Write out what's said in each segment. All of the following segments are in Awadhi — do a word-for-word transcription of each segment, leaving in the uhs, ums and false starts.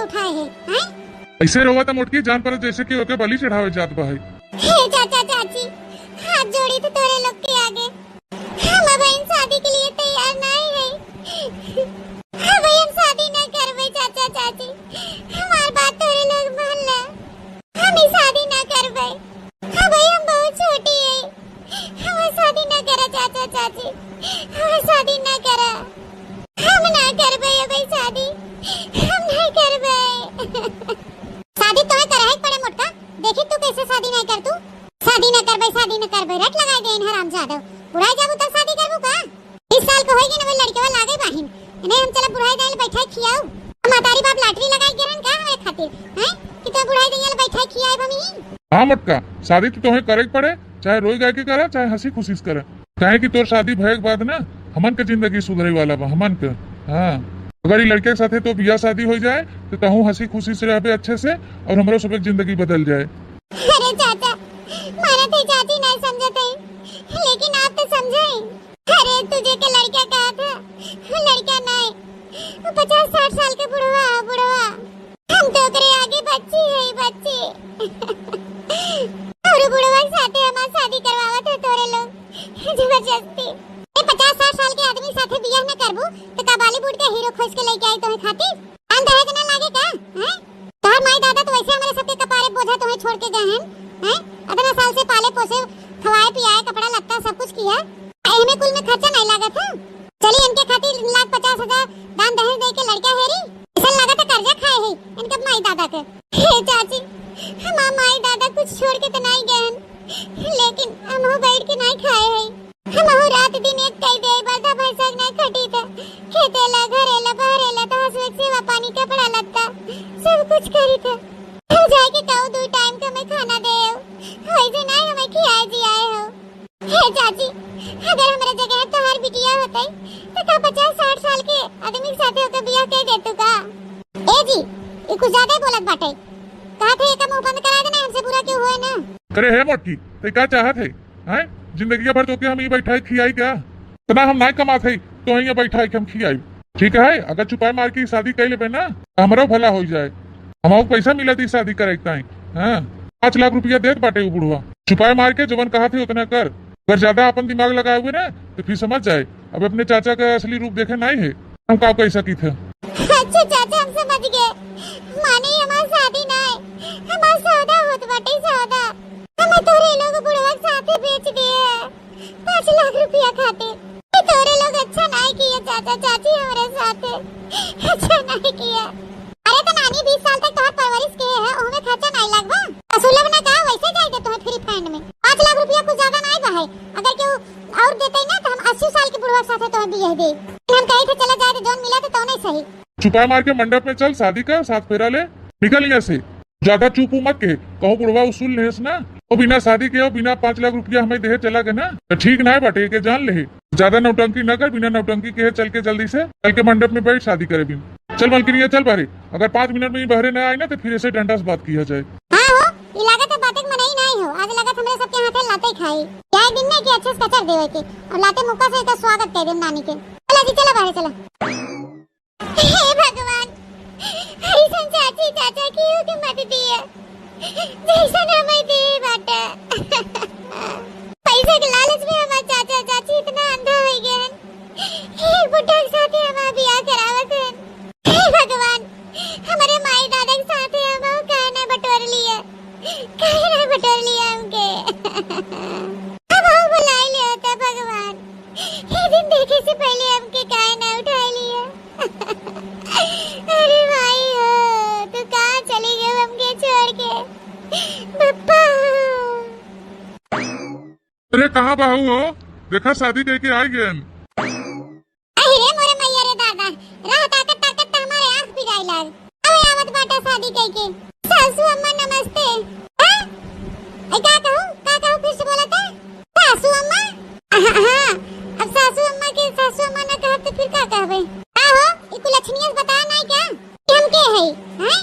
उठाए है, हैं? ऐसे रोवा त मोटकी जान पर जैसे कि ओके बलि चढ़ावे जात बा है। हे चाचा चाची, हाथ जोड़ी थे तोरे लोग के आगे। हम अब इन शादी के लिए तैयार नहीं है। अब हम शादी ना करबे चाचा चाची। हमार बात तोरे लोग मान ले। हम ई शादी ना करबे। अब हम बहुत छोटी है। हम शादी ना करा चाचा चाची। हम शादी ना करा। हम ना करबे अब ई शादी। हम नहीं करबे। शादी तोहे करहे के पड़े मोटका। देखी तू कैसे शादी नहीं कर तू। शादी न करबे, शादी न करबे, रट लगाई दे इन हरामजादव। बुढ़ाई जाबू तब शादी करबू का? बीस साल के होई गए ना, वो लड़केवा लागे बाहिन। इन्हें हम चला बुढ़ाई दे बैठाई खियाऊ। हम महतारी बाप लाटरी लगाई गिरन का हमें खातिर, हैं? कि तो बुढ़ाई दे बैठाई खियाए भमी। हाँ मोटका, शादी तो तोहे करे के पड़े, चाहे रोई गाय के करा, चाहे हंसी खुशी से करा। काहे कि तोर शादी भये के बाद ना हमन के जिंदगी सुधरे वाला बा, हमन के। हाँ, अगर ई लड़के के साथे तो बियाह शादी हो जाए तो तहूँ हंसी खुशी से रहबे अच्छे से और हमरो सब के जिंदगी बदल जाए। अरे चाचा, मानत है चाची नहीं समझत है, लेकिन आप तो समझे। अरे तुझे के लड़का कहा था, लड़का नहीं, वो पचास साठ साल के बुढ़वा है, बुढ़वा। हम तो ओकरे आगे बच्ची है, बच्ची। और बुढ़वा के साथे हमार शादी करवावत है तोरे लोग जबरदस्ती। ए पचास साठ साल के आदमी साथे बियाह न करबू तो का बॉलीवुड के हीरो खोज के लेके आई तोहे खातिर? दान दहेज ना लागे का? हैं? तोहर माई दादा तो वैसे हमारे सबके कपारे बोझा तोहे छोड़ के गए हैं, हैं? इतना साल से पाले पोसे, खवाए पियाए, कपड़ा लत्ता सब कुछ किया, एहमे कुल में खर्चा नहीं लागत है? चली इनके खातिर लाख पचास हजार दान दहेज दे के लड़का हेरी, ऐसा लगा तो कर्जा खाए है इनके माई दादा के। हे चाची, हमार माई दादा कुछ छोड़ के तो नहीं गए हैं, लेकिन हम बैठ के नहीं खाए है। हमहू रात दिन एक कई दे, बरदा भैंसा के नहीं खटी थे। खेते ला, घरे ला, बहरे ला, तो हंसुए के सेवा पानी, कपड़ा लत्ता, सब कुछ करी थे। तू जाए के कहू, दू टाइम के हमें खाना दे, वैसे नहीं हमें खियाए जियाए हो। हे चाची, अगर हमारे जगह तोहार बिटिया होते, तो का पचास साठ साल के आदमी के साथे ओकर बियाह कर देतू का? ए जी, ये कुछ ज्यादा ही बोलत बाटे। कहा थे एका मुंह बंद करा देना, हमसे बुरा क्यों होए ना। अरे हे मोटकी, ते का चाहत है? हैं? जिंदगिया भर तोके हम ई बैठाई खियाई का? इतना हम नाय कमात है, तो यहाँ बैठाई के हम खियाई। ठीक है, अगर चुपाई मार के ई शादी कर लेबे ना, तो हमरो भला हो जाए। हमहू पैसा मिलत ई शादी करे के ताई। हाँ, पाँच लाख रुपया देत बाटे उ बुढ़वा। चुपाई मार के जवन कहा थे उतना कर। अगर ज्यादा अपन दिमाग लगाए हुए ना, तो फिर समझ जाए, अब अपने चाचा का असली रूप देखे नहीं है। हम का कह सकी थे? अच्छा चाचा, हम समझ गए। माने हमार शादी ना है, हमार सौदा होत बाटे, सौदा। हमें तोरे लोग बुढ़वा के साथे बेच दिए हैं पाँच लाख रुपया खातिर। ये तोरे लोग अच्छा नहीं किए चाचा चाची, हमारे साथ अच्छा नहीं किया। अरे तो नानी, बीस साल तक तोहर परवरिश के है, ओहमे खर्चा नहीं लगवा। असुलभ ना कहा, वैसे जाए दे तुम्हें फ्री फंड में। पाँच लाख रुपया कुछ ज्यादा नहीं बा है, अगर केहू और देते ना तो हम अस्सी साल के बुढ़वा के साथे तुम्हें बियाह दे। हम कहे थे चला जाए तो जौन मिला तो तौने सही। चुपाई मार के मंडप में चल, शादी कर, सात फेरा ले, निकल यहाँ से। ज्यादा चुप मत के, कहूँ बुढ़वा उसूल लेस ना, तो बिना शादी के और बिना पाँच लाख रुपया हमें देहे चला गए ना, तो ठीक ना बाटे, के जान ले। ज्यादा नौटंकी ना कर, बिना नौटंकी के चल के जल्दी से, चल के मंडप में बैठ, शादी करे बिन। चल मलकिनिया, चल बाहरे, अगर पाँच मिनट में ही बाहरे ना आए ना, तो फिर ऐसे डंडा से बात किया जाए। हाँ हो, ई लागत है बातें मनई नहीं हो, आज लागत हमरे सबके हाथे लाते खाई। क्या दिन में कि अच्छे से कचर देवे के, और लाते मुक्का से एकर स्वागत कर देम नानी के। चला जी, चला बाहरे, चला। हे भगवान, ऐसन चाची चाचा केहू के मत दिए, जैसन हमें दिए बाटे। पैसा के लालच में हमार चाचा चाची इतना अंधा हो गए हैं, एक बुढ़ा के साथे हमार बियाह करावत हैं। हे भगवान, हमारे माई दादा के साथे हम काहे ना बटोर लिए, काहे ना बटोर लिए हमके। अब हम भुलाई ले होता भगवान, ये दिन देखे से पहले हमके काहे ना उठाई लिए। अरे भाई हो, तू कहाँ चली गई हमके छोड़ के? पप्पा। अरे कहाँ बाहू हो? देखा शादी कह के आ गए। अरे रे मोरे मैया रे दादा, राह ताकत ताकत त हमारे आँख पिराई लाग। अबे आवत बाटा शादी कह के। सासू अम्मा नमस्ते। हाँ? ए, का कहू? का कहू? फिर से बोला था? सासू अम्मा? हाँ, हाँ। अब सासू अम्मा के सासू अम्मा ना कहब तो फिर का कहबे? का हो? ई कुल लक्षणिया से बताया नहीं क्या? कि हम के है? हैं?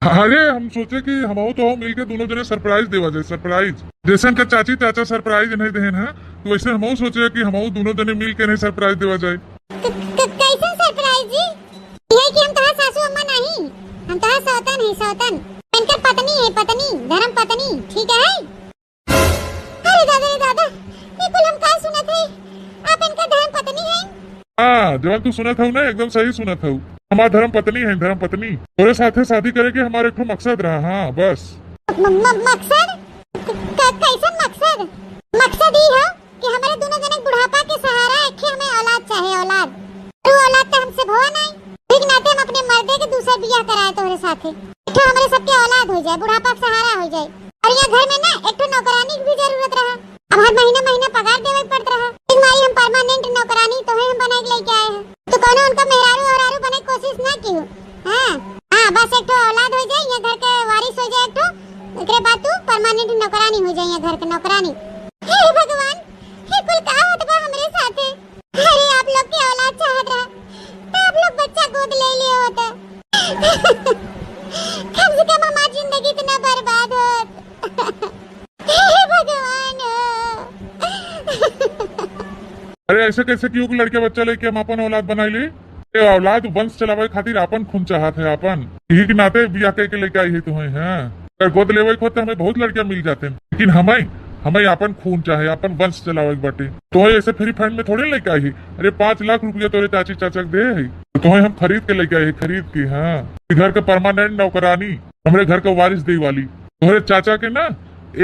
अरे, हम सोचे कि हमहू तो मिलके दोनों जने सरप्राइज देवा जाए, सरप्राइज। जैसन का चाची चाचा सरप्राइज नहीं देहन है, तो वैसे हमहू सोचे कि हमहू दोनों जने मिल के नहीं सरप्राइज देवा जाए। क-, क-, कैसन सरप्राइज जी? ये कि हम तोहार सासू अम्मा नहीं, हम कहा सौतन है, सौतन। इनकर पत्नी है, पत्नी, धर्म पत्नी, ठीक है? अरे दादा रे दादा, ये कुल हम का सुनत है? आप इनका धर्म पत्नी हैं? हाँ, जवन तू सुनत हऊ ना, एकदम सही सुनत हऊ। हमार धर्म पत्नी है, धर्म पत्नी। तोरे साथे शादी करे के हमार एक ठो मकसद रहा, हाँ, बस। म-, म-, मकसद? क-, क-, कैसन मकसद? मकसद ई है कि हमरे दोनों जने के बुढ़ापा के सहारा एक ठे हमें औलाद चाहे, औलाद। तू औलाद तो हमसे भवा नहीं, ठीक नाते हम अपने मर्दे के दूसर बियाह कराए तोहरे साथे। एक ठो हमरे सबके औलाद हो जाए, बुढ़ापा के सहारा हो जाए। और यहाँ घर में ना एक ठो नौकरानी की भी जरूरत रहा। अब हर महीना महीना पगार देवे के पड़त रहा। एक मारी हम परमानेंट नौकरानी तोहे हम बनाए के लेके आए हैं। तू कौनो उनका मेहरारू औरारू बने के कोशिश ना की हो। हाँ, हाँ, बस एक ठो औलाद हो जाए, यहाँ घर के वारिस हो जाए एक ठो, एकरे बाद तू परमानेंट नौकरानी हो जाए, यहाँ घर के नौकरानी। हे भगवान, हे कुल का होत बा हमरे साथे? अरे, आप लोग के औलाद चाहत रहा, तो आप लोग बच्चा गोद ले लिए होते। कम से कम हमारी जिंदगी इतना बर्बाद होत। हे भगवान। अरे, ऐसे कैसे क्यों लड़के बच्चा लेके हम अपन औलाद बनाई ले? ये औलाद वंश चलावे खातिर अपन खून चाहत है, अपन। यही के नाते बियाह कह के लेके आई है तुम्हें, हैं? अगर गोद लेवे को तो हमें बहुत लड़कियां मिल जाते हैं, लेकिन हमें, हमें अपन खून चाहे, अपन वंश चलावे के बाटे। तुम्हें ऐसे फ्री फंड में थोड़े लेके आई है। अरे, पाँच लाख रुपया तोरे चाची चाचा के दे है, तो तुम्हें हम खरीद के लेके आई है, खरीद के, हाँ। घर के परमानेंट नौकरानी, हमरे घर का वारिस दे वाली। तोहरे चाचा के ना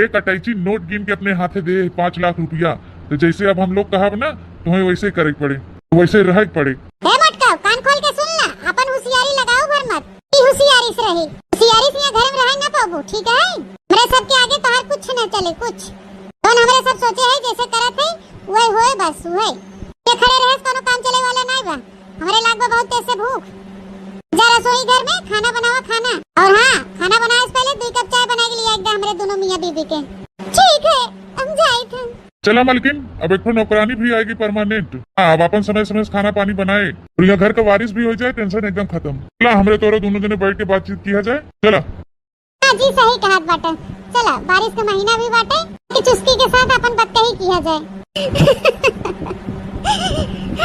एक अटैची नोट गिन के अपने हाथे दे पाँच लाख रुपया। तो जैसे अब हम लोग कहब ना, तुम्हें वैसे ही करे के पड़े, वैसे ही रहे के पड़े। हे मोटका, कान खोल के सुन ला, अपन होशियारी लगाओ भर मत। ई होशियारी से रही, होशियारी से यहाँ घर में रह ना पाबू, ठीक है? हमरे सबके आगे तोहार कुछ न चले, कुछ। जौन हमरे सब सोचे है, जैसे करत है, वही होए बस, वही। ये खड़े रहे से कोनो काम चले वाला नहीं बा। हमरे लाग बा बहुत तेज से भूख। जा रसोई घर में खाना बनावा खाना। और हाँ, खाना बनावे से पहले दुई कप चाय बना के लिए एक दे हमरे दोनों मियाँ बीबी के। ठीक है, हम जाइत हैं। चला मलकिन, अब एक ठो नौकरानी भी आएगी परमानेंट। हाँ, अब अपन समय समय से खाना पानी बनाए और यहाँ घर का वारिस भी हो जाए, टेंशन एकदम खत्म। चला, हमरे तोरा दोनों जने बैठ के बातचीत किया जाए। चला। हाँ जी, सही कहत बाटे। चला, बारिश का महीना भी बाटे, कि चुस्की के साथ अपन बतकही किया जाए।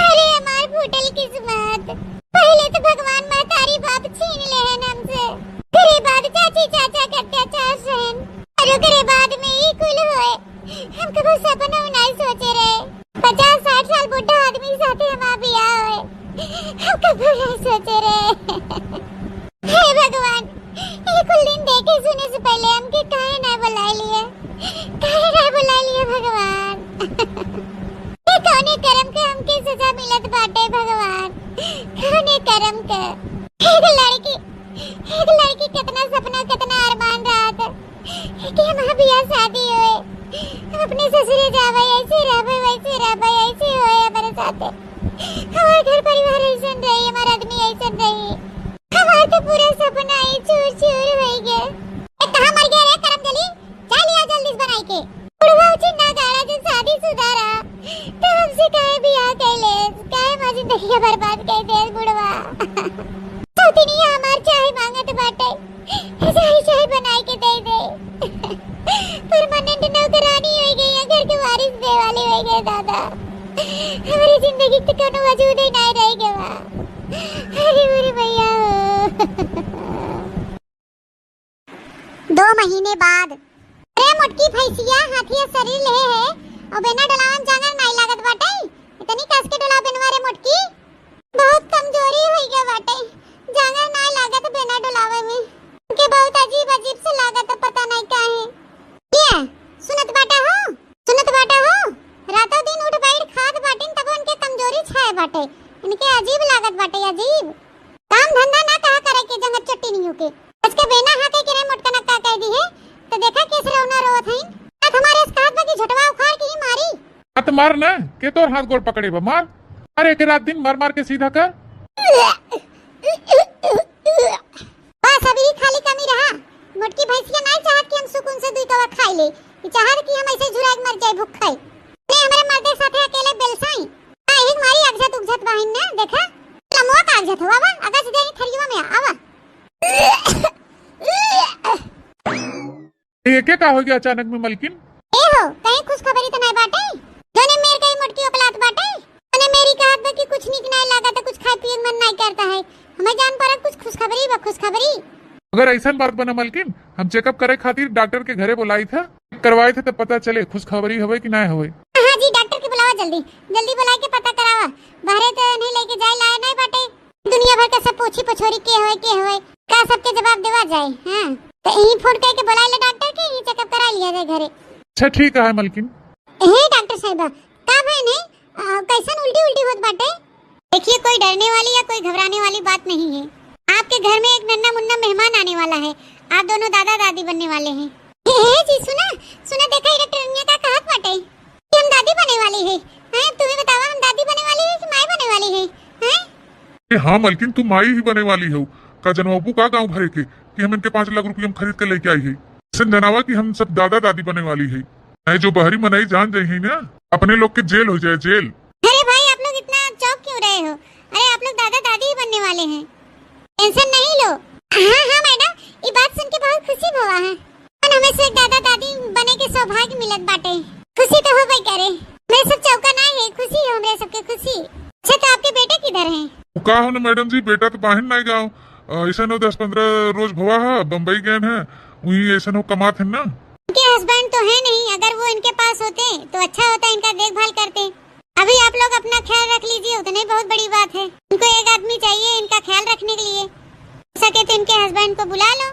अरे हमार फूटल किस्मत, पहले तो भगवान महतारी बाप छीन लेहन हमसे, फिर बाद चाची चाचा के अत्याचार सहन, और ओकरे बाद में ई कुल होए। हम कबो सपना में नहीं सोचे रहे, पचास साठ साल बुढ़ा आदमी के साथे हमार बियाह होए, हम कबो नहीं सोचे रहे। हे भगवान, ये कुल दिन देखे सुने से पहले हमके काहे ना बुलाए लिए, काहे ना बुलाए लिए भगवान? ये कौने करम के हमके सजा मिलत बाटे भगवान, कौने करम के? एक लड़की, एक लड़की कितना सपना, कितना अरमान रहत कि हमार बियाह शादी होए, हम अपने ससुरे जावे, ऐसे रहबे, वैसे रहबे, ऐसे होए हमारे साथे। हमार घर परिवार ऐसन रही, हमार आदमी ऐसन रही। हमार तो पूरा सपना ही चूर चूर होई गए। ए, कहाँ मर गया रे करम जली? चाय लिया जल्दी से बनाई के। बुढ़वा चिन्ना गाड़ा जो शादी शुदा रहा, तो हमसे काहे बियाह कैले, काहे हमार जिंदगी बर्बाद कर दे बुढ़वा। सौतनिया हमार चाय मांगत बाटे, चाय, चाय बनाई के दे दे। परमानेंट नौकरानी हो गई है, घर के वारिस दे वाली हो गई दादा। हमारी जिंदगी तो कोनो वजूद ही नहीं रह गया। अरे मेरे भैया हो। दो महीने बाद। अरे मोटकी भैंसिया, हाथिया शरीर ले है, और बेना डोलावन जांगर नाई लागत बाटे। इतनी कस के डोला बेनवा रे मोटकी। बहुत कमजोरी होई गए बाटे, जांगर नाई लागत बेना डोलावे में। उनके बहुत अजीब अजीब से लागत, पता नहीं काहे। ये सुनत बाटा हो, सुनत बाटा हो, रातों दिन उठ बैठ खात बाटिन, तब उनके कमजोरी छाए बाटे। इनके अजीब लागत बाटे, अजीब। काम धंधा ना कहा करे के जंगत चट्टी नहीं होके। आज के बेना हाथे के रे मोटकनक का कह दी है, तो देखा कैसे रोना रोवत हईन। हाथ हमारे इस कहत बा कि झटवा उखाड़ के ही मारी। हाथ मार ना, के तोर हाथ गोड़ पकड़े बा, मार। अरे के रात दिन मार मार के सीधा कर। बस अब यही खाली कमी रहा। मोटकी भैंसिया नहीं चाहत कि हम सुकून से दुई कवा खाई ले। ई चाहत कि हम ऐसे झुराई के मर जाए भूख खाई। ने हमारे मर्दे साथे अकेले बेलसाई। आ, एक मारी अगझत उगझत बाहिन ना, देखा। लमुआ का अगझत हुआ बा, अगझ दे थरियुआ में आवा। ये के का हो गया अचानक में मलकिन? ए हो, कहीं खुशखबरी तो नहीं बाटे? जोने मेर कहीं मोटकी औकलात बाटे? जोने मेरी कहत बा कि कुछ निक नहीं लागत, कुछ खाए पिए के मन नहीं करता है। हमें जान पड़ा कुछ खुशखबरी बा, खुशखबरी। अगर ऐसन बात बना मलकिन, हम checkup करे खातिर doctor के घरे बोलाई थे, करवाए थे, तब पता चले खुशखबरी हवे कि नाय हवे। हाँ जी, doctor के बुलावा जल्दी, जल्दी बुलाए के पता करावा। बहरे तो नहीं लेके जाए लाए नहीं बाटे। दुनिया भर के सब पूछी पछोरी के होए, के होए, का सबके जवाब देवा जाए। हाँ, तो यही phone करके बुलाए ले doctor के, यही checkup करा लिया जाए घरे। अच्छा, ठीक है मलकिन। हे doctor साहिबा, का भय नहीं, आ, कैसन उल्टी उल्टी होत बाटे? देखिए, कोई डरने वाली या कोई घबराने वाली बात नहीं है। आपके घर में एक नन्ना मुन्ना मेहमान आने वाला है, आप दोनों दादा दादी बनने वाले हैं। हे, हे जी, सुना, सुना, देखा, ई डॉक्टरनिया का कहत बाटे कि हम दादी बने वाली है। हैं, तुम्हें बतावा, हम दादी बने वाली है कि माई बने वाली है? हैं? ए, हाँ मलकिन, तू माई ही बने वाली हो। का जनवाबू का गाँव भरे के कि हम इनके पाँच लाख रुपया में खरीद के लेके आई है? सन जनावा कि हम सब दादा दादी बने वाली है। नहीं जो बहरी मनई जान जाई है ना, अपने लोग के जेल हो जाए, जेल। अरे भाई, आप लोग इतना चौंक क्यों रहे हो? अरे, आप लोग दादा दादी ही बनने वाले हैं, tension नहीं लो। हाँ, हाँ madam, ये बात सुन के बहुत खुशी भवा है। और हमें से दादा दादी बने के सौभाग्य मिलत बाटे। खुशी तो होबे करे। हमरे सब चौका ना है, खुशी है हमरे सबके खुशी। अच्छा, तो आपके बेटे किधर हैं? वो का हो ना madam जी, बेटा तो बाहिन ना गाँव, अ, ऐसन हो दस पन्द्रह रोज भवा है, बम्बई गए हैं, वही ऐसन हो कमात है ना। उनके husband तो है नहीं, अगर वो इनके पास होते तो अच्छा होता, इनका देखभाल करते। अभी आप लोग अपना ख्याल रख लीजिए, उतने बहुत बड़ी बात है। इनको एक आदमी चाहिए इनका ख्याल रखने के लिए। हो सके तो इनके husband को बुला लो।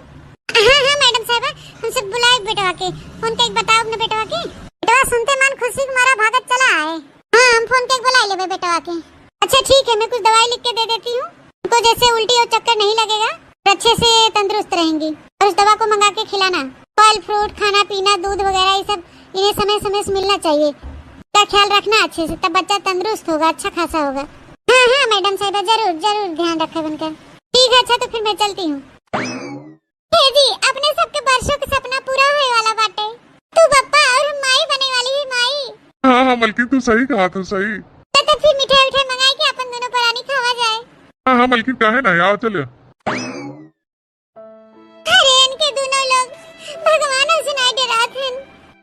हाँ, हाँ madam साहिबा, हम सब बुलाए बेटवा के। phone के एक बताओ अपने बेटवा के। बेटवा सुनते मन खुशी के मारा भागत चला आए। हाँ, हम phone के एक बुला लेबे बेटवा के। अच्छा ठीक है, मैं कुछ दवाई लिख के दे देती हूँ। उनको जैसे उल्टी और चक्कर नहीं लगेगा और अच्छे से तंदुरुस्त रहेंगी। और उस दवा को मंगा के खिलाना। फल फ्रूट, खाना पीना, दूध वगैरह, ये सब इन्हें समय समय से मिलना चाहिए। का ख्याल रखना अच्छे से, तब बच्चा तंदुरुस्त होगा, अच्छा खासा होगा। हाँ, हाँ madam साहिबा, जरूर, जरूर ध्यान रखब इनका। ठीक है, अच्छा तो फिर मैं चलती हूँ। हे जी, अपने सबके बरसों के सपना पूरा होए वाला बाटे। तू पप्पा और हम माई बने वाली है, माई। हाँ, हाँ मलकिन, तू सही कहा, तू सही। तो, तो फिर मिठाई उठाई मंगाई के अपन दोनों परानी खावा जाए। हाँ, हाँ मलकिन, काहे ना, आओ चल। अरे इनके दोनों लोग भगवान से ना डरात हन,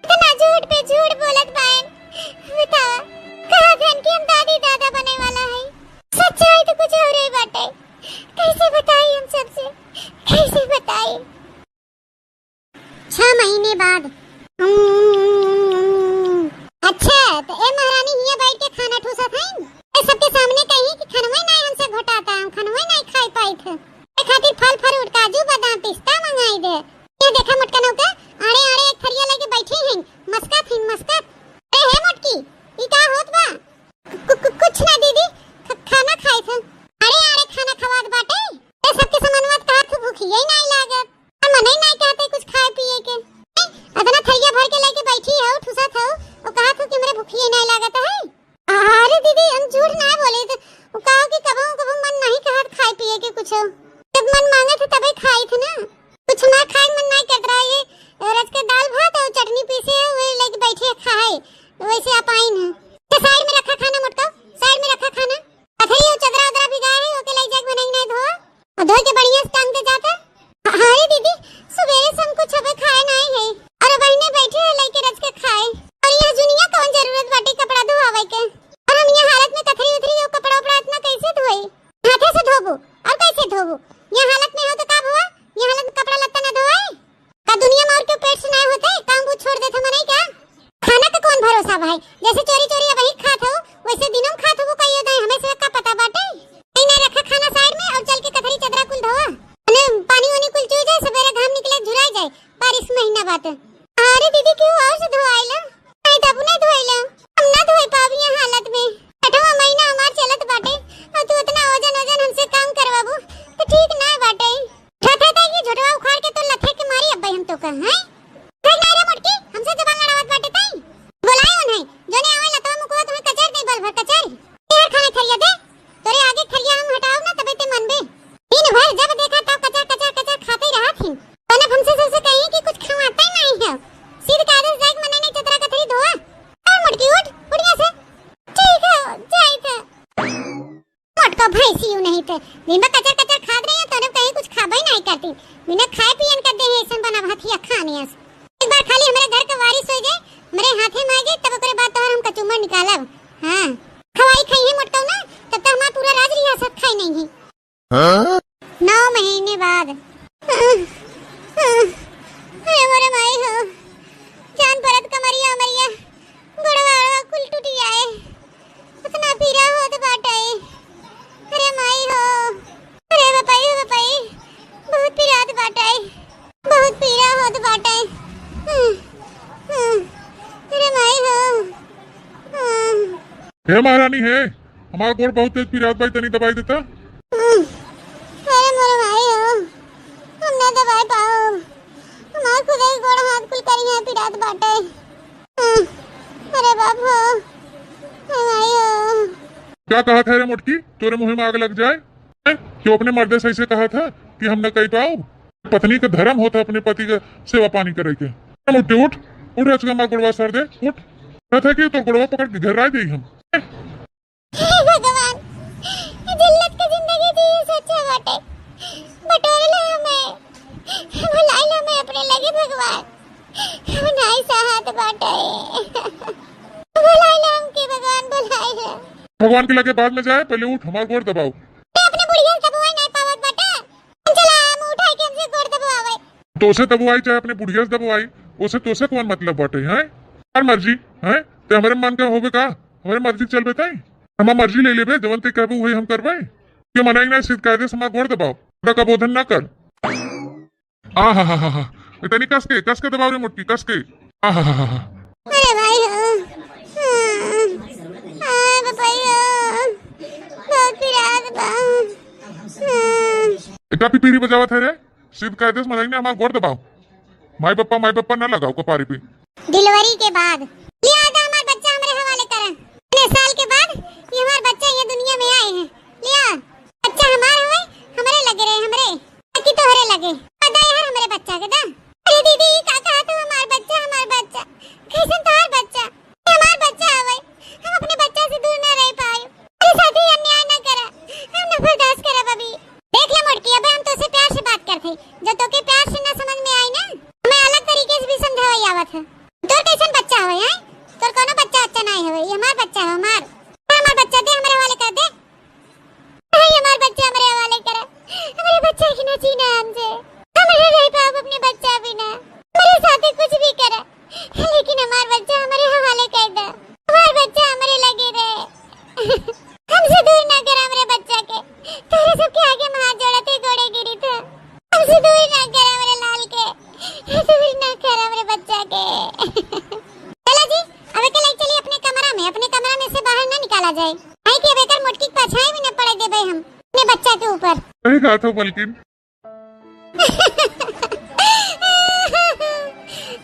इतना झूठ पे झूठ बोलत बाएन। बतावा, कहत हन कि हम दादी दादा बने वाला है, सच्चाई तो कुछ और ही बाटे। कैसे बताई हम सबसे, कैसे बताई? छह महीने बाद। हम्म, अच्छा, तो ए महारानी हियां बैठ के खाना ठूसत हईन? ए सबके सामने कही कि खनवे नाई हमसे घोटाता, हम खनवे नाई खाई पाई थे। ए खातिर फल फ्रूट, काजू बादाम, पिस्ता मंगाई दे। ये देखा मोटका नौका, आड़े आड़े एक थरिया लेके बैठी हैं, मस्का थिन मस्का। ए हे मोटकी, ई का होत बा? कु-, कु-, कुछ ना दीदी, ख-, खाना खाई थे। आड़े आड़े खाना खवात बाटे। ए सबके समनवा त कहा थू भूखिया ही नाई लागत। आ मनई नाई कहते कुछ खाए पिए के। ए, अतना थरिया भर के लेके बैठी हो, ठुसत हो, वो कहा थू कि हमरे भूखिया ही नाई लागत है। अरे दीदी, हम झूठ ना बोले थे। वो कहो कि कबहू कबहू मन नहीं कहत खाए पिए के कुछ। जब मन मांगे थे तबे खाई थे ना। कुछ हमार खाए मन नहीं करत रहा। ये रच के दाल भात और चटनी पीसे है, वही लेके बैठे है खाए। वैसे आप आई ना। तो side में रखा खाना मोटका, side में रखा खाना। अथई वो चदरा उदरा भिगाए है, ओके ले जाके बनाई ना धो। और धोई के बढ़िया से टांग के जाता। अरे दीदी, सुबेरे से हम कुछ अबे खाए नाई है। अरे बहिने बैठे है लेके रच के खाए। और यह जुनिया कौन जरूरत बाटे कपड़ा धोआवे के? और हम यह हालत में कथरी उथरी हो कपड़ा उपड़ा इतना कैसे धोए? हाथे से धोबू और कैसे धोबू? यह हालत में हो तो का भवा? यह हालत में कपड़ा लत्ता ना धोए? का दुनिया में और क्यों पेट से नाई होते? काम बूझ छोड़ देते मनई का? खाना का कौन भरोसा भाई? जैसे चोरी चोरी अबही खात हो, वैसे दिनों में खात हो, वो कहियो दाई, हमें से का पता बाटे? नहीं, नहीं, रखा खाना side में और चल के कथरी चदरा कुल धोआ। अने पानी वानी कुल चू जाए, सवेरे घाम निकले झुराई जाए, बारिश महीना बाटे। अरे दीदी, क्यों और से धोआइला? नहीं तब नहीं धोइला, हम ना धोई पाबी यह हालत में। छठवा महीना हमार चलत बाटे, और तू इतना ओजन ओजन हमसे काम करवाबू, तो ठीक ना बाटे। ठठे ताई की झोटवा उखाड़ के तो लथे के मारी अब्बे हम तो कह, हैं? देख नहीं रे मोटकी, हमसे जबान लड़ावत बाटे ताई। बोलाई उन्हें, जोने आवे लतवा मुकवा तुम्हें कचर दे बल भर कचर। तेर खाने थरिया दे, तोरे आगे थरिया हम हटाओ ना तबे ते मनबे। दिन भर जब देखा तब कचर कचर कचर खाते रहत हिन। तने हमसे सबसे कही कि कुछ खवाता ही नहीं है। सीध कायदे से जाके मने नहीं चतरा कथरी धोआ। ए मोटकी उठ, उठ यहाँ से। ठीक है, जाई थे। मोटका भैंसी यू नहीं थे, दिन भर कचर कचर खात रही है, तोने कहीं कुछ खाबे नहीं करती, बिना खाए पियन कर दे है, ऐसन बना हथिया खाने अस। एक बार खाली हमरे घर के वारिस हो जाए, हमरे हाथे में आ जाए, तब ओकरे बाद तोहर हम कचूमर निकालब। हाँ, खवाई खाई है मोटका ना, तब तक हमार पूरा राज रियासत खाई नहीं है। हाँ? नौ महीने बाद। अरे मोरे माई हो, जान परत कमरिया उमरिया, गोड़वा ओड़वा कुल टूट जाए, उतना पीरा होत बाटे। अरे माई हो, अरे बपई हो बपई, बहुत पिरात बाटे, बहुत पीरा होत बाटे। हम्म, हम्म, अरे माई हो, हम्म। हे महारानी हे, हमार गोड़ बहुत तेज पिरात बा, तनी दबाई देता। हम्म, अरे मोरे माई हो, हम ना दबाई पाओ, हमार खुदे गोड़ हाथ कुल करिया पिरात बाटे। हम्म, अरे बाप हो, अरे माई हो। क्या कहा था रे मोटकी, तोरे मुँह में आग लग जाए? हैं? क्यों अपने मर्दे से ऐसे कहा था कि हम न कह पाओ? पत्नी का धर्म होता अपने पति का सेवा पानी करे के। उठ, उठ, उठ, रचका माँ गोड़वा सर दे, उठ। कहत है कि तोर गोड़वा पकड़ के घर्राइ देई हम। हे भगवान, ये जिल्लत के जिंदगी जिए से अच्छा बाटे। बटोर ले हमें, भुलाई ले हमें अपने लगे भगवान। हम नाई सहत बाटे। भुलाई ले हमके भगवान, भुलाई ले। भगवान के लगे बाद में जाए, पहले उठ, हमार गोड़ दबाओ। ते अपने बुढ़िया से दबवाई नाई पावत बाटे। चला, हम उठाई के हमसे गोड़ दबवावे। तोसे दबवाई चाहे अपने बुढ़िया से दबवाई, ओसे तोसे कौन मतलब बाटे, हैं? हमार मर्जी, हैं? ते हमरे मन के होबे का? हमरे मर्जी चलबे तई? हमार मर्जी ले लेबे, जवन ते कहबे वही हम करबे। के मनाई ना, सीध कायदे से हमार गोड़ दबाओ, ज्यादा का बोधन ना कर। आ हा हा हा हा। ए, तनी कस के, कस के दबाओ रे मोटकी, कस के। आ हा हा हा हा। अरे भाई हो। हाँ। हाँ, बपई हो। बहुत पिरात बा। हाँ। ए, का पिपीरी बजावत है रे? सीध कायदे से मनाई ना, हमार गोड़ दबाओ। माई पप्पा, माई पप्पा ना लगाओ कपारी पे। डिलीवरी के बाद लिया दा हमार बच्चा हमरे हवाले करा। इतने साल के बाद ये हमार बच्चा ये दुनिया में आए हैं। लिया, बच्चा हमार हवे, हमरे लगे रहे, हमरे। बाकी तोहरे लगे। आ दा यार हमरे बच्चा के दा। अरे दीदी, ई का कहा तू, हमार बच्चा, हमार बच्चा? कैसन तोहार बच्चा? ये हमार बच्चा हवे, हम अपने बच्चा से दूर ना रह पाए। अरे साथी, अन्याय ना करा, हम ना बर्दाश्त करब अभी। देख ले मोटकी, अबे हम तोसे प्यार से बात करत हई, जो तोके प्यार से ना समझ में आई ना, हमें अलग तरीके से भी समझावल आवत है। तोर कैसन बच्चा हवे, हैं? तोर कोनो बच्चा अच्छा नाई हवे, ये हमार बच्चा है, हमार। हमार बच्चा दे, हमरे हवाले कर दे। अरे हमार बच्चा हमरे हवाले करा, हमरे बच्चा के ना छीना हमसे, हम ना रह पाब अपने बच्चा बिना, हमरे साथे कुछ भी करा, लेकिन हमार बच्चा हमरे हवाले कर दे, हमार बच्चा हमरे लगे रहे, हमसे दूर ना करा हमरे बच्चा के, तोहरे सबके आगे हम हाथ जोड़त है, गोड़े गिरी था, हमसे दूर ना करा हमरे लाल के, दूर ना करा हमरे बच्चा के। चला जी, अब एके ले चली अपने कमरा में, अपने कमरा में से बाहर ना निकाला जाए। काहे कि अब एकर मोटकी के परछाई भी न पड़े देबे हम अपने बच्चा के ऊपर। सही कहा था मलकिन।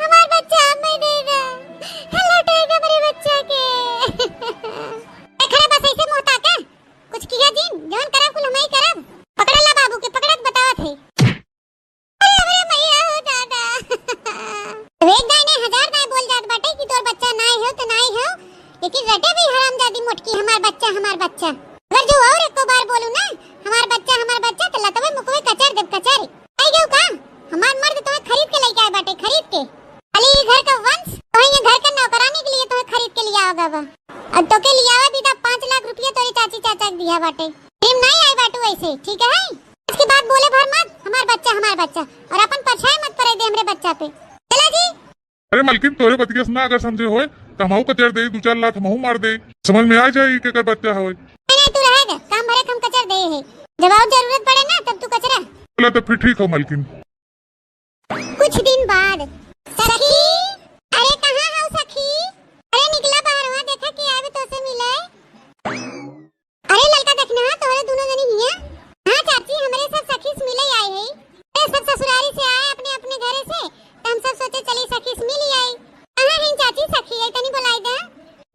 हमार बच्चा हमें दे दे, लौटा दे हमरे बच्चा के। ए, खड़ा बस ऐसे मुँह ताका, कुछ किया जिन, जौन करब कुल हमही करब। पकड़ा ला बाबू के, पकड़ा के बतावत है। अरे, अरे, मैया हो दादा। एक दाई ने हजार दाई बोल जात बाटे कि तोर बच्चा नाई हो तो नाई हो, लेकिन रटे भी हरामजादी मोटकी, हमार बच्चा, हमार बच्चा। अगर जो और एको बार बोलू ना, हमार बच्चा, हमार बच्चा, तो लतवे मुकवे कचर देब, कचर। आई गयो का? हमार मर्द तोहे खरीद के लेके आए बाटे, खरीद के। खाली ये घर का वंश, तोहे ये घर का नौकरानी के लिए तोहे खरीद के लिया होगा बा। अब तोके लियावा भी था, पाँच लाख रुपया तोरी चाची चाचा के दिया बाटे। प्रेम नाई आई बाटू ऐसे, ठीक है? आज के बाद बोले भर मत, हमार बच्चा, हमार बच्चा, और अपन परछाई मत पड़े दे हमरे बच्चा पे। चला जी। अरे मलकिन, तोरे बतिया से ना अगर समझे होए, तो हमहू कचर दे, दो चार लात हमहू मार दे, समझ में आ जाए कि केकर बच्चा होए। नहीं, नहीं, तू रहे दे, काम भरे के हम कचर दे है, जब और जरूरत पड़े ना, तब तू कचरा। चला, तो फिर ठीक हो मलकिन। कुछ दिन बाद। सखी, अरे कहाँ हौ सखी? अरे निकला बहरवा, देखा के आवे तोसे मिले। अरे ललका, देखना तोहरे दोनों जनी हिया। हाँ चाची, हमरे सब सखी से मिले आए हैं। अरे सब ससुरारी से आए अपने अपने घरे से, तो हम सब सोचे चली सखी से मिल आई। कहाँ हैं चाची सखी, ये तनी बुलाई दे।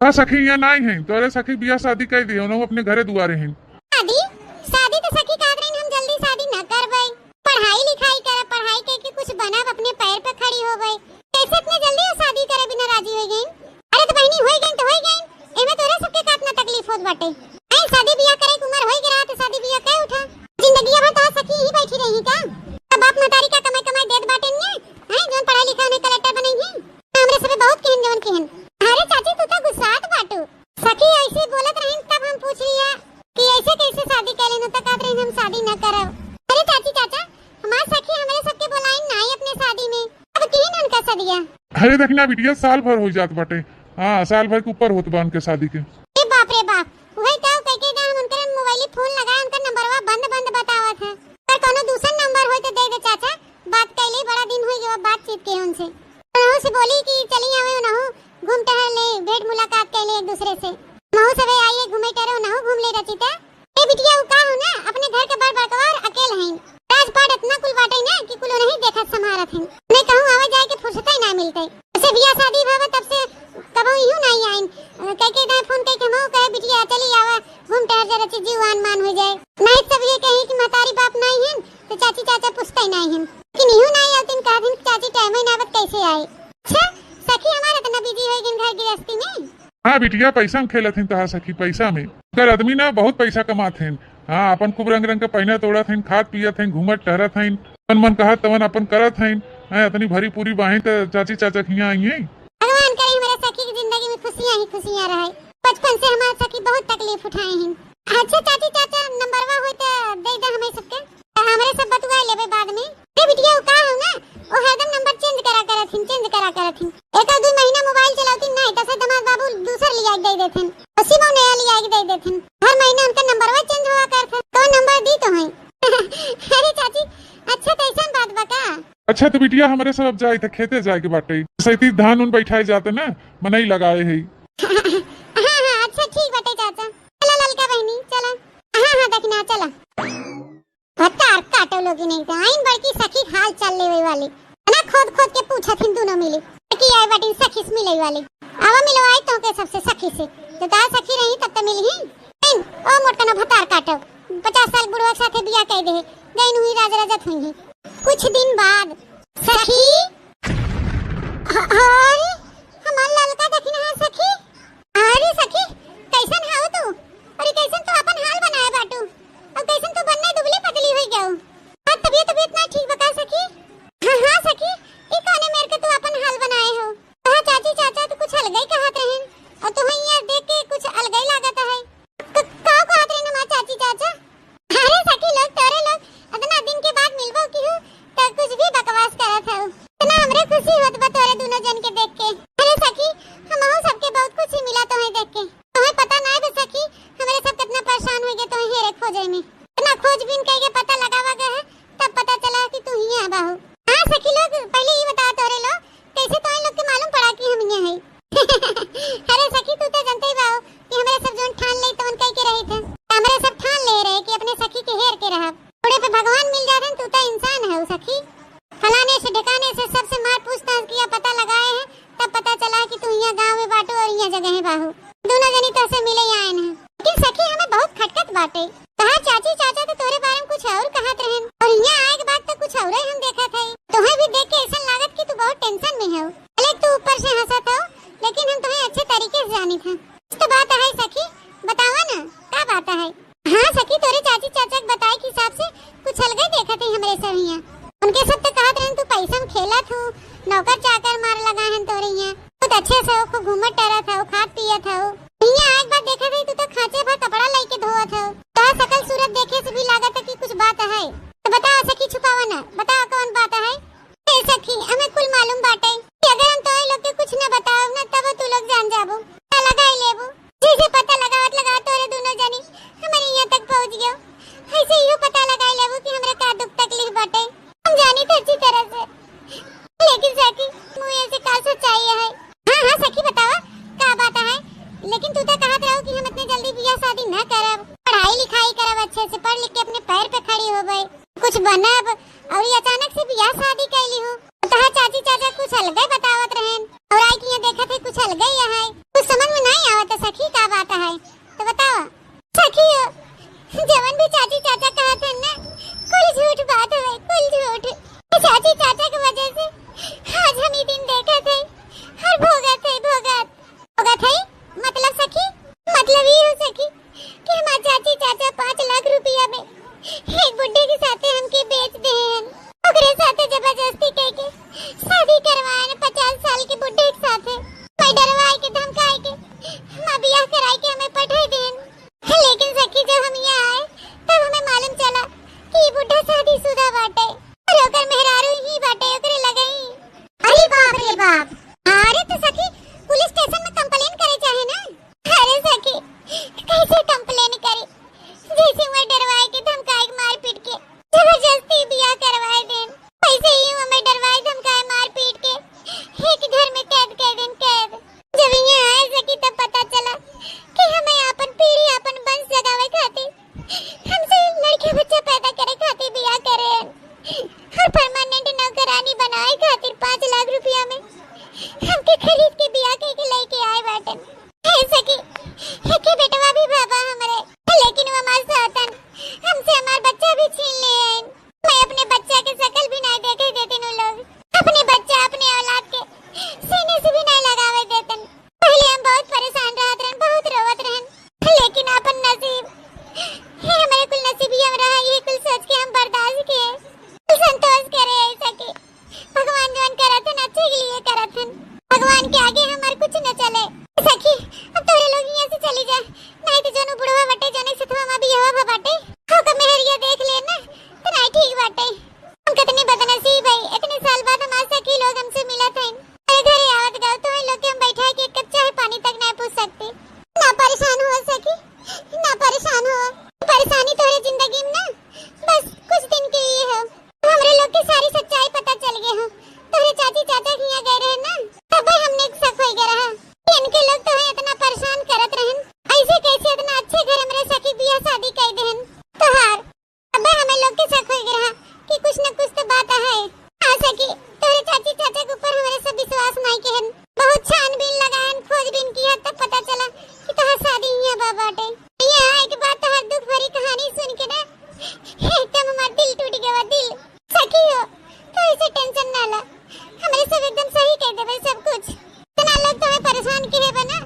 हाँ सखी, यहाँ नाई हैं, तोहरे सखी बियाह शादी कर दिए, उन्होंने अपने घरे दुआरे हैं। शादी? शादी तो सखी कहत रही हम जल्दी शादी न करबे। पढ़ाई लिखाई करब, पढ़ाई करके कुछ बनब, अपने पैर पे खड़ी होबे। कैसे इतने जल्दी शादी करे बिना राजी हो गई? अरे तो बहिनी, हो गई तो हो गई, एमे तोरे सबके का इतना तकलीफ होत बाटे? हैं, शादी बियाह करे के उम्र हो गई रहा तो शादी बियाह करे उठा। जिंदगी भर तो सखी ही बैठी रही का? अब बाप महतारी का कमाई कमाई देत बाटे नहीं, हैं, जौन पढ़ाई लिखाई उन्हें कलेक्टर बनाई है। हमरे सबे बहुत केहन जौन केहन। अरे चाची, तू तो गुस्सात बाटू। सखी ऐसे बोलत रही तब हम पूछ लिया कि ऐसे कैसे शादी कर लेना, तो कहत रही हम शादी न करब। अरे चाची चाचा, हमार सखी हमरे से दिया। अरे देखना बिटिया, साल भर हो जात बाटे। हाँ, साल भर के ऊपर होत बा उनके शादी के। ए बाप रे बाप, वही तो कह के हम उनकर मोबाइल फोन लगाए, उनकर नंबरवा बंद बंद बतावत है। पर कोनो दूसर नंबर होई तो दे दे चाचा, बात कैले बड़ा दिन हो गया बातचीत के उनसे। उनहु से बोली कि चली आवे, उनहु घूम टहल ले, भेंट मुलाकात कैले एक दूसरे से। महू सबे आई है घूमे टहरे, उनहु घूम ले रचिता। ए बिटिया, उ का हो ना, अपने घर के बड़ बड़कवा और अकेल हईन। राजपाट इतना कुल बाटे ना कि कुल उनही देखत संभारत हईन। उन्हें कहूँ आवे जाए के फुर्सत ही ना मिलते। जब से बियाह शादी भवा तब से कबहू इहू नाहीं आइन। अ, कह के दाएं फोन कह के हमहू कहे, "बिटिया, चली आवा, घूम टहर जरा, जीव आन मान हो जाए।" नाहीं सब ये कही कि महतारी बाप नाहीं हन, तो चाची चाचा पूछते ही नाहीं हन। लेकिन इहू नाहीं आवतिन, कहतिन, "चाची, टाइम ही ना आवत, कैसे आए?" अच्छा, सखी हमार इतना बिजी हो गइन घर गृहस्थी में। हाँ बिटिया, पैसा में खेलत हन तहार सखी, पैसा में। ओकर आदमी ना बहुत पैसा कमात हन। हाँ, अपन खूब रंग रंग के पहिनत ओढ़त हन, खात पियत हन, घूमत टहरत हन, अपन मन कहत तवन अपन करत हन। हैं, इतनी भरी पूरी बाहें त चाची चाचा के हियाँ आई हैं। भगवान करे हमारे सखी की जिंदगी में खुशियाँ ही खुशियाँ रहे। बचपन से हमारे सखी बहुत तकलीफ उठाए हैं। अच्छा चाची चाचा, नंबरवा होई त दे दे हमें सबके, त हमरे सब बतुआ लेबे बाद में। ए बिटिया, उ का हो ना, वो हरदम नंबर चेंज करा करत हिन, चेंज करा करत हिन। एक आध दू महीना मोबाइल चलावती नहीं, तसे दामाद बाबू दूसर लिया के दे देथिन, उसी में नया लिया के दे देथिन। हर महीना उनका नंबरवा चेंज हुआ करत है, तो नंबर दी तो है। अरे चाची, अच्छा, कैसन बात बा का? अच्छा, तो बिटिया, हमरे सब अब जाए थे, खेते जाए के बाटे। सैती धान उन बैठाए जाते ना, मनई लगाए है। हाँ, हाँ, अच्छा, ठीक बाटे चाचा। चला ललका बहनी, चला। हाँ, हाँ, दखिना, चला। भतार काटो लोगी नहीं तो आइन बड़की सखी हाल चाल लेवे वाली। ना खोद खोद के पूछत हिन दोनों मिली। कि आए बाटिन सखी से मिले वाली। आवा मिलो आई तो के सबसे सखी से। तो तार सखी रही तब तो मिली ही। ओ मोटकना भतार काटो। पचास साल बुढ़वा के साथे बियाह कह दे। गई नुही राज रजत हुई है। कुछ दिन बाद सखी। अ-, अरे, हमार ललका दखिना है सखी। अरे सखी, कैसन हाउ तू? अरे कैसन तू अपन हाल बनाए बाटू? और कैसन तू बनने दुबली पतली हो गयो? और तबियत, तबियत ना ठीक बा का सखी? हाँ, हाँ सखी, ई कौने मेर के तू अपन हाल बनाए हो? कहा चाची चाचा तो कुछ अलगे ही कहत रहन, और तुम्हें यहाँ देख के कुछ अलगे ही लागत है। क-, का कहत रहन हमार चाची चाचा? अरे सखी लोग, तोरे लोग इतना दिन के बाद मिलबो की हो, तो कुछ भी बकवास करत हो। इतना हमरे खुशी होत बा तोरे दोनों जन के देख के। अरे सखी, हमहू सबके बहुत खुशी मिला तोहे देख के। तुम्हें पता ना है सखी, हमरे सब कितना परेशान हो गए तुम्हें हेरे खोजे में। इतना खोजबीन करके पता लगावा गया है, तब पता चला कि तू हियाँ बाहू। हाँ सखी लोग, पहले ये बता तोरे लोग, कैसे तोहन लोग के मालूम पड़ा कि हम हियाँ है? अरे सखी, तू तो जानते ही बाहो कि हमरे सब जोन ठान ले तवन कह के रही थे। हमरे सब ठान ले रहे कि अपने सखी के हेर के रहब। थोड़े पे भगवान मिल जाते, तू तो इंसान है सखी। फलाने से ढिकाने से सबसे मार पूछताछ किया, पता लगाए हैं, तब पता चला कि तू हियाँ गाँव में बाटू और हियाँ जगह है बाहू। दोनों जनी तोहसे मिले ही आए हैं। लेकिन सखी, हमें बहुत खटकत बाटे। तहार चाची चाचा तो तोरे बारे में कुछ और कहत रहन, और हियाँ आए के बाद तो कुछ और ही हम देखत है। तोहे भी देख के ऐसा लागत कि तू बहुत टेंशन में हो। भले तू ऊपर से हंसत हो, लेकिन हम तुम्हें अच्छे तरीके से जानी था। कुछ तो बात है सखी, बतावा ना, का बात है? हाँ सखी, तोरे चाची चाचा के बताए के हिसाब से कुछ अलगे देखत है हमरे सब हियाँ। उनके सब तो कहत रहन तू पैसा में खेलत हो, नौकर चाकर मार लगा है तोरे हियाँ। बहुत अच्छे से हो, खूब घूमत टहरत हो, खात पियत हो। हियाँ आए के बाद देखत है तू तो खांचे भर कपड़ा लेके धोवत हो। तोहार सकल सूरत देखे से भी लागत है कि कुछ बात है। तो बताओ सखी, छुपावा ना, बताओ कौन बात है। ए सखी, हमें कुल मालूम बाटे कि अगर हम तोहरे लोग के कुछ न बताओ ना, तब तू लोग जान जाबो, पता लगाई लेबो। जैसे पता लगावत लगावत तोहरे दोनों जनी हमारे यहाँ तक पहुँच गयो, ऐसे इहो पता लगाई लेबो कि हमरा का दुख तकलीफ बाटे। हम जानी थे अच्छी तरह से, लेकिन सखी, मुँह ऐसे का सच्चाई है? हाँ, हाँ सखी, बतावा, का बात है? लेकिन तू तो कहत रहो कि हम इतने जल्दी बियाह शादी न करब, पढ़ाई लिखाई करब, अच्छे से पढ़ लिख के अपने पैर पे खड़ी होबे, कुछ बनब, और ये अचानक से बियाह शादी कैली हो। तोहार चाची चाचा कुछ अलगे बतावत रहेन, और आई कि यहाँ देखत है कुछ अलगे ही है। कुछ समझ में नहीं आवत है सखी, का बात है, तो बतावा। सखी हो, जवन भी चाची चाचा कहत हन ना, कुल झूठ बात हवे, कुल झूठ। ये चाची चाचा के वजह से आज हम ई दिन देखत है और भोगत है, भोगत। भोगत है? मतलब सखी? मतलब ई हो सखी कि हमार चाची चाचा पाँच लाख रुपया में एक बुड्ढे के साथे हमके बेच दे हन। ओकरे साथे जबरदस्ती कइके शादी करवाए न पचास साल के बुड्ढे के साथे। मैं डरवाए के, धमकाए के, हमार बियाह कराए के हमें पठाई देन। लेकिन सखी, जब हम यहाँ आए, तब हमें मालूम चला कि ई बुड्ढा शादीशुदा बाटे और ओकर मेहरारू ही बाटे, ओकरे लगे ही। अरे बाप रे रानी बनाए खातिर पाँच लाख रुपया में हमके खरीद के बियाह कइके लइके आए बाटन। हे सखी, एके बेटवा भी बाबा हमरे, लेकिन वो हमार सौतन, हमसे हमार बच्चा भी छीन ले हैं। मैं अपने बच्चा के शकल भी नहीं देखे देतिन उ लोग। अपने बच्चा, अपने औलाद के सीने से भी नहीं लगावे देतिन। पहले हम बहुत परेशान रहत रहन, बहुत रोवत रहन, लेकिन अपन नसीब, हे हमरे कुल नसीबिया में रहा, ये कुल सोच के हम बर्दाश्त किए, कुल संतोष करे। ऐसा कि भगवान जौन करत हन, अच्छे के लिए करत हन। भगवान के आगे हमार कुछ न चले। सखी, अब तोरे लोग यहाँ से चली जा, नहीं तो जौन उ बुढ़वा बाटे, जौन एक सथवा में बियाह भा बाटे, ओकर मेहरिया देख ले ना, तो नहीं ठीक बाटे। हम कितनी बदनसीब है, इतने साल बाद हमार सखी लोग हमसे मिलत हैं। अरे घरे आवत गाँव तो लोग के हम बैठा के एक कप चाय पानी तक नहीं पूछ सकते। ना परेशान हो सखी, ना परेशान हो। परेशानी तोरे जिंदगी में ना बस कुछ दिन के लिए हो। हमरे लोग के सारी सच्चाई पता चल गए हो। तोरे चाची चाचा के यहाँ गए रहे ना, तब हमने शक हो गया रहा कि इनके लोग तो है इतना परेशान करत रहन, ऐसे कैसे इतना अच्छे घर हमरे सखी बियाह शादी कर देहन तोहार। अब हमें लोग के शक हो गया रहा कि कुछ न कुछ तो बात है। हाँ सखी, तोरे चाची चाचा के ऊपर हमारे सब विश्वास नहीं के हन। बहुत छानबीन लगायन, खोजबीन किया, तब पता चला कि तोहार शादी हियाँ बा बाटे। यहाँ एक बात, तोहार दुख भरी कहानी सुन के ना एकदम हमार दिल टूट गया, दिल। सखी हो, तो ऐसे टेंशन ना ला, हमरे सब एकदम सही कह देबे सब कुछ। इतना लोग तो हमें परेशान किहे बा ना,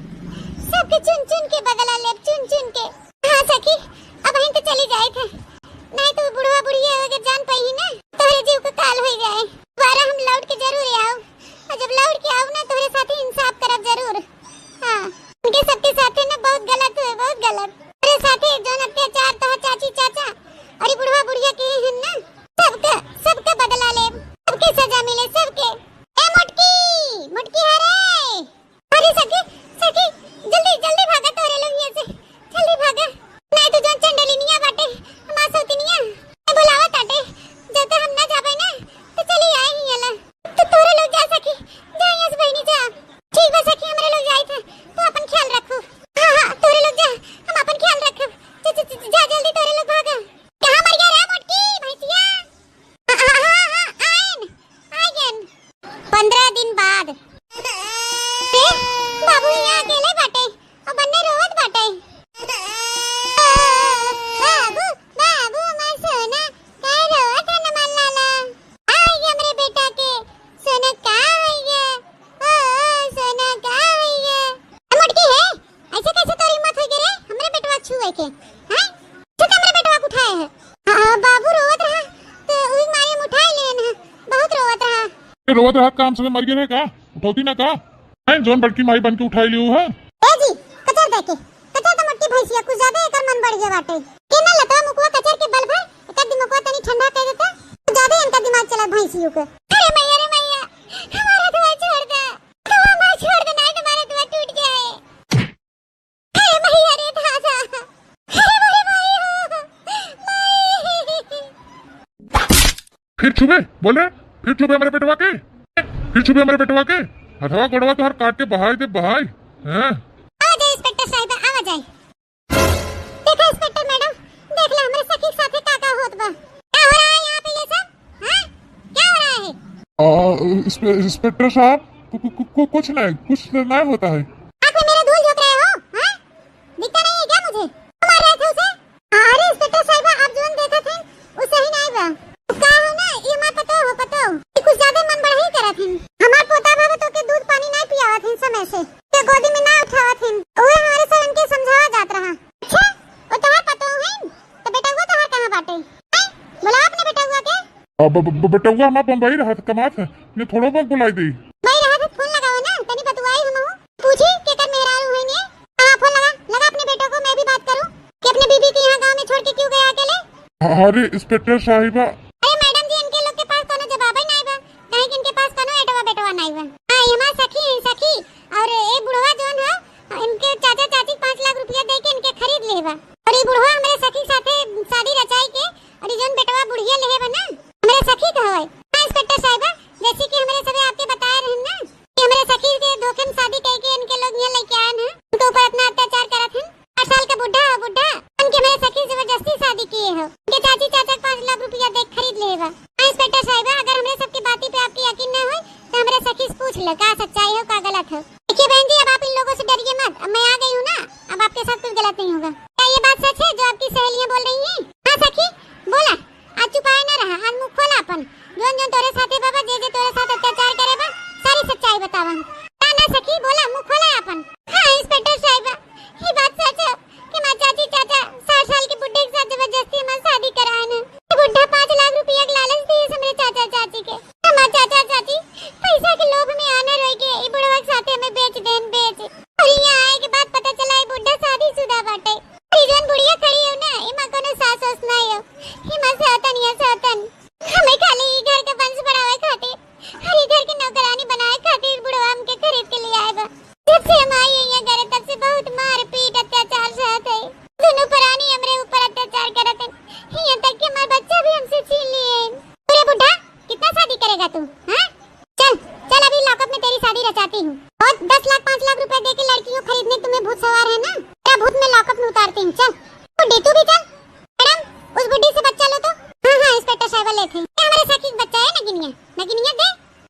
सबके चुन चुन के बदला लेब, चुन चुन के। हाँ सखी, अब हम तो चली जाए थे, नहीं तो बुढ़वा बुढ़िया अगर जान पाई ना, तोहरे जीव को काल हो जाए। दोबारा हम लौट के जरूर आओ, और जब लौट के आओ ना, तोहरे साथे इंसाफ करब जरूर। हाँ, उनके सबके साथे ना बहुत गलत हुए, बहुत गलत। तोहरे साथे जौन अत्याचार तोहर चाची चाचा और ये बुढ़वा बुढ़िया के हैं ना, सबका, सबका बदला लेब, सबके सजा मिले, सबके। ए मोटकी, मोटकी हरे। अरे सखी, सखी, जल्दी, जल्दी भागा तोरे लोग यहाँ से, जल्दी भागा। नहीं तो जौन चंडलिनिया बाटे, हमार सौतिनिया, ए बुलावा ताटे, जब तक हम ना जाबे ना, तो चली आई ही अला। तो तोरे लोग जा सखी, जा यहाँ से बहिनी जा। ठीक बा सखी, हमरे लोग जाई थे, तू अपन ख्याल रखू। हाँ, हाँ, तोरे लोग जा, हम अपन ख्याल रखब। जा, जा, जा, जा, जल्दी तोरे लोग भागा। कहाँ मर गया रे मोटकी भैंसिया? हाँ, हाँ, हाँ, हाँ, आयन, आयन। पन्द्रह दिन बाद। ए, बाबू यहाँ अकेले बाटे, और बन्ने रोवत बाटे। बाबू, बाबू, हमार सोना, काहे रोवत है हमार लाला? का होइगे हमरे बेटा के? सोना का होइगे? ओ, ओ, सोना का होइगे? ए, मोटकी है, ऐसे कैसे तोरी हिम्मत होइगे रे, हमरे बेटवा छुए के? हैं? छुके हमरे बेटवा के उठाए है। हाँ, बाबू रोवत रहा, तो उही मारे हम उठाए लेन है, बहुत रोवत रहा। ए, रोवत रहा, काम से मर गए रहे का? उठौती ना का? हैं, जौन बड़की माई बन के उठाई लियो है। ए जी, कचर दे के, कचर तो मोटकी भैंसिया, कुछ ज्यादा एकर मन बढ़ गया बाटे। के ना लतवा मुकवा कचर के बल भर, एकर दिमागवा तनी ठंडा कर देता, कुछ ज्यादा इनका दिमाग चला भैंसियों के। अरे मैया रे मैया, हमारा दुआ छोड़ दे, दुआ हमारा छोड़ दे, नहीं तुम्हारा दुआ टूट जाए। अरे मैया रे दादा, अरे मोरे माई हो, माई। फिर छुबे, बोल रे, फिर छुबे हमरे बेटवा के, फिर छुबे हमरे बेटवा के, हथवा गोड़वा तोहर काट के बहाई दे, बहाई, हैं? आवा जाए इंस्पेक्टर साहब, आवा जाए। देखा इंस्पेक्टर मैडम, देख ला हमरे सखी के साथे का का होत बा। का हो रहा है यहाँ पे ये सब? हाँ? क्या हो रहा है? आ, इंस्पे-, इंस्पेक्टर साहब, कु-, कु-, कु-, कु-, कुछ नहीं, कुछ नहीं होता है। आँख में मेरा धूल झोंक रहे हो, हाँ? दिखता नहीं है क्या मुझे? क्यों मार रहे थे उसे? अरे इंस्पेक्टर साहिबा, आप जोन देखत हैं, वो सही नहीं बा। का हो ना, ये हमार पतो हो, पतो। ये कुछ ज्यादा मन बढ़ाई करत हैं। हमार पोता बाबा तो के दूध पानी नहीं पियावत हैं समय से, के गोदी में ना उठावत हैं। ओए हमारे सब इनके समझावा जात रहा। अच्छा, वो तोहार पतो हैं, तो बेटवा तोहार कहाँ बाटे? हैं? बुला अपने बेटवा के। अब ब-, ब-, बेटवा हमार बम्बई रहत, कमात है, ने थोड़ो बहुत बुलाई दे। बम्बई रहत है, फोन लगाओ ना, तनी बतुआई हमहू। पूछी केकर मेहरारू है ने? हाँ, फोन लगा, लगा अपने बेटों को, मैं भी बात करूँ कि अपने बीबी के यहाँ गाँव में छोड़ के क्यों गया अकेले? अरे इंस्पेक्टर साहिबा। अरे मैडम जी, इनके लोग के पास कोनो जवाब ही नहीं बा, कहीं कि इनके पास कोनो एटवा बेटवा नहीं बा। हाँ, ये हमार सखी है, सखी। और ये बुढ़वा जोन है, इनके चाचा चाची पाँच लाख रुपया दे के इनके खरीद ले बा। और ये बुढ़वा हमारे सखी साथे शादी रचाई के, और ये जोन बेटवा बुढ़िया ले बा ना, हमारे सखी का है। हाँ इंस्पेक्टर साहिबा, जैसे कि हमारे सभी आपके बताए रहे ना, कि हमरे सखी के धोखे में शादी कइके इनके लोग यहाँ लेके आए हैं, उनके ऊपर इतना अत्याचार करत हैं। आठ साल का बुढ़ा हो, बुढ़ा, उनके हमरे सखी से जबरदस्ती शादी किए हो, उनके चाची चाचा के पाँच लाख रुपया दे के खरीद ले बा। हाँ इंस्पेक्टर साहिबा, अगर हमरे सबके बाती पे यकीन ना होए तो हमरे सखी से पूछ ले, का सच्चाई हो, का गलत हो। देखिए बहन जी, अब आप इन लोगों से डरिए मत, अब मैं आ गई हूँ ना, अब आपके साथ कुछ गलत नहीं होगा। क्या ये बात सच है जो आपकी सहेलियाँ बोल रही हैं? हाँ सखी, बोला, आज चुपाए ना रहा, आज मुँह खोला अपन। जोन जोन तोरे साथे बाबा, जे जे तोरे साथ अत्याचार करे बा, सारी सच्चाई बतावा। ना ना सखी, बोला, मुँह खोला अपन। हाँ इंस्पेक्टर साहिबा, ये बात सच है कि हमार चाची चाचा साठ साल के बुढ़े के साथ जबरदस्ती हमार शादी कराए न। ये बुढ़ा पाँच लाख रुपया के लालच दिए हमरे चाचा चाची के। हमार चाचा चाची पैसा के लोभ में आना रह गए, ये बुढ़वा के साथे हमें बेच देन, बेच। और यहाँ आए के बाद पता चला ये बुढ़ा शादीशुदा बाटे। और ये जौन बुढ़िया खड़ी है ना, इमा कोनो सास वास नहीं हो, इमा सौतन या सौतन। हमें खाली ई घर के वंश बढ़ावे खातिर और ई घर के नौकरानी बनाए खातिर बुढ़वा हमके खरीद के ले आए बा। जब से हम आई है यहाँ घरे, तब से बहुत मार पीट अत्याचार सहत है। दोनों परानी हमरे ऊपर अत्याचार करत हैं, यहाँ तक कि हमार बच्चा भी हमसे छीन लिए हैं। अरे बुढ़ा, कितना शादी करेगा तू, हाँ? चल, चल अभी लॉकअप में तेरी शादी रचाती हूँ। और दस लाख पाँच लाख रुपए दे के लड़की को खरीदने तुम्हें भूत सवार है ना, तेरा भूत मैं लॉकअप में उतारती हूँ। चल बुड्ढी, तू भी चल। मैडम, उस बुड्ढी से बच्चा लो तो। हाँ हाँ इंस्पेक्टर साहिबा, लेते हैं। ये हमारे सखी का बच्चा है, नगिनिया, नगिनिया दे।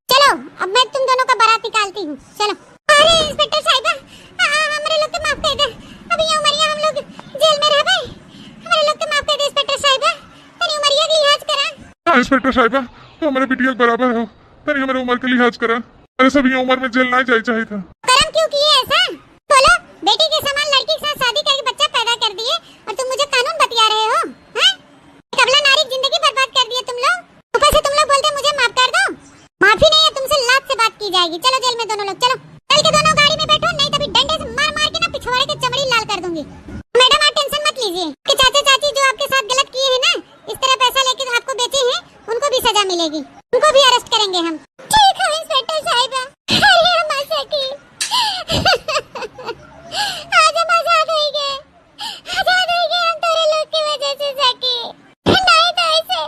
चलो अब मैं तुम दोनों का बारात निकालती हूँ, चलो। अरे इंस्पेक्टर साहिबा, आ, आ, हमरे लोग के माफ कर दे। अब ये उमरिया हम लोग जेल में रहबे, हमरे लोग के माफ कर दे इंस्पेक्टर साहिबा, तनी उमरिया के लिहाज करा। हाँ इंस्पेक्टर साहिबा, तू हमरे बिटिया के बराबर हो, तनी हमरे उमर के लिहाज करा। अरे सब ये उमर में जेल ना जाए चाहिए था। कर्म क्यों किए ऐसा? बोलो, बेटी के समान लड़की के साथ शादी करके बच्चा पैदा कर दिए और तुम मुझे कानून बतिया रहे हो, हैं? एक अबला नारी की जिंदगी बर्बाद कर दिए तुम लोग। ऊपर से तुम लोग बोलते मुझे माफ कर दो। माफी नहीं है तुमसे, लात से बात की जाएगी। चलो जेल में दोनों लोग, चलो। चल के दोनों गाड़ी में बैठो, नहीं तभी डंडे से मार मार के ना पिछवाड़े के चमड़ी लाल कर दूंगी। मैडम आप टेंशन मत लीजिए, कि चाचा चाची जो आपके साथ गलत किए हैं ना, इस तरह पैसा लेके आपको बेचे हैं, उनको भी सजा मिलेगी, उनको भी अरेस्ट करेंगे हम। ठीक है इंस्पेक्टर साहिबा। अरे हमार सखी, आज हम आजाद हो गए, आजाद हो गए हम तोरे लोग की वजह से सखी, नहीं तो ऐसे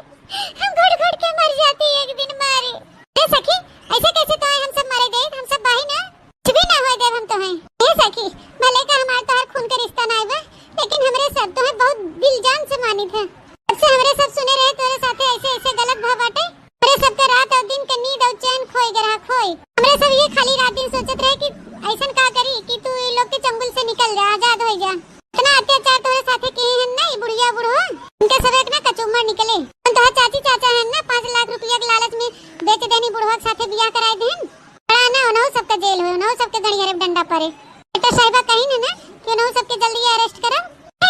हम घुट घुट के मर जाती एक दिन मारे। अरे सखी, ऐसे कैसे तो हम सब मारे गए, हम सब भाई ना, कुछ भी ना होए देब हम तोहें। हे सखी, भले का हमार तोहार खून के रिश्ता ना बा, लेकिन हमरे सब तोहें बहुत दिल जान से मानित है। जब से हमरे सब सुने रहे तोरे साथे ऐसे ऐसे गलत भा बाटे, हमरे सबके रात और दिन के नींद और चैन खोए गए रहा, खोए। हमरे सब ये खाली रात दिन सोचत रहे कि ऐसन का करी कि तू ई लोग के चंगुल से निकल जा, आजाद हो जा। इतना अत्याचार तोरे साथे किए हैं ना, ई बुढ़िया बुढ़वा, उनके सब एक ना कचूमर निकले। हम तोहार चाची चाचा हैं ना, पाँच लाख रुपया के लालच में बेच देनी बुढ़वा के साथे बियाह कराए देन। बड़ा ना, उनहु सबके जेल होए, उनहु सबके गड़िया रे डंडा पड़े। इंस्पेक्टर साहिबा कही ना, ना कि उनहु सबके जल्दी अरेस्ट करा।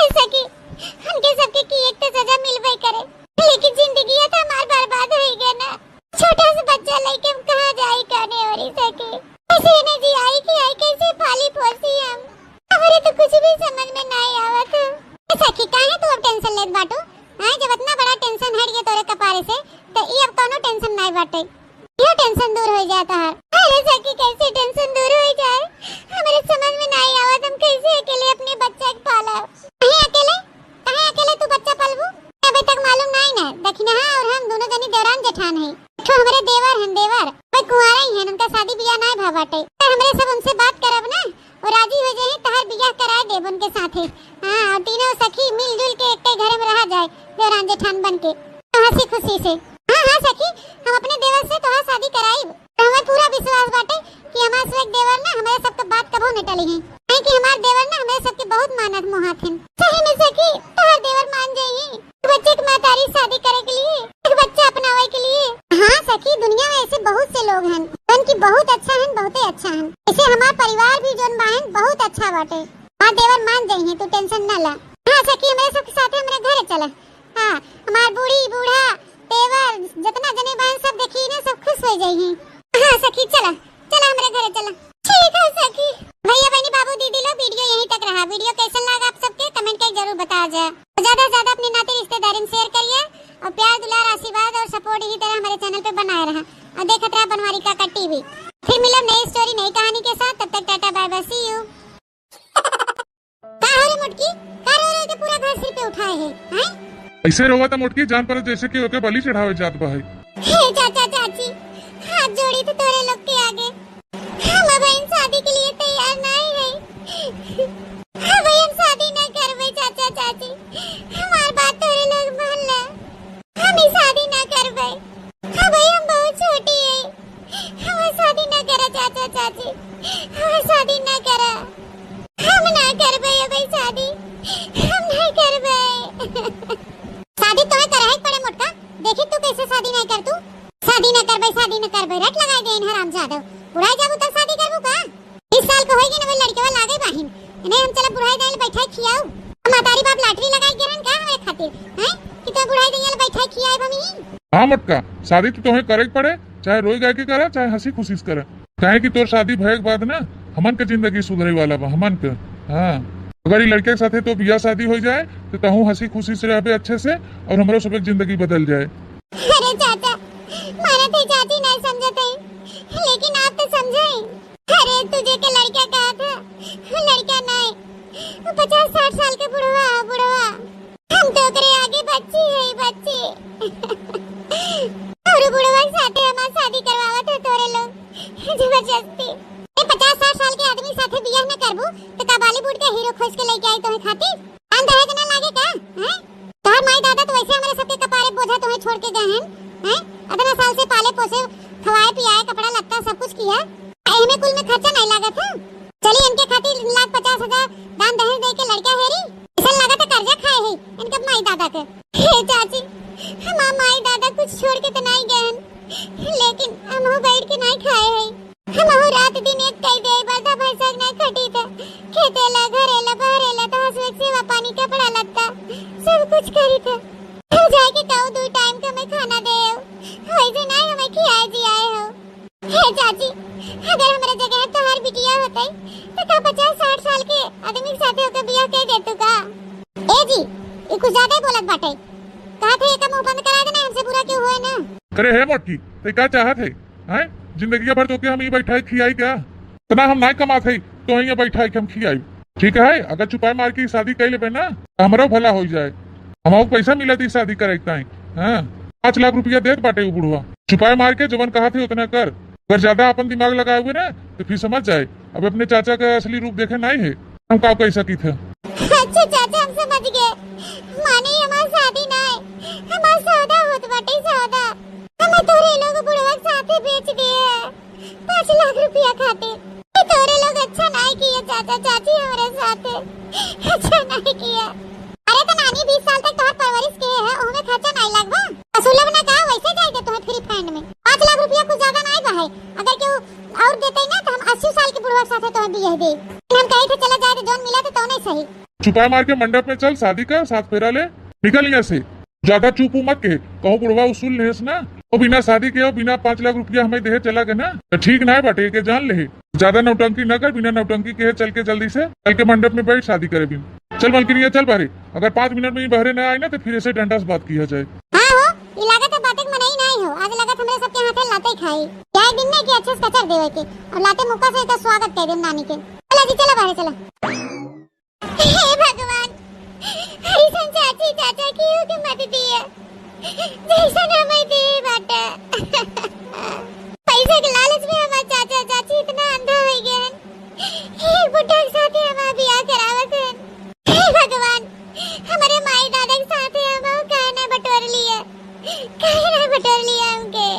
ऐसा कि उनके सबके की एक तो सजा मिलबे करे, लेकिन जिंदगी तो हमार बर्बाद हो गया ना। छोटा सा बच्चा लेके हम कहाँ जाई, काने और सके? कैसे इन्हें जी आई कि आई कैसे पाली पोसी हम? हमारे तो कुछ भी समझ में नहीं आवत है। ए सखी, काहे तू अब टेंशन लेत बाटू? हाँ, जब इतना बड़ा टेंशन हट गया तोरे कपारे से, तो ई अब कौनो टेंशन नहीं बाटे। यो टेंशन दूर हो जाए तोहार। अरे सखी, कैसे टेंशन दूर हो जाए? हमारे समझ में नहीं आवत, हम कैसे अकेले अपने बच्चा के पालब? कहीं अकेले? कहीं अकेले तू बच्चा पालबू? अबे तक मालूम नहीं ना, दखिनहा और हम दोनों जनी देवरान जेठान है। तो हमारे देवर हैं, देवर, कोई कुंवारा ही हैं, उनका शादी ब्याह नहीं भा बाटे। तो हमरे सब उनसे बात करब ना, वो राजी हो जाए, तहार बियाह कराए देब उनके साथे। हाँ, और तीनों सखी मिलजुल के एक घर में रहा जाए, देवरान जेठान बन के, तो हंसी खुशी से। हाँ, हाँ सखी, हम अपने देवर से तोहार शादी कराइब। तो हमें पूरा विश्वास बाटे कि हमार सुएक देवर ना हमारे सबके बात कबो न टली हैं, काहे कि हमार देवर ना हमारे सबके बहुत मानत मोहात हैं। सही में सखी, तोहार देवर मान जाई। एक बच्चे के महतारी शादी करे के लिए, एक बच्चा अपनावे के लिए। हाँ सखी, दुनिया में ऐसे बहुत से लोग हैं, जौन की बहुत अच्छा है, बहुते अच्छा है। ऐसे हमार परिवार भी जौन बा है, बहुत अच्छा बाटे। हाँ देवर मान जाई है, तू टेंशन ना ला। हाँ सखी, हमरे सबके साथे हमरे घरे चला। हाँ, हमार बूढ़ी बूढ़ा देवर जितना जने बहन सब देखी ना, सब खुश हो जाई हैं। हाँ सखी, चला चला हमरे घरे चला। ठीक है सखी। भैया बहनी बाबू दीदी लोग, वीडियो यहीं तक रहा। वीडियो कैसन लगा आप सबके कमेंट करके जरूर बताया जाए। ज्यादा से ज्यादा अपने नाते रिश्तेदारी में शेयर करिए और प्यार दुलार आशीर्वाद और सपोर्ट इही तरह हमारे चैनल पे बनाए रहा। और देखत रहा बनवारी काका टीवी। फिर मिलब नई स्टोरी नई कहानी के साथ, तब तक टाटा बाय बाय, सी यू। का हो रे मोटकी, का रो रो के पूरा घर सिर पे उठाए है, हैं? ऐसे रोवा था मोटकी, जान पर जैसे कि ओके बलि चढ़ावे जात बा है। हे चाचा चाची, हाथ जोड़ी थे तोरे लोग के आगे, हम अब इन शादी के लिए तैयार नहीं है। अब हम शादी ना करबे चाचा चाची, हमार बात तोरे लोग मान ले, हम ई शादी ना करबे। अब हम बहुत छोटी है, हाँ, शादी ना करा। हम ना करबे अबे शादी, हम ना करबे। शादी तोहे करहे के पड़े मोटका, देखी तू कैसे शादी ना कर तू। शादी ना करबे, शादी ना करबे, रट लगाई देइन हरामजादव। बुढ़ाई जाबू तब शादी करबू का? बीस साल के होई गए ना, वो लड़कवा लागे बाहिन। इन्हें हम चला बुढ़ाई दाई ले बैठाई खियाऊ। हम महतारी बाप lottery लगाई गिरन का हमारे खातिर, हैं? कि तो बुढ़ाई दाई ले बैठाई खियाए हम ही? हाँ मोटका, शादी तो तोहे करे के पड़े, चाहे रोई गाय के करा, चाहे हंसी खुशी से करा। काहे कि तोर शादी भए के बाद ना हमन के जिंदगी सुधरे वाला बा, हमन के। हाँ, अगर ई लड़के के साथे तो बियाह शादी हो जाए तो तहूँ हंसी खुशी से रहबे अच्छे से और हमरो सब के जिंदगी बदल जाए। अरे चाचा, मानत है चाची नहीं समझत है, लेकिन आप तो समझे। अरे तुझे के लड़का कहा था, लड़का नहीं, वो पचास साठ साल के बुढ़वा है, बुढ़वा। हम तो ओकरे आगे बच्ची है, बच्ची। और बुढ़वा के साथे हमार शादी करवावत है तोरे लोग जबरदस्ती। ए, पचास साठ साल के आदमी साथे बियाह न करबू तो का Bollywood के हीरो खोज के लेके आई तोहे खातिर? दान दहेज ना लागे का? हैं? तोहर माई दादा तो वैसे हमरे सबके कपारे बोझा तोहे छोड़ के गए हैं, हैं? इतना साल से पाले पोसे, खवाए पियाए, कपड़ा लत्ता सब कुछ किया, एहमे कुल में खर्चा नहीं लागत है? चली इनके खातिर लाख पचास हजार दान दहेज दे के लड़का हेरी, ऐसा लागत है कर्जा खाए है इनके माई दादा के। हे चाची, हमार माई दादा कुछ छोड़ के तो नहीं गए हैं, लेकिन हमहू बैठ के नहीं खाए है। हमहू रात दिन एक कई दे, बरधा भैंसा के नहीं खटी थे, खेते ला, घरे ला, बहरे ला, तो हंसुए के सेवा पानी, कपड़ा लत्ता, सब कुछ करी थे। तू जाए के कहू दू टाइम के हमें खाना दे, वैसे नहीं हमें खियाए जियाए हो। हे चाची, अगर हमरे जगह तोहार बिटिया होतई, तो का पचास साठ साल के आदमी के साथे ओकर बियाह कर देतू का? ए जी, ई कुछ ज्यादा ही बोलत बाटे। कहा थे एका मुंह बंद करा देना, हमसे बुरा क्यों होए ना? अरे हे मोटकी, ते का चाहत है? हैं? जिंदगिया भर तोके हम ई बैठाई खियाई क्या? इतना हम ना कमात है, तो यहाँ बैठाई के हम खियाई। ठीक है, अगर चुपाई मार के ई शादी कर लेबे ना, तो हमरो भला हो जाए। हमहू पैसा मिलत ई शादी करे के ताई। हाँ, पाँच लाख रुपया देत बाटे उ बुढ़वा। चुपाई मार के जवन कहा थे उतना कर। अगर ज्यादा अपन दिमाग लगाए हुए ना, तो फिर समझ जाए, अब अपने चाचा का असली रूप देखे नहीं है, हम का कह सकी थे। अच्छा चाचा, हम समझ गए, माने हमार शादी ना है, हमार सौदा होत बाटे, सौदा। हमें तोरे लोग बुढ़वा के साथे बेच दिए है। पाँच लाख रुपया खातिर। ये तोरे लोग अच्छा नाई किए चाचा चाची हमरे साथे। अच्छा नाई किए। अरे तो नानी बीस साल तक तोहर परवरिश किए है, ओहमे खर्चा नाई लागबा। असुलभ ना का वैसे जाए दे तुम्हें फ्री फंड में। पाँच लाख रुपया कुछ ज्यादा नाई बा है। अगर केहू और देते ना तो हम अस्सी साल के बुढ़वा के साथे तोहर बियाह दे। हम कहे थे चला जाए तो जौन मिला तो तौने सही। चुपाई मार के मंडप में चल, शादी कर, सात फेरा ले, निकल यहाँ से। ज्यादा चुप मत के, कहूँ बुढ़वा उसूल लेस ना, तो बिना शादी के और बिना पाँच लाख रुपया हमें देहे चला गए ना, तो ठीक ना बाटे, के जान ले। ज्यादा नौटंकी ना कर, बिना नौटंकी के चल के जल्दी से, चल के मंडप में बैठ, शादी करे बिन। चल मलकिनिया, चल बाहरे, अगर पाँच मिनट में ही बाहरे ना आए ना, तो फिर ऐसे डंडा से बात किया जाए। हाँ हो, ई लागत है बातें मनई नहीं हो, आज लागत हमरे सबके हाथे लाते खाई। क्या दिन ने कि अच्छे से कचर देवे के, और लाते मुक्का से एकर स्वागत कर दे नानी के। चला जी, चला बाहरे, चला। हे भगवान, ऐसन चाची चाचा केहू के मत दिए, जैसन हमें दिए बाटे। पैसा के लालच में हमार चाचा चाची इतना अंधा हो गए हैं, एक बुढ़ा के साथे हमार बियाह करावत हैं। हे भगवान, हमारे माई दादा के साथे हम काहे ना बटोर लिए, काहे ना बटोर लिए हमके।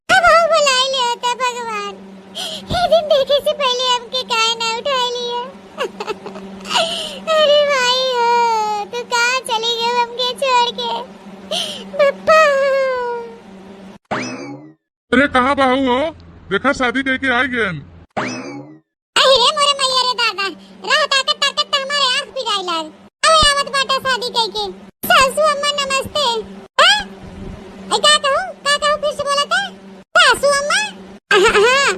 अब हम भुलाई ले होता भगवान, ये दिन देखे से पहले हमके काहे ना उठाए लिए। अरे भाई हो, तू कहाँ चली गई हमके छोड़ के? पप्पा। अरे कहाँ बाहू हो? देखा शादी कह के आ गए। अरे मोरे मैया रे दादा, राह ताकत ताकत त हमारे आँख पिराए लाग। अबे आवत बाटा शादी कह के। सासू अम्मा नमस्ते। हाँ? ए, का कहू? का कहू? फिर से बोला था? सासू अम्मा? हाँ, हाँ।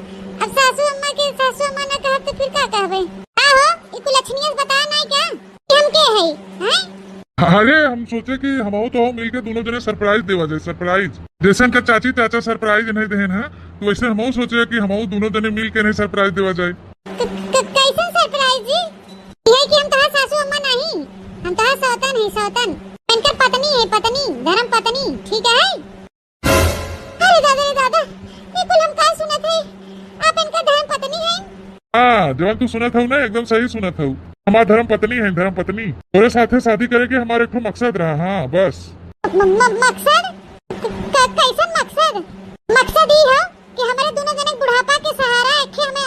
अब सासू अम्मा के सासू अम्मा ना कहब तो फिर का कहबे? का हो? ई कुलछनिया से बताया नहीं क्या? कि हम के हई? हैं? अरे, हम सोचे कि हमहू तो मिलके दोनों जने सरप्राइज देवा जाए, सरप्राइज। जैसन का चाची चाचा सरप्राइज नहीं देहन है, तो वैसे हमहू सोचे कि हमहू दोनों जने मिल के नहीं सरप्राइज देवा जाए। क-, क-, कैसन सरप्राइज जी? ये कि हम तोहार सासू अम्मा नहीं, हम तोहार सौतन है, सौतन। इनकर पत्नी है, पत्नी, धर्म पत्नी, ठीक है? अरे दादा रे दादा, ये कुल हम का सुनत है? आप इनका धर्म पत्नी है? हाँ, जवन तू सुनत हऊ ना, एकदम सही सुनत हऊ। हमार धर्म पत्नी है, धर्म पत्नी। तोरे साथे शादी करे के हमार एक ठो मकसद रहा, हाँ, बस। म-, म-, मकसद? क-, क-, कैसन मकसद? मकसद ई है कि हमारे दोनों जने के बुढ़ापा के सहारा एक ही हमें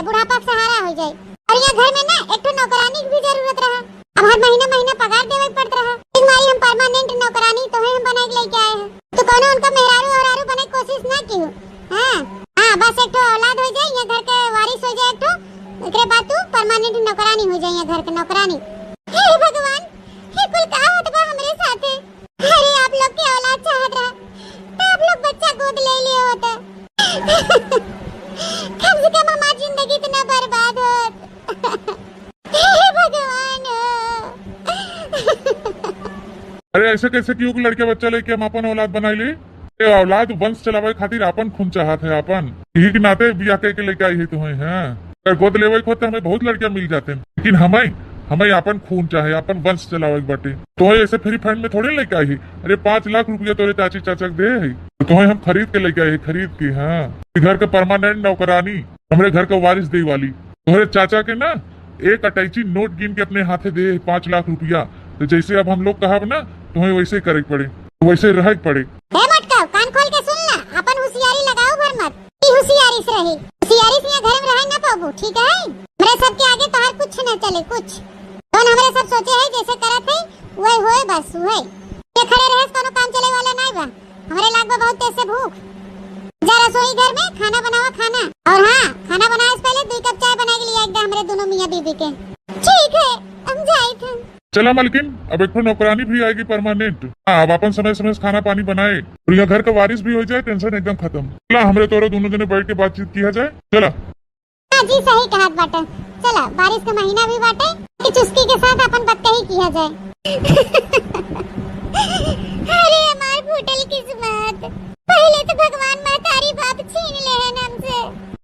बुढ़ापा के सहारा हो जाए। और यहाँ घर में ना एक ठो नौकरानी की भी जरूरत रहा। अब हर महीना महीना पगार देवे के पड़त रहा। एक मारी हम परमानेंट नौकरानी तोहे हम बनाए के लेके आए हैं। तू कौनो उनका मेहरारू औरारू बने के कोशिश ना की हो। हाँ, हाँ, बस एक ठो औलाद हो जाए, यहाँ घर के वारिस हो जाए एक ठो, एकरे बाद तू परमानेंट नौकरानी हो जाए, यहाँ घर के नौकरानी। हे भगवान, हे कुल का होत बा हमरे साथे? अरे, आप लोग के औलाद चाहत रहा, तो आप लोग बच्चा गोद ले लिए होते। कम से कम हमार जिंदगी इतना बर्बाद होत। हे भगवान। अरे, ऐसे कैसे क्यों लड़के बच्चा लेके हम अपन औलाद बनाई ले? ए, औलाद वंश चलावे खातिर आपन खून चाहत है, आपन। यही के नाते बियाह कह के लेके आई है तुम्हें, हैं? अगर गोद लेवे के होते हमें बहुत लड़कियां मिल जाते हैं, लेकिन हमें, हमें आपन खून चाहे, आपन वंश चलावे के बाटे। तो ऐसे फ्री फंड में थोड़े लेके आई है। अरे, पाँच लाख रुपया तोरे चाची चाचा के दे है, तो तुम्हें हम खरीद के लेके आए हैं, खरीद के। हाँ, ई घर के परमानेंट नौकरानी, हमरे घर के वारिस दे वाली। तोहरे चाचा के ना एक अटैची नोट गिन के अपने हाथे दे, पाँच लाख रुपया। तो जैसे अब हम लोग कहब ना, तुम्हें वैसे करे के पड़े, वैसे रहे के पड़े। ए मोटका, कान खोल के सुन ला, अपन होशियारी लगाओ भर मत। ई होशियारी से रही, होशियारी से यहाँ घर में रहे ना पाबू, ठीक है? हमरे सबके आगे तोहार कुछ न चले, कुछ। जौन हमरे सब सोचे है, जैसे करत है, वही होए बस, वही। ये खड़े रहे से कोनो काम चले वाला नहीं बा। हमरे लाग बा बहुत तेज से भूख। जा रसोई घर में खाना बनावा, खाना। और हाँ, खाना बनावे से पहले दो कप चाय बना के लिए एक हमरे दोनों मियाँ बीबी के। ठीक है, हम जाइत हैं। चला मलकिन, अब एक ठो नौकरानी भी आएगी परमानेंट। हाँ, अब अपन समय समय से खाना पानी बनाए और यहाँ घर का वारिस भी हो जाए, टेंशन एकदम खत्म। चला, हमरे तोरे दोनों जने बैठ के बातचीत किया जाए। चला। हाँ जी, सही कहत बाटे। चला, बारिश का महीना भी बाटे, कि चुस्की के साथ अपन बतकही किया जाए। अरे हमार फूटल किस्मत, पहले तो भगवान महतारी बाप छीन लेहन हमसे,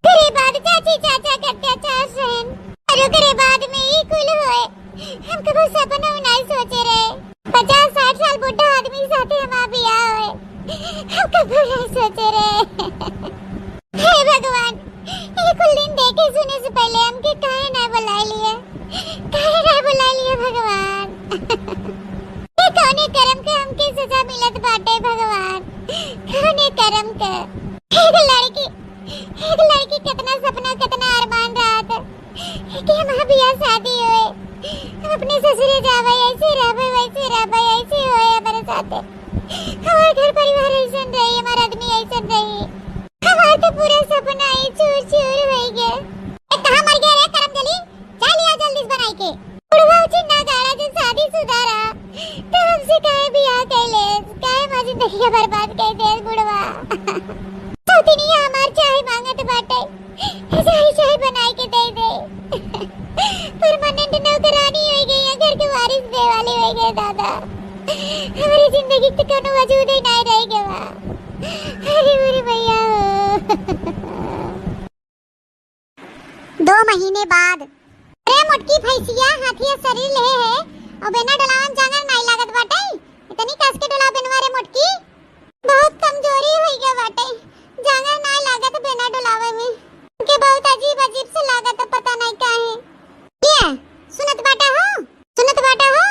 फिर बाद चाची चाचा के अत्याचार सहन, और ओकरे बाद में ई कुल होए। हम कबो सपना में नहीं सोचे रहे, पचास साठ साल बुढ़ा आदमी के साथे हमार बियाह होए। हम कबो नहीं सोचे रहे। हे भगवान, ये कुल दिन देखे सुने से पहले हमके काहे ना बुलाए लिए, काहे ना बुलाए लिए भगवान? ये कौने करम के हमके सजा मिलत बाटे भगवान, कौने करम के? एक लड़की, एक लड़की कितना सपना, कितना अरमान रहत कि हमार बियाह शादी होए, हम अपने ससुरे जाबे, ऐसे रहबे, वैसे रहबे, ऐसे होए हमारे साथे। हमार घर परिवार ऐसन रही, हमार आदमी ऐसन रही। हमार तो पूरा सपना ही चूर चूर होई गए। ए, कहाँ मर गया रे करमजली? जा लिया जल्दी से बनाई के। बुढ़वा उचित ना गाड़ा जो शादी सुदा रहा, तो हमसे काहे बियाह कैले, काहे हमार जिंदगी बर्बाद कर दे बुढ़वा। सौतिनिया हमार चाय मांगत बाटे, चाय, चाय बनाई के दे दे। परमानेंट नौकरानी हो गई है, घर के वारिस दे वाली हो गई दादा। हमारी जिंदगी तो कोनो वजूद ही नहीं रह गया। अरे मेरे भैया हो। दो महीने बाद। अरे मोटकी भैंसिया, हाथिया शरीर लेहे है और बिना डोलावन जांगर नाई लागत बाटे। इतनी कस के डोला बेनवा रे मोटकी। बहुत कमजोरी होई गया बाटे, जांगर नाई लागत बिना डोलावे में। उनके बहुत अजीब अजीब से लागत, पता नहीं काहे। ये सुनत बाटा हो, सुनत बाटा हो,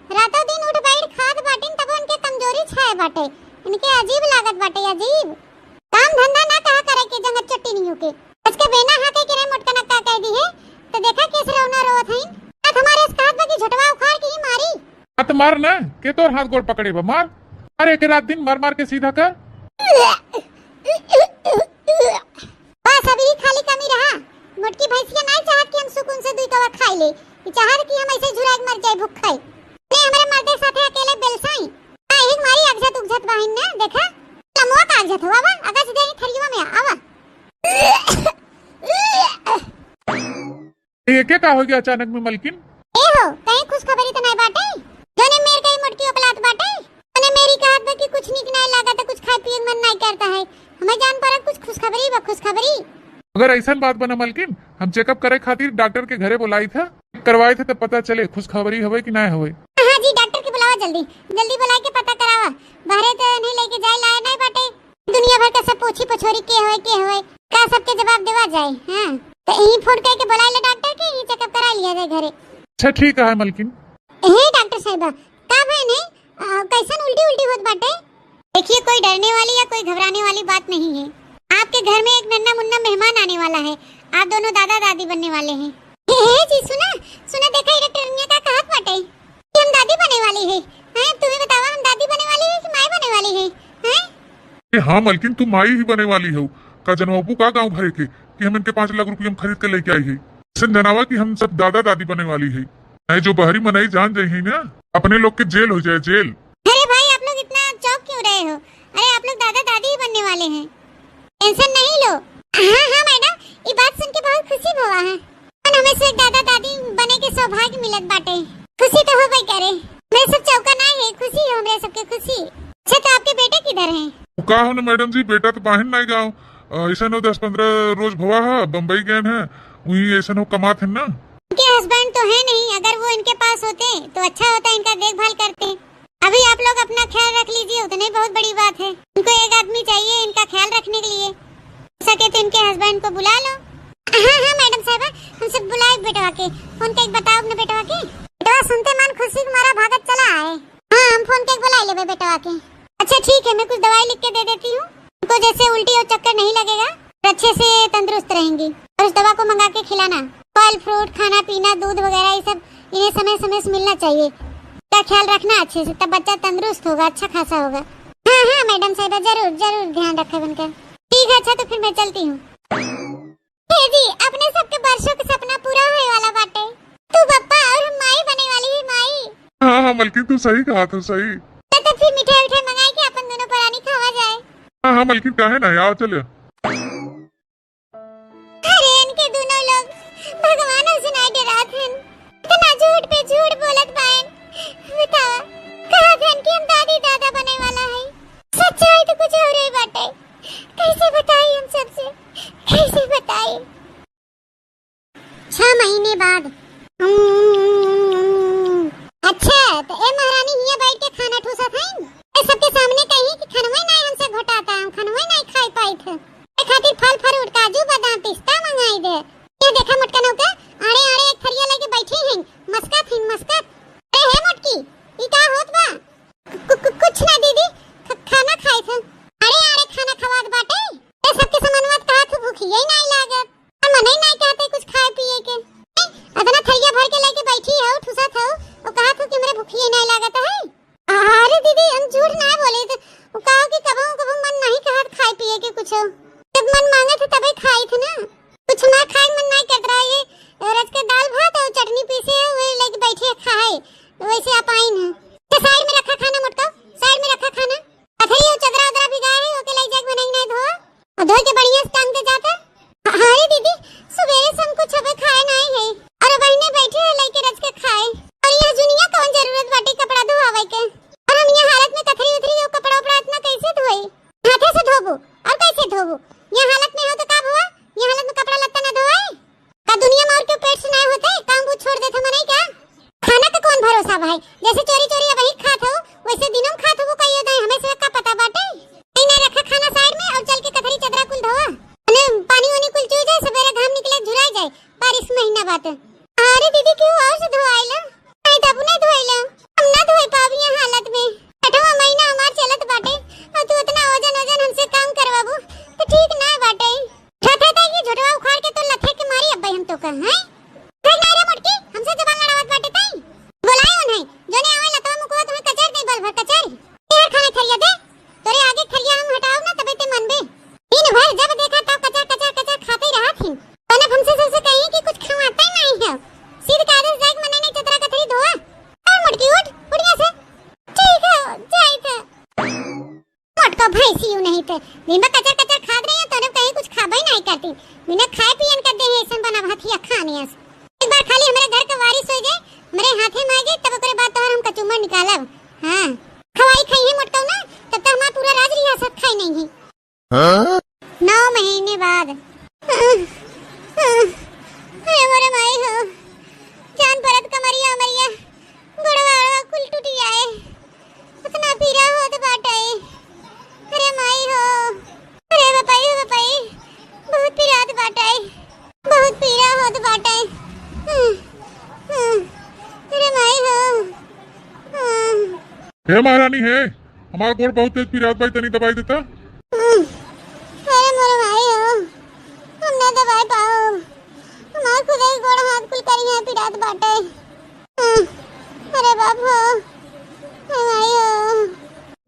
रातों दिन उठ बैठ खात बाटिन, तब उनके कमजोरी छाए बाटे। इनके अजीब लागत बाटे, अजीब। काम धंधा ना कहा करे के जंगत चट्टी नहीं होके। आज के बेना हाथे के रे मोटकनक्का कह दी है, तो देखा कैसे रोना रोवत हईन। हाथ हमारे से कहत बा कि झटवा उखाड़ के ही मारी। हाथ मार ना, के तोर हाथ गोड़ पकड़े बा, मार। अरे के रात दिन मार मार के सीधा कर। बस अभी ही खाली कमी रहा, मोटकी भैंसिया नहीं चाहत कि हम सुकून से दुई कवा खाई ले, ई चाहत कि हम ऐसे झुराए के मर जाए भूख खाई। ने हमारे मर्दे साथे अकेले बेलसाई, आ यही मारी अगझत उगझत बहिन ने, देखा, लमुआ का अगझत हुआ बा, अगझ दे थरियुआ में आवा। ये के का हो गया अचानक में मलकिन? ए हो, कहीं खुशखबरी तो नहीं बाटे? जोने मेर कहीं मोटकी ओकलात बाटे? जोने मेरी कहत बा कि कुछ नीक नहीं लागत, कुछ खाए पिए के मन नहीं करता है। हमें जान पड़ा कुछ खुशखबरी बा, खुशखबरी। अगर ऐसन बात बना मलकिन, हम चेकअप करे खातिर डॉक्टर के घरे बुलाई था, करवाए थे तब पता चले खुशखबरी हवे कि नहीं हवे। हाँ जी, डॉक्टर के बुलावा जल्दी, जल्दी बुला के पता करावा। बाहरे तो नहीं लेके जाए लाए नहीं बाटे। दुनिया भर का सब पूछी पछोरी के होए, के होए, का सबके जवाब देवा जाए। हाँ, तो यही फोन करके बुला ले डॉक्टर के, यही चेकअप करा लिया जाए घरे। अच्छा ठीक है मलकिन। हे डॉक्टर साहिबा, का भय नहीं, आ, कैसन उल्टी उल्टी होत बाटे? देखिए, कोई डरने वाली या कोई घबराने वाली बात नहीं है। आपके घर में एक नन्ना मुन्ना मेहमान आने वाला है। आप दोनों दादा दादी बनने वाले हैं। हे, हे जी, सुना, सुना, देखा, ई डॉक्टरनिया का कहत बाटे कि हम दादी बने वाली है। हैं, तुम्हें बतावा, हम दादी बने वाली है कि माई बने वाली है? हैं? ए, हाँ मलकिन, तू माई ही बने वाली हो। का जनवाबू का गाँव भरे के कि हम इनके पाँच लाख रुपया हम खरीद के लेके आई है? ऐसन जनावा कि हम सब दादा दादी बने वाली है। नहीं जो बहरी मनई जान जाई है ना, अपने लोग के जेल हो जाए, जेल। अरे भाई, आप लोग इतना चौंक क्यों रहे हो? अरे, आप लोग दादा दादी ही बनने वाले हैं, टेंशन नहीं लो। हाँ, हाँ मैडम, ये बात सुन के बहुत खुशी भवा है। और हमें से दादा दादी बने के सौभाग्य मिलत बाटे। खुशी तो होबे करे। मैं सब चौंका ना है, खुशी हो, हमरे सबके खुशी। अच्छा, तो आपके बेटे किधर हैं? वो का हो ना मैडम जी, बेटा तो बाहिन नहीं गाँव, अ, ऐसन हो दस पन्द्रह रोज भवा है, बम्बई गए हैं, वही ऐसन हो कमात है ना। इनके हस्बैंड तो है नहीं, अगर वो इनके पास होते तो अच्छा होता, इनका देखभाल करते। अभी आप लोग अपना ख्याल रख लीजिए, उतने ही बहुत बड़ी बात है। इनको एक आदमी चाहिए इनका ख्याल रखने के लिए, हो सके तो इनके हस्बैंड को बुला लो। हाँ, हाँ मैडम साहबा, हम सब बुलाए बेटवा के। फोन के एक बताओ अपने बेटवा के। बेटवा सुनते मन खुशी के मारा भागत चला आए। हाँ, हम फोन के एक बुला लेबे बेटवा के। अच्छा ठीक है, मैं कुछ दवाई लिख के दे देती हूँ, उनको जैसे उल्टी और चक्कर नहीं लगेगा और अच्छे से तंदुरुस्त रहेंगी। और उस दवा को मंगा के खिलाना। फल फ्रूट, खाना पीना, दूध वगैरह, ये सब इन्हें समय समय से मिलना चाहिए। का ख्याल रखना अच्छे से, तब बच्चा तंदुरुस्त होगा, अच्छा खासा होगा। हाँ, हाँ मैडम साहबा, जरूर, जरूर ध्यान रखे उनका। ठीक है, अच्छा तो फिर मैं चलती हूँ। हे जी, अपने सबके बरसों के सपना पूरा होए वाला बाटे। तू पप्पा और हम माई बने वाली है, माई। हाँ, हाँ मलकिन, तू सही कहा, तू सही। तो, तो फिर मिठाई उठाई मंगाई के अपन दोनों परानी खावा जाए। हाँ, हाँ मलकिन, काहे ना, आओ चल। अरे इनके दोनों लोग भगवान से नहीं डरात हन, इतना झूठ पे झूठ बोलत बाएन। बतावा, कहत हन कि हम दादी दादा बने वाला है, सच्चाई तो कुछ और ही बाटे। कैसे बताई हम सबसे, कैसे बताई? छह महीने बाद। हम्म, अच्छा, तो ए महारानी हियां बैठ के खाना ठूसत हईन? ए सबके सामने कही कि खनवे नाय हमसे घोटाता, हम खनवे नाय खाई पाइत है। ए खातिर फल फ्रूट, काजू बादाम, पिस्ता मंगाई दे। ये देखा मोटका नौका, आड़े आड़े एक थरिया लेके बैठी हईन, मस्कत हईन, मस्कत। अरे हे मोटकी, ई का होत बा? कु-, कु-, कुछ ना दीदी, ख-, खाना खाई थे। अरे, अरे, खाना खवात बाटे। ए सबके समनवा कहा थू भूखिए ही नहीं लागत। हम मनई नहीं कहते कुछ खाए पिए के। ए, इतना थरिया भर के लेके बैठी हो, ठुसत हो, वो कहा थू कि हमरे भूखिए नहीं लागत है। अरे दीदी, हम झूठ ना बोले थे। वो कहा कि कबहू, कबहू मन नहीं कहत खाए पिए के कुछ। जब मन मांगे थे तबे खाई थे ना। कुछ ना खाए मन नहीं करत रहा। ये रच के दाल भात और चटनी पीसे है, वही लेके बैठी है खाए। वैसे आप आई ना। तो साइड में रखा खाना मोटका, साइड में रखा खाना। अथरी वो चदरा उदरा भिगाए है, ओके ले जाके बनाई नहीं धो। और धो के बढ़िया से टांग दे जाता। हाँ रे दीदी, सुबेरे से हम कुछ अबे खाए नहीं है। और बहने बैठे है लेके रच के खाए। और यह जुनिया कौन जरूरत बाटे कपड़ा धोआवे के? और हम यह हालत में कथरी उथरी वो कपड़ा उपड़ा इतना कैसे धोई? हाथे से धोबू, और कैसे धोबू? यह हालत में हो तो का हुआ? यह हालत में कपड़ा लत्ता ना धोए? का दुनिया में और क्यों पेट से ना होते? काम बूझ छोड़ देते मनई का? खाना का कौन भरोसा भाई? जैसे चोरी चोरी अबही खात हो, वैसे दिनों में खात हो, कहियो दाई, हमें से का पता बाटे? नहीं ना रखा खाना साइड में और चल के कथरी चदरा कुल धोआ। अने पानी वानी कुल चूज है, सवेरे घाम निकले झुराई जाए, बारिश महीना बाटे। अरे दीदी, क्यों और से धोआइला? नहीं तब नहीं धोइला, हम ना धोए पाब यह हालत में। छठवा महीना हमार चलत बाटे और तू इतना ओजन ओजन हमसे काम करवाबू तो ठीक ना बाटे। उठाते तई ये झोटवा उखाड़ के तो लथे के मारी अब्बे हम तो कह, हैं? देख ना रे मोटकी, हमसे जबान लड़ावत बाटे तई। बोलाए उन्हें, जोने आवे लतवा मुकवा तुम्हें कचर दे बल भर कचर। ये हर खाना थरिया दे, तोरे आगे थरिया हम हटाओ ना तबे ते मनबे। दिन भर जब देखा तब कचर कचर कचर खाते ही रहत ही। तने हमसे सबसे कही कि कुछ खवाते नहीं है। सीध कायदे से जाके मने नहीं चतरा कथरी धोआ। और मोटकी उठ, उठ यहाँ से। ठीक है, जाई थे। मोटका भैंसी यू नहीं थे। दिन भर कचर कचर खात रही है, तोरे कहीं कुछ खाबे नहीं करती। बिना खाए पियन कर दे है, ऐसन बना हथिया खाने अस। एक बार खाली हमारे घर का वारिस हो जाए, हमारे हाथे में आ जाए, तब ओकरे बाद तोहर हम कचुम्बर निकालब। हाँ, खवाई खाई है मोटका ना, तब तक हमारा पूरा राज रियासत खाई नहीं है। हाँ? नौ महीने बाद। अरे मोरे माई हो, जान परत कमरिया उमरिया, गोड़वा अड़वा कुल टूट जाए। इतना पीरा होत बाटे। अरे माई हो, अरे बपाई हो बपाई, बहुत पीरात बाटे, बहुत पीरा होत बाटे। अरे माई हो। हे महारानी हे, हमार गोड़ बहुत तेज पिरात बा, तनी दबाई देता। अरे मोरे माई हो, हम ना दबाई पाओ।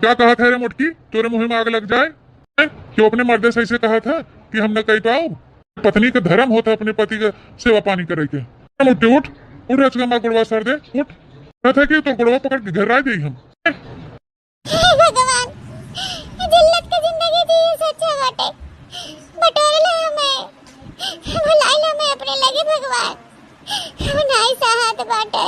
का कहत है रे मोटकी, तोरे मुँह में आग लग जाए? हैं? क्यों अपने मर्दे से ऐसे कहत है कि हम न कह पाओ? पत्नी के धर्म होता अपने पति के सेवा पानी करे के। उठ, उठ, उठ, रच के हमार गोड़वा सर दे, उठ। कहत है कि तोर गोड़वा पकड़ के घर राय देई हम। हे भगवान, जिल्लत के जिंदगी जिए से अच्छा बाटे। बटोरला हमें, भुलाइला हमें अपने लगे भगवान। अब नाई सहत बाटे।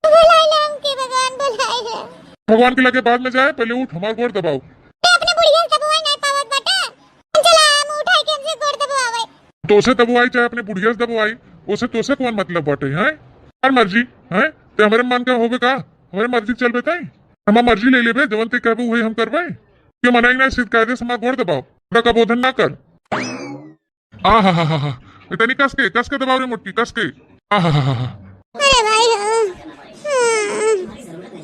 भुलाइला हमके भगवान, भुलाइला। भगवान के लगे बाद में जाए, पहले उठ, हमार गोड़ दबाओ। ए, अपने बुढ़िया से दबवाई नाई पावत बाटे। चला, हम उठाई के हमसे गोड़ दबवावे। तोसे दबवाई चाहे अपने बुढ़िया से दबवाई, ओसे तोसे कौन मतलब बाटे, हैं? हमार मर्जी, हैं? ते हमरे मन का होबे का? हमरे मर्जी चलबे तई? हमार मर्जी ले लेबे, जवन ते कहबे वही हम करबे। के मनाई ना, सीध कायदे से हमार गोड़ दबाओ, हमरा का बोधन ना कर। आ हा हा हा हा। ए, तनी कस के, कस के दबाओ रे मोटकी, कस के। आ हा हा हा हा। अरे भाई हो। हाँ,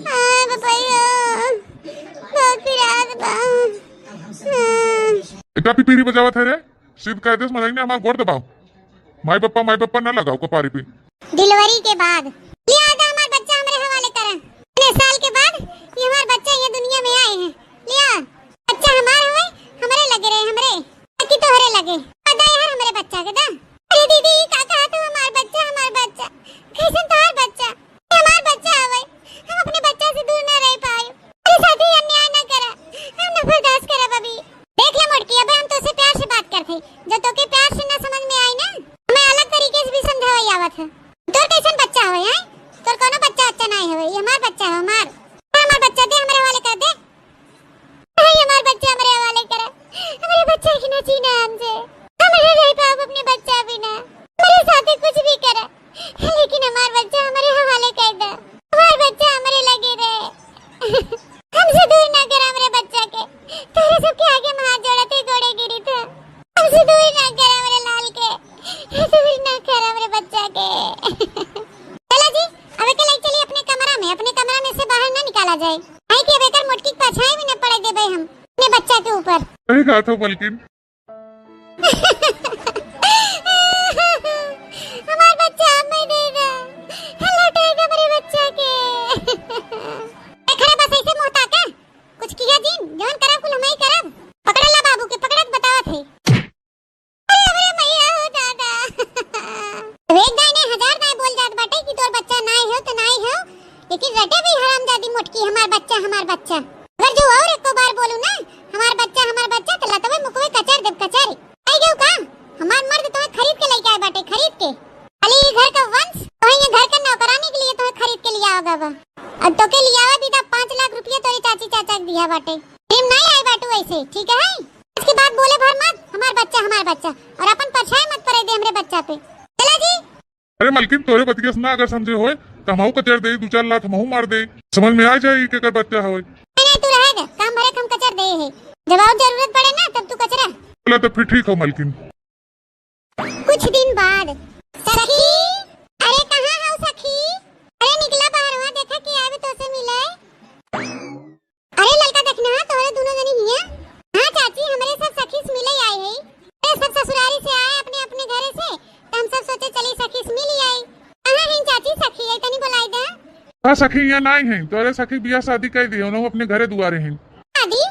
हाँ, बाबा हो। बहुत पिरात बा। हाँ। ए, का पिपीरी बजावत है रे? सीध कायदे से मनाई ना, हमार गोड़ दबाओ। माई पप्पा, माई पप्पा ना लगाओ कपारी पे। डिलीवरी के बाद लिया दा हमार बच्चा हमरे हवाले करा। इतने साल के बाद ये हमार बच्चा ये दुनिया में आए हैं। लिया, बच्चा हमार होए, हमरे लगे रहे, हमरे। बाकी तोहरे लगे। आ दा यार हमरे बच्चा के दा। अरे दीदी, ई का कहा तू, हमार बच्चा, हमार बच्चा? कैसन तोहार बच्चा? ये हमार बच्चा हवे, हम अपने बच्चा से दूर ना रह पाए। अरे साथी, अन्याय ना करा, हम ना बर्दाश्त करब अभी। देख ले मोटकी, अबे हम तोसे प्यार से बात करत हई, जो तोके प्यार से ना समझ में आई ना, हमें अलग तरीके से भी समझावल आवत है। तोर कैसन बच्चा हवे, हैं? तोर कोनो बच्चा अच्छा नाई हवे, ये हमार बच्चा है, हमार। हमार बच्चा दे, हमरे हवाले कर दे। भाई, हमार बच्चा हमरे हवाले करा। हमरे बच्चा के ना छीना हमसे। हम रह नहीं पाब अपने बच्चा बिना। हमरे साथे कुछ भी करा, लेकिन हमार बच्चा हमरे हवाले कर दा। हमार बच्चा हमरे लगे रहे। हमसे दूर ना करा हमरे बच्चा के। तोहरे सबके आगे हम हाथ जोड़त है, गोड़े गिरी था। हमसे दूर ना करा हमरे लाल के। दूर ना करा हमरे बच्चा के। चला जी, अब एके लेके चली अपने कमरा में, अपने कमरा में से बाहर ना निकाला जाए। काहे कि अब एकर मोटकी के परछाई भी न पड़े देबे हम अपने बच्चा के ऊपर। सही कहा था मलकिन। हमार बच्चा हमें दे दे, लौटा दे हमरे बच्चा के। ए, खड़ा बस ऐसे मुँह ताके, कुछ किया जिन, जौन करब कुल हमही करब। पकड़ ला बाबू के, पकड़त बतावत है। अरे, अरे, मैया हो दादा। अब एक दाई नहीं, हजार दाई बोल जात बाटे कि तोर बच्चा नाई हो तो नाई हो, लेकिन रटे भी हरामजादी मोटकी, हमार बच्चा, हमार बच्चा। अगर जो और एको बार बोलू ना, हमार बच्चा, हमार बच्चा, तो लतवे मुकवे कचर देब, कचर। आई गयो का? हमार मर्द तोहे खरीद के लेके आए बाटे, खरीद के। खाली ये घर का वंश, तोहे ये घर का नौकरानी के लिए तोहे खरीद के लिया होगा बा। अब तोके लियावा भी था, पाँच लाख रुपया तोरे चाची चाचा के दिया बाटे। प्रेम नहीं आई बाटू ऐसे, ठीक है? इसके बाद बोले भर मत, हमार बच्चा, हमार बच्चा, और अपन परछाई मत पड़े दे हमरे बच्चा पे। चला जी। अरे मलकिन, तोरे बतिया से ना अगर समझे होए, तो हमहू कचर दे, दो चार लात हमहू मार दे, समझ में आ जाए कि केकर बच्चा होए। नहीं, नहीं, तू रहे दे, काम भरे के हम कचर दे है, जब और जरूरत पड़े ना, तब तू कचरा। चला तो फिर ठीक हो मलकिन। कुछ दिन बाद। सखी, अरे कहाँ हो सखी? अरे निकला बाहरवा, देखा के आवे तोसे मिले। अरे ललका, देखना है तोहरे दोनों जनी हिया। हाँ चाची, हमरे सब सखी से मिले आए है। अरे सब ससुरारी से आए अपने अपने घरे से, तो हम सब सोचे चली सखी से मिल आई। कहाँ है चाची सखी, है तनी बुलाई दे। हाँ सखी, यहाँ नाई है, तोहरे सखी बियाह शादी कर दी, उन्होंने अपने घरे दुआरे हैं। शादी?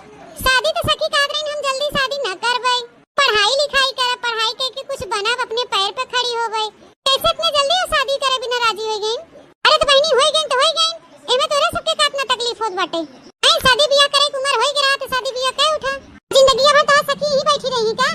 शादी तो सखी कहत रही हम जल्दी शादी न करबे। पढ़ाई लिखाई करब, पढ़ाई करके कुछ बनब, अपने पैर पे खड़ी होबे। कैसे इतने जल्दी वो शादी करे बिना राजी हो गई? अरे तो बहनी, हो गई तो हो गई, एमे तोरे सबके का इतना तकलीफ होत बाटे? हैं, शादी बियाह करे के उम्र हो गई रहा तो शादी बियाह करे उठा। जिंदगी भर तो सखी ही बैठी रही का?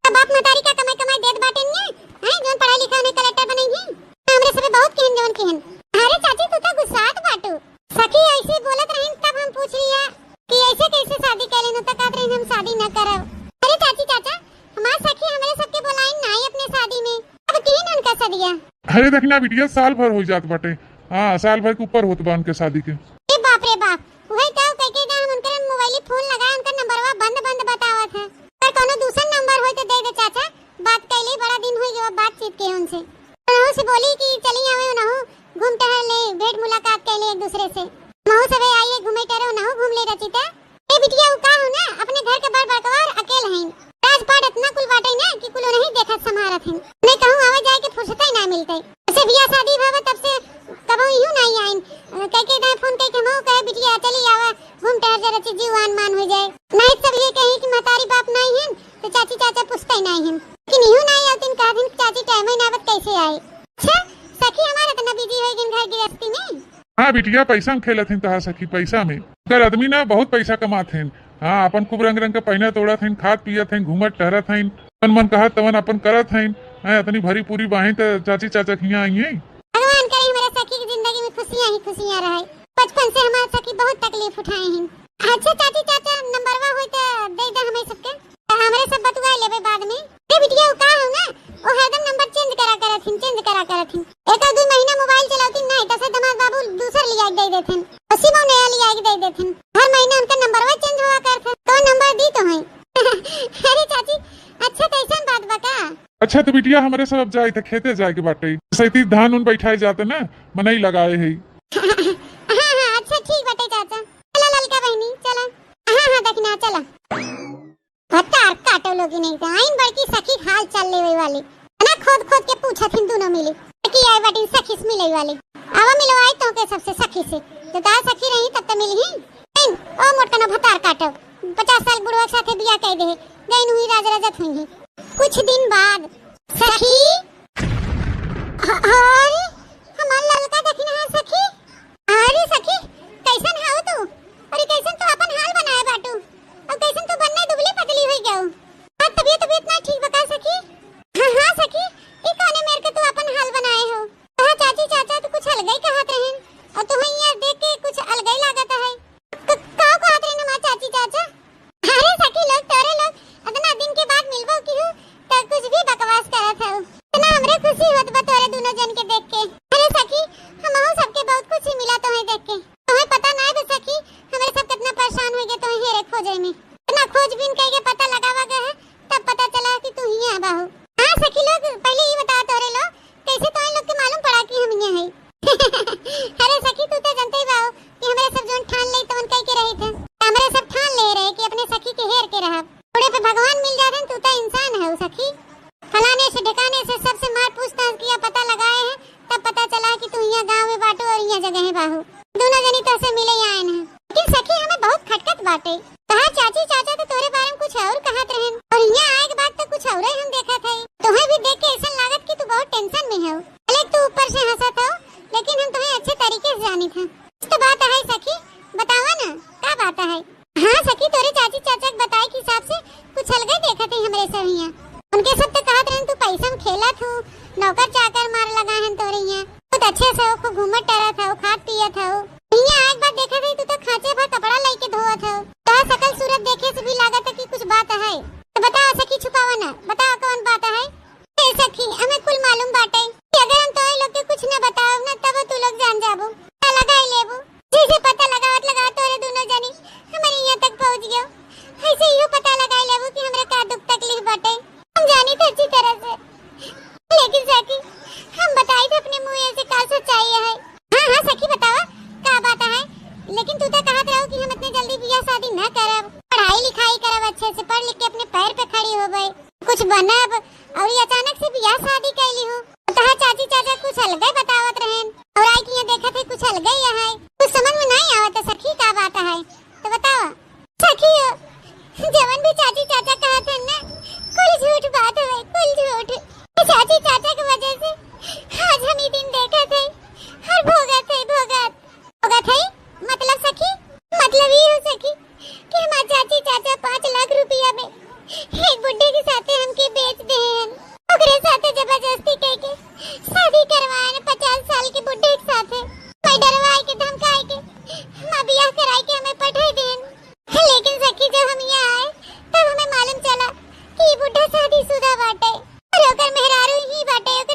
अब बाप महतारी का कमाई कमाई देत बाटे नहीं, हैं, जौन पढ़ाई लिखाई में कलेक्टर बने ही। हमरे सबे बहुत कहन जौन कहन। अरे चाची, तू तो गुस्सात बाटू। सखी ऐसे बोलत रही तब हम पूछ लिया कि ऐसे कैसे शादी कर लेना, तो कहत रही हम शादी न करब। अरे चाची चाचा, हमार सखी हमरे सबके बोलाइन नाई अपने शादी में, अब किहिन उनका सदिया। अरे देखना बिटिया, साल भर हो जात बाटे। हाँ, साल भर के ऊपर होत बा उनके शादी के। ए बाप रे बाप, वही तो कह के हम उनकर मोबाइल फोन लगाए, उनका नंबरवा बंद बंद बतावत है। अगर कोनो दूसर नंबर होई तो दे दे चाचा, बात कैले बड़ा दिन हो गया बातचीत के उनसे। उनहू से बोली कि चली आवे, उनहू घूम टहल ले, भेंट मुलाकात कैले एक दूसरे से। महू सबे आइए घूमे टहरे, उनहू घूम ले रचिता। ए बिटिया, उ का हो ना, अपने घर के बड़ बड़कवा और अकेल हईन। राजपाट इतना कुल बाटे ना कि कुल नहीं देखत संभारत हईन। नहीं कहूँ आवे जाए के फुर्सत ही ना मिलते। जब से बियाह शादी भवा तब से कबहू इहू नहीं आइन। कह के दाएं फोन कह के हमहू कहे, "बिटिया चली आवा, घूम चाची जीवान मान हो जाए। नहीं सब ये कही कि महतारी बाप नहीं हन, तो चाची चाचा पूछते ही नहीं हन। लेकिन इहू नहीं आवतिन, कहतिन कि चाची टाइम ही ना आवत, कैसे आए? अच्छा, सखी हमार इतना बिजी हो गइन घर गृहस्थी में। हाँ बिटिया, पैसा में खेलत हन तहार सखी, पैसा में। कर आदमी ना बहुत पैसा कमात हन। हाँ, अपन खूब रंग रंग के पहनत ओढ़त हन, खात पियत हन, घूमत टहरत हन, मन मन कहत तवन अपन करत हन। हैं, इतनी भरी पूरी बाहें त चाची चाचा के हियां आई हैं। भगवान करे हमारे सखी की जिंदगी में खुशियां ही खुशियां रहे। बचपन से हमारे सखी बहुत तकलीफ उठाए हैं। अच्छा चाची चाचा, नंबरवा होई त दे दे हमें सबके, त हमरे सब बतुआ लेबे बाद में। ए बिटिया, उ का हो ना, ओ हरदम नंबर चेंज करा करत हिन, चेंज करा करत हिन। एक दो महीना मोबाइल चलावती नहीं, तसे दामाद बाबू दूसर लिया के दे देथिन, उसी में नया लिया के दे देथिन। हर महीना उनका नंबरवा चेंज हुआ करत है, तो नंबर दी तो है। अरे चाची, अच्छा तो ऐसा बात बा का? अच्छा तो बिटिया, हमरे सब अब जाए थे, खेते जाए के बाटे, सैती धान उन बैठाए जाते ना, मनई लगाए है। हाँ हाँ, अच्छा ठीक बाटे चाचा, चला ललका बहनी, चला। हाँ हाँ दखिना, चला। भतार काटो लोगी नहीं तो आइन बड़की सखी हाल चाल लेवे वाली। ना खोद खोद के पूछत हिन दोनों मिली। कि आई बाटिन सखी से मिले वाली। आवा मिलो आई तो के सबसे सखी से। तो ता सखी रही तब तो मिली ही। इन, ओ मोटकना भतार काटो। पचास साल बुढ़वा के साथे बियाह कई दे। गई नुही राज रजत हुई है। कुछ दिन बाद सखी, अ-, अरे, हमार ललका दखिना है सखी। अरे सखी, कैसन हाउ तू? अरे कैसन तू अपन हाल बनाए बाटू? और कैसन तू बनने दुबली पतली हुई गयो? हाँ, तबियत, तबियत ना ठीक बा का सखी? हाँ, हाँ सखी, ई कौने मेर के तू अपन हाल बनाए हो? तोहार चाची चाचा तो कुछ अलगे ही कहत रहन, और तुम्हें यहाँ देख के कुछ अलगे ही लागत है। क-, का कहत रहन हमार चाची चाचा? अरे सखी लोग, तोरे लोग इतना दिन के बाद मिलबो की हो, तो कुछ भी बकवास करत हो। इतना हमरे खुशी होत बा तोरे दोनों जन के देख के। अरे सखी, हमहू सबके बहुत खुशी मिला तुम्हें देख के। तुम्हें पता ना है सखी, हमरे सब कितना परेशान हो गए तुम्हें हेरे खोजे में। इतना खोजबीन करके पता लगावा गया है, तब पता चला कि तू हियां बाहू। हाँ सखी लोग, पहले ये बताओ तोरे लोग, कैसे तोरे लोग के मालूम पड़ा कि हम हियां है? अरे सखी, तू तो जानते ही बाहू कि हमरे सब जोन ठान ले तवन कह के रही थे। हमरे सब ठान ले रहे कि अपने सखी के हेर के रहब। थोड़े पे भगवान मिल जाते, तू तो इंसान है सखी। फलाने से ढिकाने से सबसे मार पूछताछ किया, पता लगाए हैं, तब पता चला कि तू यहाँ गाँव में बाटू और यहाँ जगह है बाहू। दोनों जनी तो से मिले ही आए हैं। लेकिन सखी हमें बहुत खटकत बाटे। तोहार चाची चाचा तो तोरे बारे में कुछ और कहत रहन और यहाँ आए के बाद तो कुछ और ही हम देखत है। तुम्हें भी देख के ऐसा लागत कि तू बहुत टेंशन में हो। भले तू ऊपर से हंसत हो, लेकिन हम तुम्हें अच्छे तरीके से जानित हैं। कुछ तो बात है सखी, बतावा ना, का बात है? हाँ सखी, तोरे चाची चाचा के बताए के हिसाब से कुछ अलगे देखत है हमरे सब हियां। उनके सब तो कहत रहन तू पैसा में खेलत हो, नौकर चाकर मार लगा है तोरे हियां, बहुत अच्छे से हो, खूब घूमत टहरत हो, खात पियत हो। हियां आए के बाद देखत है तू तो खांचे भर कपड़ा लेके धोवत हो। तोहार सकल सूरत देखे से भी लागत है कि कुछ बात है। तो बताओ सखी, छुपावा ना, बताओ कौन बात है? ए सखी, हमें कुल मालूम बाटे कि अगर हम तोहरे लोग के कुछ न बताओ ना, तब तू लोग जान जाबू। पता लगाई लेबू। जैसे पता लगावत लगावत तोरे दोनों जनी हमारे यहाँ तक पहुँच गयो, ऐसे इहो पता लगाई लेबू कि हमरा का दुख तकलीफ बाटे। हम जानी थे अच्छी तरह से, लेकिन सखी, हम बताई थे अपने मुँह से का सच्चाई है। हाँ हाँ सखी, बतावा का बात है। लेकिन तू तो कहत रहो कि हम इतने जल्दी बियाह शादी न करब, पढ़ाई लिखाई करब, अच्छे से पढ़ लिख के अपने पैर पे खड़ी हो गए, कुछ बनब, और ये अचानक से बियाह शादी कैली हो। तोहार चाची चाचा कुछ अलगे बतावत रहन, और आई कि यहाँ देखत है कुछ अलगे ही है। कुछ समझ में नहीं आवत है सखी, का बात है, तो बताओ। सखी हो, जवन भी चाची चाचा कहत हैं ना, कुल झूठ बात है, कुल झूठ। ये चाची चाचा के वजह से आज हम ये दिन देखत है, हर भोगत है, भोगत। भोगत है? मतलब सखी? मतलब ये हो सखी कि हमार चाची चाचा पाँच लाख रुपया में एक बुड्ढे के साथे हमके बेच दे हैं। ओकरे साथे जबरदस्ती कह के शादी करवाए न पचास साल के बुड्ढे के साथे। मैं डरवाए के धमकाए के हमार बियाह कराए के हमें पठाई देन। लेकिन सखी जब हम यहाँ आए तब हमें मालूम चला कि ये बुड्ढा शादीशुदा बाटे और ओकर मेहरारू ही बाटे।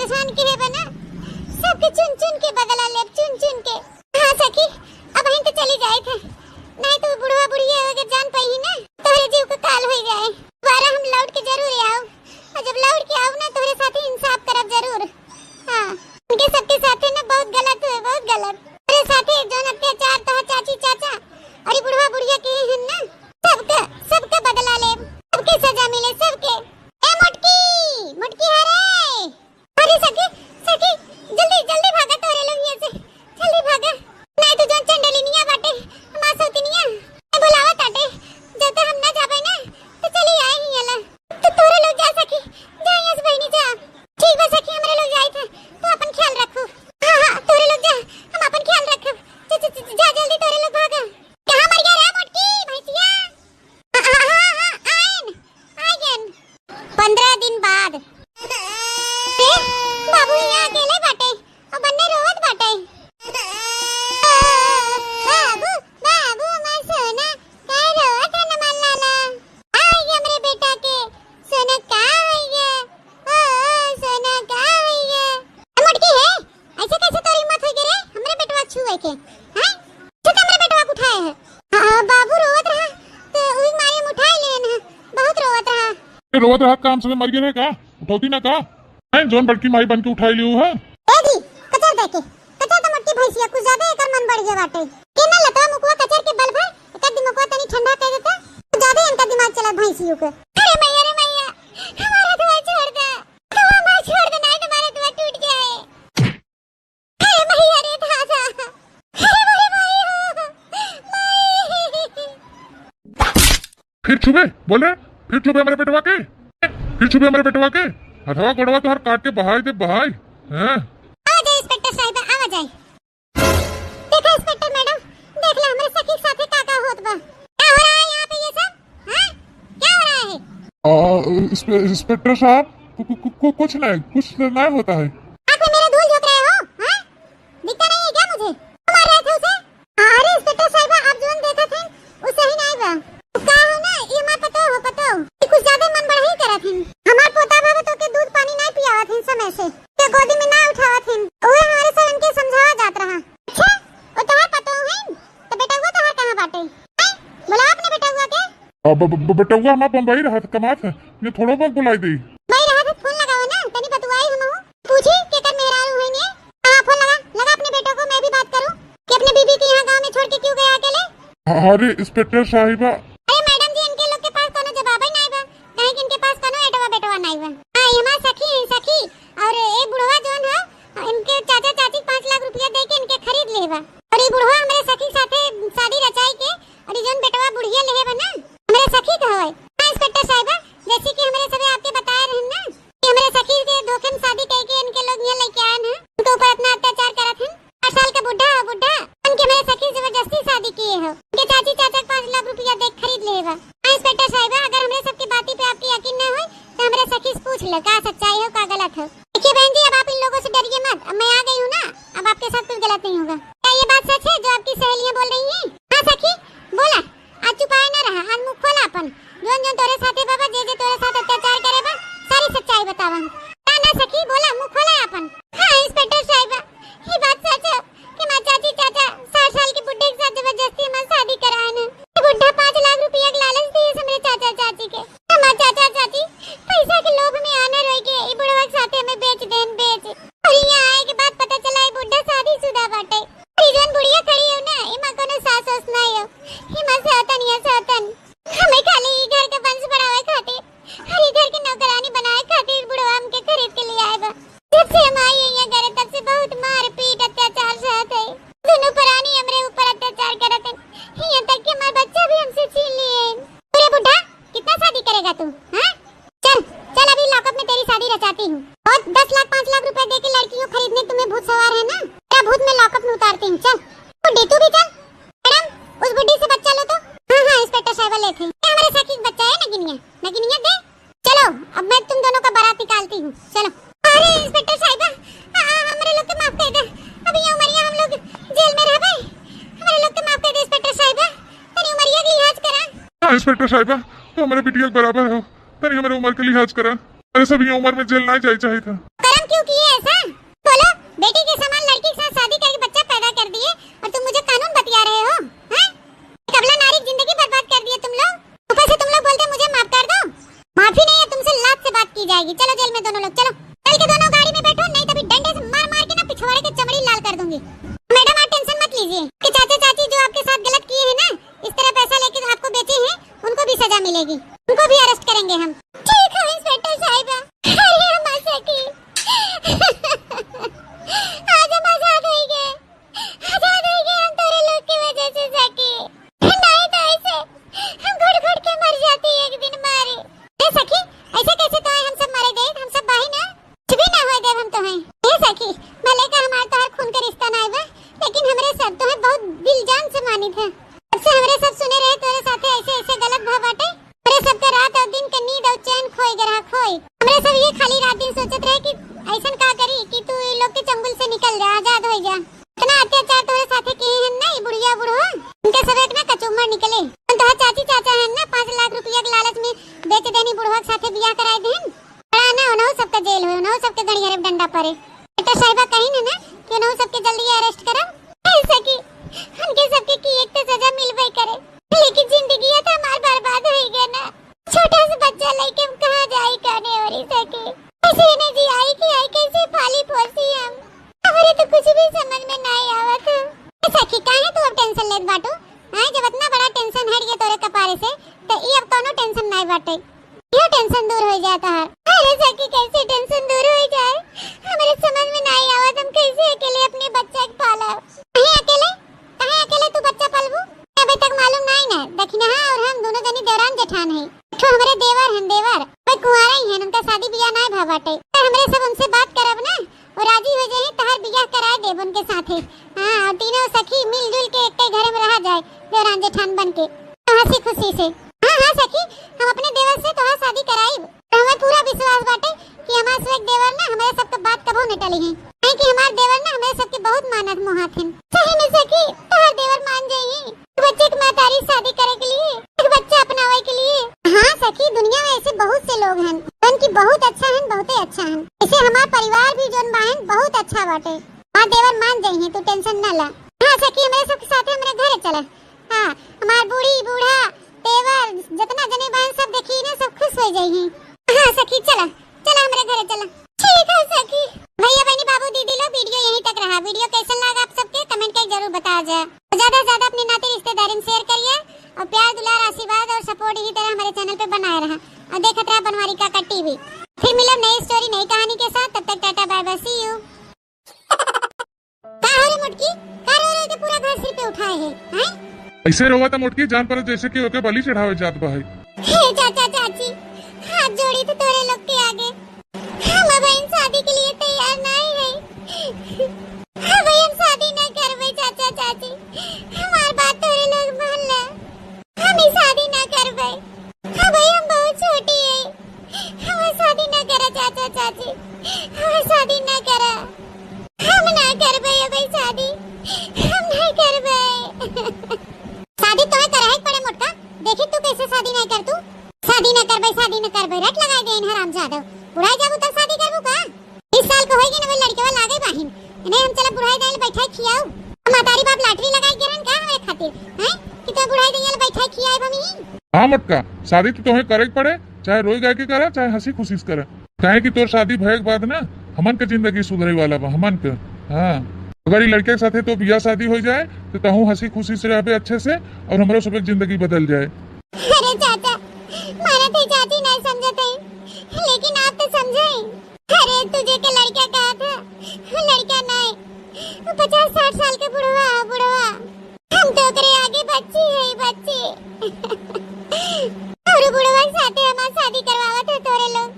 परेशान के है बना, सबके चुन चुन के बदला लेब, चुन चुन के। हाँ सखी, अब हम तो चली जाए थे, नहीं तो बुढ़वा बुढ़िया अगर जान पाई ना, तोहरे जीव को काल हो जाए। दोबारा हम लौट के जरूर आओ, और जब लौट के आओ ना, तोहरे साथे इंसाफ करब जरूर। हाँ, उनके सबके साथे ना बहुत गलत हुए, बहुत गलत। तोहरे साथे जौन अत्याचार तोहर चाची चाचा और ये बुढ़वा बुढ़िया के हैं ना, सबका, सबका बदला लेब, सबके सजा मिले, सबके। ए मोटकी, मोटकी हरे। अरे सखी, सखी, जल्दी, जल्दी भागा तोहरे लोग यहाँ से, जल्दी भागा। नहीं तो जौन चंडलिनिया बाटे, माँ सौतिनिया, बुलावा ताटे, जब तक हम ना जाबे ना, तो चली आए ही अला। तो तोहरे लोग जा सखी, जा यहाँ से बहिनी जा। ठीक बा सखी, हमरे लोग जाई थे, तू अपन ख्याल रखो। हाँ, हाँ, तोहरे लोग जा, हम अपन ख्याल रखब। जा, जा, जा, जा, जल्दी तोहरे लोग भागा। कहाँ मर गया रे मोटकी भैंसिया? हाँ, हाँ, हाँ, हाँ, आयन, आयन। पन्द्रह दिन बाद। ए, बाबू यहाँ अकेले बाटे, और बन्ने रोवत बाटे। बाबू, बाबू, हमार सोना, काहे रोवत है हमार लाला? आ गया हमरे बेटा के, सोना का होइए? ओ, ओ, सोना का होइए? ए, मोटकी है, ऐसे कैसे तोरी हिम्मत होइए रे, हमरे बेटवा छुए के? हैं? छुके हमरे बेटवा को उठाए है। हाँ, बाबू रोवत रहा, तो उही मारे हम उठाए लेन है। बहुत रोवत रहा। ए, रोवत रहा, काम से मर गए रहे का? उठौती ना का? हैं, जौन बड़की माई बन के उठाई लियो है। ए दी, कचर दे के, कचर तो मोटकी भैंसिया, कुछ ज्यादा एकर मन बढ़ गया बाटे। के ना लतवा मुखवा कचर के बल भर, एकर दिमागवा तनी ठंडा कर देता, कुछ ज्यादा इनका दिमाग चला भैंसियों के। अरे मैया रे मैया, हमारा दुआ छोड़ दे, तू हमारा छोड़ दे, नहीं तुम्हारा दुआ टूट जाए। अरे मैया रे दादा, अरे मोरे माई हो, माई। फिर छुबे, बोले, फिर छुबे हमरे बेटवा के, फिर छुबे हमरे बेटवा के, हथवा गोड़वा तोहर काट के बहाई दे, बहाई, हैं? आवा जाए इंस्पेक्टर साहिबा, आवा जाए। देखा इंस्पेक्टर मैडम, देख ले हमरे सखी के साथे का का होत बा। का हो रहा है यहाँ पे ये सब? हाँ? क्या हो रहा है? आ, इंस्पे-, इंस्पेक्टर साहब, कु-, कु-, कु-, कु-, कुछ नहीं, कुछ नहीं होता है। आँख में मेरे धूल झोंक रहे हो, हाँ? दिखता नहीं है क्या मुझे? क्यों मार रहे थे उसे? अरे इंस्पेक्टर साहिबा, आप जोन देखत हैं, उ सही नाई बा। का हो ना, ये हमार पतोह हो, पतोह। ये कुछ ज्यादा मन बढ़ाई करत हैं। हमार पोता बाबू तो के दूध पानी नाई पियावत हैं समय से। के गोदी में ना उठावत हैं। उहे हमारे सब इनके समझावा जात रहा। अच्छा, वो तोहार पतोह हैं? तो बेटउआ तोहार कहाँ बाटे? हैं? बुलावा अपने बेटउआ के। आ, ब-, ब-, ब-, बेटउआ हमार बम्बई रहत, कमात है। ये थोड़ो बहुत बुलाई दे। बम्बई रहत है, फोन लगावा ना, तनी बतुआई हमहू। पूछी केकर मेहरारू है ने? हाँ, फोन लगा, लगा अपने बेटों को, मैं भी बात करूँ कि अपने बीबी के यहाँ गाँव में छोड़ के क्यों गया अकेले? अरे इंस्पेक्टर साहिबा। अरे मैडम जी, इनके लोग के पास कोनो जवाब ही नाई बा, काहे कि इनके पास कोनो एटवा बेटवा नाई बा। हाँ, ये हमार सखी है, सखी। और ये बुढ़वा जोन है, इनके चाचा चाची पाँच लाख रुपया दे के इनके खरीद ले बा। और ये बुढ़वा हमरे सखी के साथे शादी रचाई के, और ये जोन बेटवा बुढ़िया ले बा ना, हमरे सखी का हवे। हाँ इंस्पेक्टर साहिबा, जैसे कि हमरे सबे आपके बताए रहन ना, कि हमरे सखी के धोखे में शादी कइके इनके लोग यहाँ लेके आए हैं, उनके ऊपर इतना अत्याचार करत हैं। आठ साल का बुढ़ा है, बुढ़ा, उनके हमरे सखी से जबरदस्ती शादी किए हो। उनके चाची चाचा के पाँच लाख रुपया दे के खरीद ले बा। हाँ इंस्पेक्टर साहिबा, अगर हमरे सबके बाती पे आपके यकीन न होए, तो हमरे सखी से पूछ ले, का सच्चाई हो, का गलत हो। देखिए बहन जी, अब आप इन लोगों से डरिए मत, अब मैं आ गई हूँ ना, अब आपके साथ कुछ गलत नहीं होगा। क्या ये बात सच है जो आपकी सहेलियाँ बोल रही हैं? हाँ सखी, बोला। आज चुपाए ना रहा, आज मुँह खोला अपन। जोन जोन तोरे साथे बाबा, जे जे तोरे साथ अत्याचार करे बा, सारी सच्चाई बतावा। ना ना सखी, बोला, मुँह खोला अपन। हाँ इंस्पेक्टर साहिबा, ये बात सच है कि हमार चाची चाचा साठ साल के बुढ़े के साथ जबरदस्ती हमार शादी कराए न। ये बुढ़ा पाँच लाख रुपया के लालच दिए हमरे चाचा चाची के। हमार चाचा चाची पैसा के लोभ में आना रह के ई बुढ़वा के साथे हमें बेच देन, बेच। और यहाँ आए के बाद पता चला ये बुढ़ा शादीशुदा बाटे। और ये जोन बुढ़िया खड़ी हो ना, इमा कोनो सास वास नाई हो, इमा सौतन या सौतन। हमें खाली ई घर के वंश बढ़ावे खातिर और ई घर के नौकरानी बनाए खातिर बुढ़वा हमके खरीद के ले आए बा। जब से हम आई हैं यहाँ घरे, तब से बहुत मार पीट अत्याचार सहत है। दोनों परानी हमरे ऊपर अत्याचार करत हैं, यहाँ तक कि हमार बच्चा भी हमसे छीन लिए हैं। अरे बुढ़ा, कितना शादी करेगा तू, हाँ? चल, चल अभी लॉकअप में तेरी शादी रचाती हूँ। और दस लाख पाँच लाख रुपए दे के लड़की को खरीदने तुम्हें भूत सवार है ना, तेरा भूत मैं लॉकअप में उतारती हूँ। चल बुड्ढी, तू भी चल। मैडम, उस बुड्ढी से बच्चा लो तो। हाँ हाँ इंस्पेक्टर साहिबा, लेते हैं। ये हमारे सखी का बच्चा है नगिनिया, नगिनिया दे। चलो, अब मैं तुम दोनों का बारात निकालती हूँ, चलो। अरे इंस्पेक्टर साहिबा, आ, आ, हमरे लोग के माफ कर दे। अब ये उमरिया हम लोग जेल में रहबे, हमरे लोग के माफ कर दे इंस्पेक्टर साहिबा, तनी उमरिया के लिहाज करा। हाँ इंस्पेक्टर साहिबा, तो हमरे बिटिया के बराबर हो, तनी हमरे उम्र के लिहाज करा। अरे सब ये उम्र में जेल ना जाए चाहिए था। करम क्यों किए ऐसा? बोलो, बेटी के समान लड़की के साथ शादी करके बच्चा पैदा कर दिए और तुम मुझे कानून बतिया रहे हो, हैं? एक अबला नारी की जिंदगी बर्बाद कर दिए तुम लोग। ऊपर से तुम लोग बोलते मुझे माफ कर दो। माफी नहीं है, तुमसे लात से बात की जाएगी। चलो जेल में दोनों लोग, चलो। चल के दोनों गाड़ी में बैठो, नहीं तो अभी डंडे से मार मार के ना पिछवाड़े के चमड़ी लाल कर दूंगी। मैडम, आप टेंशन मत लीजिए, कि चाचा चाची जो आपके साथ गलत किए हैं ना, इस तरह पैसा लेके आपको बेचे हैं, उनको भी सजा मिलेगी, उनको भी अरेस्ट करेंगे हम। ठीक है इंस्पेक्टर साहिबा। अरे हमार सखी, आज हम आजाद हो गए, आजाद हो गए हम तोरे लोग की वजह से सखी। नहीं तो ऐसे हम घुट घुट के मर जाती एक दिन मारे। ए सखी, ऐसे कैसे तो हम सब मरे गए, हम सब बाही ना, कुछ भी ना होए देब हम तोहे। ए सखी, भले का हमार तोहार खून के रिश्ता ना बा, लेकिन हमरे सब तोहे बहुत दिल जान से मानित है। जब से हमरे सब सुने रहे तोरे साथे ऐसे ऐसे गलत भा बाटे, हमरे सबके रात और दिन के नींद और चैन खोई गए रहा, खोई। हमरे सब ये खाली रात दिन सोचत रहे कि ऐसन का करी कि तू ई लोग के चंगुल से निकल जा, आजाद हो जा। इतना अत्याचार तोरे साथे किए हैं ना, ई बुढ़िया बुढ़वा, इनके सब एक ना कचूमर निकले। हम तोहार चाची चाचा हैं ना, पाँच लाख रुपया के लालच में बेच देनी बुढ़वा के साथे बियाह कराए देन। बड़ा ना, उनहु सबके जेल होए, उनहु सबके गड़िया रे डंडा पड़े। डॉक्टर साहिबा कही ना, ना कि उनहु सबके जल्दी अरेस्ट करब। ए सखी, उनके सबके की एक तो सजा मिलबे करे, लेकिन जिंदगी तो हमार बर्बाद हो गए ना। छोटा सा बच्चा लेके हम कहाँ जाई, काने और सखी? कैसे इन्हें जी आई कि आई, कैसे पाली पोसी हम? हमरे तो कुछ भी समझ में नहीं आवत है। ए सखी, काहे तू अब टेंशन लेत बाटू? हाँ, जब इतना बड़ा टेंशन हट गया तोरे कपारे से, तो ई अब कौनो टेंशन नहीं बाटे। यो टेंशन दूर हो जाए तोहार। अरे सखी, कैसे टेंशन दूर हो जाए? हमरे समझ में नहीं आवत, हम कैसे अकेले अपने बच्चा के पालब? कहीं अकेले, कहीं अकेले तू बच्चा पालबू? अबे तक मालूम नहीं ना, दखिनहा और हम दोनों जनी देवरान जेठान है। तो हमरे देवर हन, देवर, वे कुंवारे ही हन, उनका शादी बियाह नहीं भा बाटे। तो हमरे सब उनसे बात करब ना, वो राजी हो जाए, तोहार बियाह कराए देब उनके साथे। हाँ, और तीनों सखी मिलजुल के एक घर में रहा जाए, देवरान जेठान बन के, हंसी खुशी से। हाँ, हाँ सखी, हम अपने देवर से तोहार शादी कराइब। तो हमें पूरा विश्वास बाटे कि हमार स्वेग देवर ना हमारे सबके बात कबो न टली हैं, काहे कि हमार देवर ना हमारे सबके बहुत मानत मोहात हैं। सही में सखी, तोहार देवर मान जाई हैं। एक बच्चे के महतारी शादी करे के लिए, एक बच्चा अपनावे के लिए। हाँ सखी, दुनिया में ऐसे बहुत से लोग हैं, जौन की बहुत अच्छा है, बहुते अच्छा है। ऐसे हमार परिवार भी जौन बाहन बहुत अच्छा बाटे। हाँ देवर मान जाई हैं, तू टेंशन ना ला। हाँ सखी, हमरे सबके साथे हमरे घरे चला। हाँ, हमार बूढ़ी, बूढ़ा, देवर, जितना जने बाहन सब देखी ना, सब खुश हो जाई हैं। हाँ सखी, चला, चला हमरे घरे चला। ठीक है सखी। भैया, बहनी, बाबू, दीदी लोग, वीडियो यहीं तक रहा। वीडियो कैसन लगा आप सबके, कमेंट करके जरूर बता जा। और ज्यादा से ज्यादा अपने नाते रिश्तेदारी में शेयर करिए और प्यार, दुलार, आशीर्वाद और सपोर्ट इही तरह हमारे चैनल पे बनाए रहा। और देखत रहा बनवारी काका टीवी। फिर मिलब नई स्टोरी, नई कहानी के साथ। तब तक टाटा, बाय बाय, सी यू। का हो रे मोटकी, का रो रो के पूरा घर सिर पे उठाए है, हैं? ऐसे रोवा था मोटकी, जान पर जैसे कि ओके बलि चढ़ावे जात बा है। हे चाचा चाची, हाथ जोड़ी तो तोरे लोग के आगे। हम अब इन शादी के लिए तैयार नहीं है। अब हम शादी ना करबे चाचा चाची। हमार बात तोरे लोग मान ले। हम ई शादी ना करबे। अब हम बहुत छोटी है। हम शादी ना करा चाचा चाची। हम शादी ना करा। हम ना करबे अब ई शादी। हम ना करबे। शादी तोहे करहे के पड़े मोटका। देखी तू कैसे शादी नहीं कर तू। शादी ना करबे, शादी ना करबे। रट लगाए दे इन हरामजादव। बुढ़ाई जाबू तब शादी करबू का? बीस साल के होई गई ना, वो लड़कवा लागे बाहिन। इन्हें हम चला बुढ़ाई दाई ले बैठाई खियाऊ। हम महतारी बाप लाटरी लगाई के रहन का हमारे खातिर, हैं? कि तो बुढ़ाई दाई ले बैठाई खियाए हम ही। हाँ मोटका, शादी तो तोहे करे के पड़े, चाहे रोई गाय के करा, चाहे हंसी खुशी से करा। काहे कि तोर शादी भय के बाद ना हमन के जिंदगी सुधरे वाला बा, हमन के। हाँ, अगर ई लड़के के साथे तो बियाह शादी हो जाए, तो तहूँ हंसी खुशी से रहबे अच्छे से, और हमरो सब के जिंदगी बदल जाए। अरे चाचा, मानत है चाची नहीं समझत है, लेकिन आप तो समझे। अरे, तुझे के लड़का कहा था, लड़का नहीं, वो पचास साठ साल के बुढ़वा है, बुढ़वा। हम तो ओकरे आगे बच्ची है, बच्ची। और बुढ़वा के साथे हमार शादी करवावत है तोरे लोग,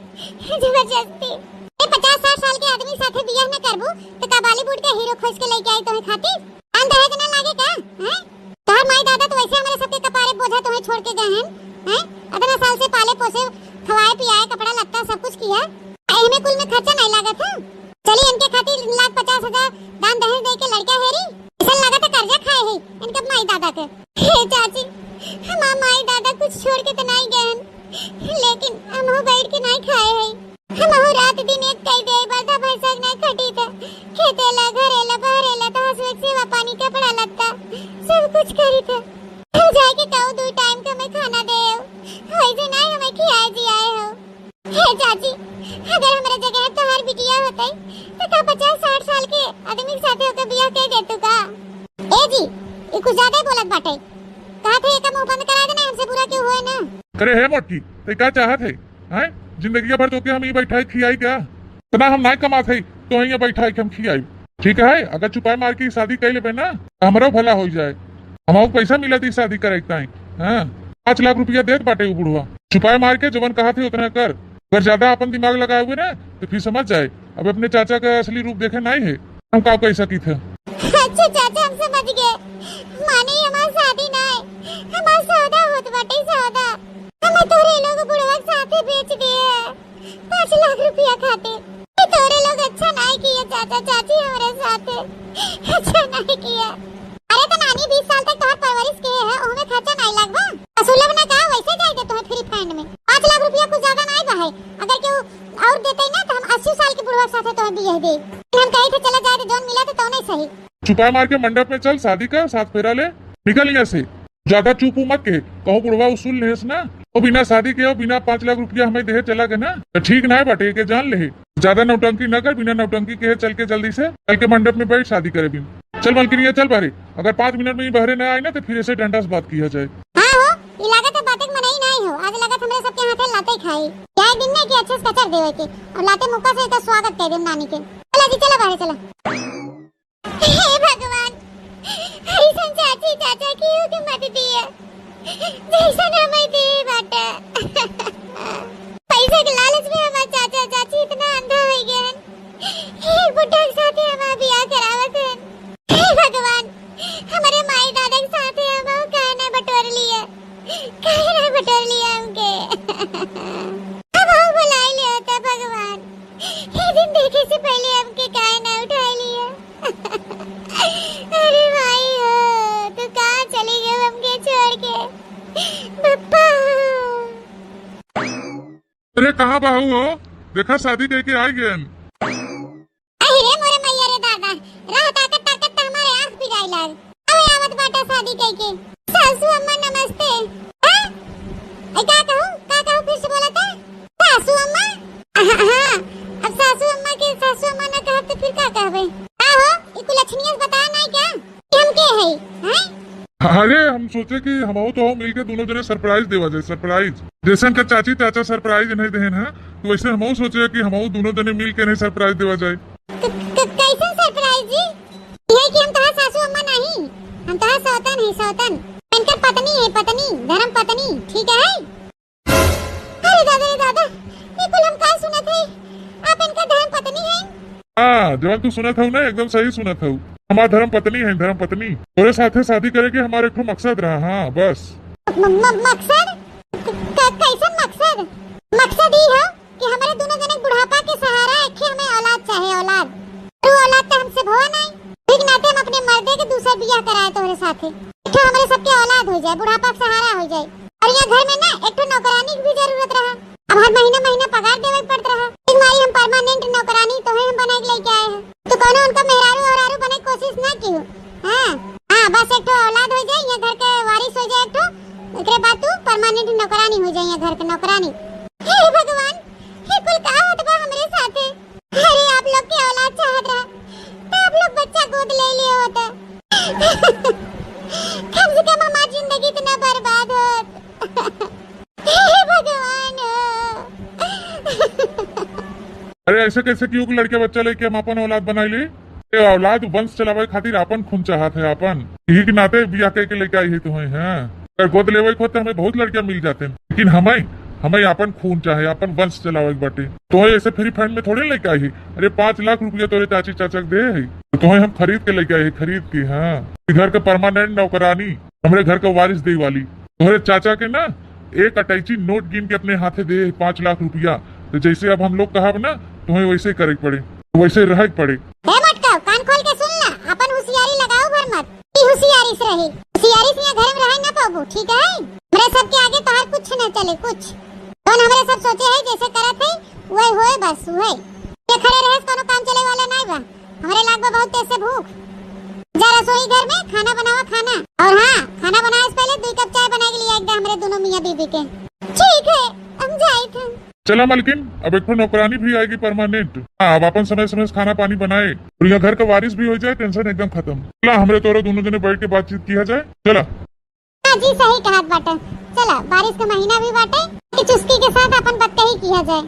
जबरदस्ती। ए, पचास साठ साल के आदमी साथे बियाह न करबू, तो का बॉलीवुड के हीरो खोज के लेके आई तोहे खातिर? दान दहेज ना लागे का, हैं? तोहार माई दादा तो वैसे हमरे सबके कपारे बोझा तोहे छोड़ के गए हैं, हैं? इतना साल से पाले पोसे, खवाए पियाए, कपड़ा लत्ता सब कुछ किया, आ एहमे कुल में खर्चा नहीं लागत है? चली इनके खातिर लाख पचास हजार दान दहेज दे के लड़का हेरी, ऐसा लागत है कर्जा खाए है इनके माई दादा के। हे चाची, हमार माई दादा कुछ छोड़ के तो नहीं गए हैं, लेकिन हम बैठ के नहीं खाए हैं। हमहू रात दिन एक कई दे, बरधा भैंसा पचास साठ साल के आदमी के साथे ओके बियाह कइ दे तू का? ए जी, ई कुछ ज्यादा ही बोलत बाटे। कहत है एका मुंह बंद करा देना, हमसे बुरा केहू होए ना। अरे हे मोटकी, ते का चाहत है? हैं? जिंदगिया भर तोके हम ई बैठाई खियाई का? इतना हम नाई कमात है, तोहे यहाँ बैठाई के हम खियाई। ठीक है, अगर चुपाई मार के ई शादी कइ लेबे ना, तो हमरो भला होइ जाए। हमहू पैसा मिलत ई शादी करे के ताई। हाँ, पाँच लाख रुपया देत बाटे उ बुढ़वा। चुपाई मार के जवन कहत है उतना कर। अगर ज्यादा अपन दिमाग लगाए हुए ना, तो फिर समझ जाए, अब अपने चाचा का असली रूप देखे नाई है। हम का कह सकित है? अच्छा चाचा, हम समझ गए। माने हमार शादी ना है, हमार सौदा होत बाटे, सौदा। हमें तोरे लोग बुढ़वा के साथे बेच दिए हैं पाँच लाख रुपया खातिर। ये तोरे लोग अच्छा नाई किए चाचा चाची, हमरे साथे अच्छा नाई किए। अरे तो नानी, बीस साल तक तोहर परवरिश के है, ओहमे खर्चा नाई लागबा। असुलभ ना का, वैसे जाए दे तोहे फ्री फंड में। पाँच लाख रुपया कुछ ज्यादा नाई बा है। अगर केहू और देते ना, तो हम अस्सी साल के बुढ़वा के साथे तोहे बियाह दे। हम कही थे चला जाए दे, जौन मिला तो तौने सही। चुपाई मार के मंडप में चल, शादी कर, सात फेरा ले, निकल यहाँ से। ज्यादा चुप मत के, कहूँ बुढ़वा उसूल लेस ना, तो बिना शादी के और बिना पाँच लाख रुपया हमें देहे चला गए ना, तो ठीक ना बाटे, के जान ले। ज्यादा नौटंकी ना कर, बिना नौटंकी के चल के जल्दी से, चल के मंडप में बैठ, शादी करे बिन। चल मलकिनिया, चल बाहरे। अगर पाँच मिनट में ही बाहरे ना आए ना, तो फिर ऐसे डंडा से बात किया जाए। हाँ हो, ई लागत है बातें मनई नाई हो। आज लागत हमरे सबके हाथे लाते खाई। क्या एक दिन में कि अच्छे से कचर देवे के, और लाते मुक्का से एकर स्वागत कर देम नानी के। चला जी, चला बाहरे चला। हे भगवान, ऐसन चाची चाचा केहू के मत दिए, जैसन हमें दिए बाटे। पैसा के लालच में हमार चाचा चाची इतना अंधा हो गए हैं, एक बुढ़ा के साथे हमार बियाह करावत हैं। हे भगवान, हमारे माई दादा के साथे हम काहे ना बटोर लिए, काहे ना बटोर लिए हमके। अब हम भुलाई ले होता भगवान, ये दिन देखे से पहले हमके काहे ना उठाई लिए। अरे भाई हो, तू कहाँ चली गई हमके छोड़ के? पप्पा। अरे कहाँ बाहू हो? देखा शादी कह के आ गए। अरे मोरे मैया रे दादा, राह ताकत ताकत त हमारे आँख पिराई लाग। अबे आवत बाटा शादी कह के। सासू अम्मा नमस्ते। हाँ? ए, का कहू? का कहू? फिर से बोला था? सासू अम्मा? हाँ, हाँ। अब सासू अम्मा के सासू अम्मा ना कहब तो फिर का कहबे? का हो? ई कुलछनिया से बताया नहीं क्या? कि हम के है? हैं? अरे, हम सोचे कि हमहू तो मिलके दोनों जने सरप्राइज देवा जाए, सरप्राइज। जैसन का चाची चाचा सरप्राइज नहीं देहन है, तो वैसे हमहू सोचे कि हमहू दोनों जने मिलके नहीं सरप्राइज देवा जाए। क-, क-, कैसन सरप्राइज जी? ये कि हम तोहार सासू अम्मा नहीं, हम तोहार सौतन है, सौतन। इनकर पत्नी है, पत्नी, धर्म पत्नी, ठीक है? अरे दादा रे दादा, ये कुल हम का सुनत है? आप इनका धर्म पत्नी हैं? हाँ, जवन तू सुनत हऊ ना, एकदम सही सुनत हऊ। हमार धर्म पत्नी है, धर्म पत्नी। तोरे साथे शादी करे के हमार एक ठो मकसद रहा, हाँ, बस। म-, म-, मकसद? क-, क-, कैसन मकसद? मकसद ई है कि हमरे दोनों जने के बुढ़ापा के सहारा एक ठे हमें औलाद चाहे, औलाद। तू औलाद तो हमसे भवा नहीं, ठीक नाते हम अपने मर्दे के दूसर बियाह कराए तोहरे साथे। एक ठो हमरे सबके औलाद हो जाए, बुढ़ापा के सहारा हो जाए। और यहाँ घर में ना एक ठो नौकरानी की भी जरूरत रहा। अब हर महीना महीना पगार देवे के पड़त रहा। एक माई हम परमानेंट नौकरानी तोहे हम बनाए के लेके आए हैं। तू कौनो उनका मेहरारू औरारू बने के कोशिश ना की हो। हाँ, हाँ, बस एक ठो औलाद हो जाए, यहाँ घर के वारिस हो जाए एक ठो, एकरे बाद तू परमानेंट नौकरानी हो जाए, यहाँ घर के नौकरानी। हे भगवान, हे कुल का होत बा हमरे साथे? अरे, आप लोग के औलाद चाहत रहा, तो आप लोग बच्चा गोद ले लिए होते। कम से कम हमार जिंदगी इतना बर्बाद होत। हे भगवान। अरे, ऐसे कैसे क्यों लड़के बच्चा लेके हम अपन औलाद बनाई ली? ये औलाद वंश चलावे खातिर आपन खून चाहत है, आपन। यही के नाते बियाह कह के लेके आई है तुम्हें, हैं? अगर गोद लेवे के होते हमें बहुत लड़कियां मिल जाते हैं, लेकिन हमें, हमें आपन खून चाहे, आपन वंश चलावे के बाटे। तोहे ऐसे फ्री फंड में थोड़े लेके आई है। अरे, पाँच लाख रुपया तोरे चाची चाचा के दे है, तो तोहे हम खरीद के लेके आए है, खरीद के। हाँ, ई घर के परमानेंट नौकरानी, हमरे घर के वारिस दे वाली। तोहरे चाचा के ना एक अटैची नोट गिन के अपने हाथे दे है, पाँच लाख रुपया। तो जैसे अब हम लोग कहब ना, तोहे वैसे करे के पड़े, वैसे रहे के पड़े। ए मटकाऊ, कान खोल के सुन ला, अपन होशियारी लगाऊ भर मत। ई होशियारी से रही, होशियारी से यहाँ घर में रहे ना पाबू, ठीक है? हमरे सबके आगे तोहार कुछ न चले, कुछ। जौन हमरे सब सोचे है, जैसे करत है, वही होए बस, वही। ये खड़े रहे से कोनो काम चले वाला नहीं बा। हमरे लाग बा बहुत तेज से भूख। जा रसोई घर में खाना बनावा, खाना। और हाँ, खाना बनावे से पहले दो कप चाय बना के लिए एक दे हमरे दोनों मियाँ बीबी के। ठीक है, हम जाइत हैं। चला मलकिन, अब एक ठो नौकरानी भी आएगी परमानेंट। हाँ, अब अपन समय समय से खाना पानी बनाए और यहाँ घर का वारिस भी हो जाए, टेंशन एकदम खत्म। चला, हमरे तोरे दोनों जने बैठ के बातचीत किया जाए। चला। हाँ जी, सही कहत बाटे। चला, बारिश का महीना भी बाटे कि चुस्की के साथ अपन बतकही किया जाए।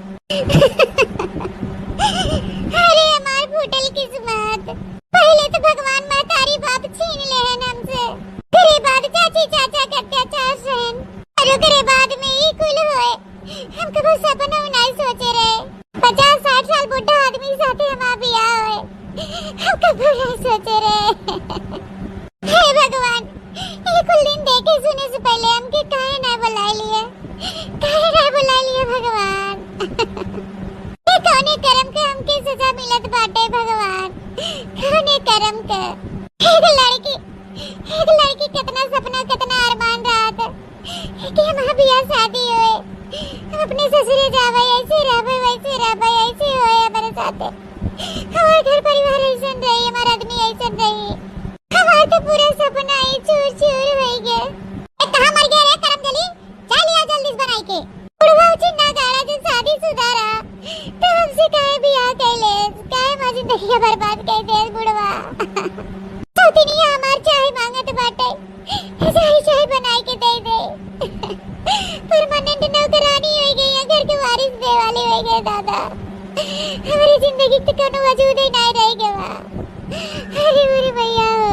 अरे हमार फूटल किस्मत, पहले तो भगवान महतारी बाप छीन लेहन हमसे, फिर बाद चाची चाचा के अत्याचार सहन, और ओकरे बाद में ई कुल होए। हम कबो सपना में नहीं सोचे रहे, पचास साठ साल बुढ़ा आदमी के साथे हमार बियाह होए। हम कबो नहीं सोचे रहे। हे भगवान, ये कुल दिन देखे सुने से पहले हमके काहे ना बुलाए लिए, काहे ना बुलाए लिए भगवान? ये कौने करम के हमके सजा मिलत बाटे भगवान, कौने करम के? एक लड़की, एक लड़की कितना सपना, कितना अरमान रहत कि हमार बियाह शादी होए, हम अपने ससुरे जावे, ऐसे रहबे, वैसे रहबे, ऐसे होए हमारे साथे। हमार घर परिवार ऐसन रही, हमार आदमी ऐसन रही। हमार तो पूरा सपना ही चूर चूर होई गए। ए, कहाँ मर गया रे करमजली? चाय लिया जल्दी से बनाई के। बुढ़वा उचित ना गाड़ा जो शादी सुधा रहा, तो हमसे काहे बियाह कैले, काहे हमार जिंदगी बर्बाद कर दे बुढ़वा। सौतिनिया हमार चाय मांगत बाटे, चाय, चाय बनाई के दे दे। परमानेंट नौकरानी हो गई है, घर के वारिस दे वाली हो गई दादा। हमारी जिंदगी तो कोनो वजूद ही नहीं रह गवा। अरे मेरे भैया हो।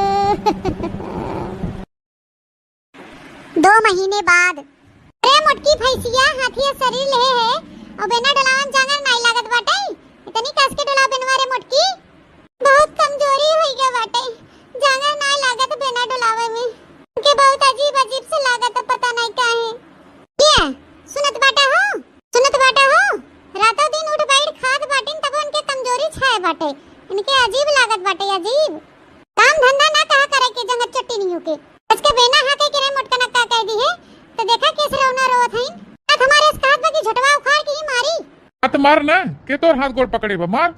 दो महीने बाद। अरे मोटकी भैंसिया, हाथिया शरीर लेहे है और बेना डोलावन जांगर नाई लागत बाटे। इतनी कस के डोला बेनवा रे मोटकी। बहुत कमजोरी होई गया बाटे, जांगर नाई लागत बेना डोलावे में। उनके बहुत अजीब अजीब से लागत, पता नहीं काहे। ये सुनत बाटा हो, सुनत बाटा हो, रातों दिन उठ बैठ खात बाटिन, तब उनके कमजोरी छाए बाटे। इनके अजीब लागत बाटे, अजीब। काम धंधा ना कहा करे के जंगत चट्टी नहीं होके। आज के बेना हाथे के रे मोटका नक्का कह दी है, तो देखा कैसे रौना रोवत हईन। हाथ हमारे से कहत बा कि झटवा उखाड़ के ही मारी। हाथ मार ना, के तोर हाथ गोड़ पकड़े बा, मार।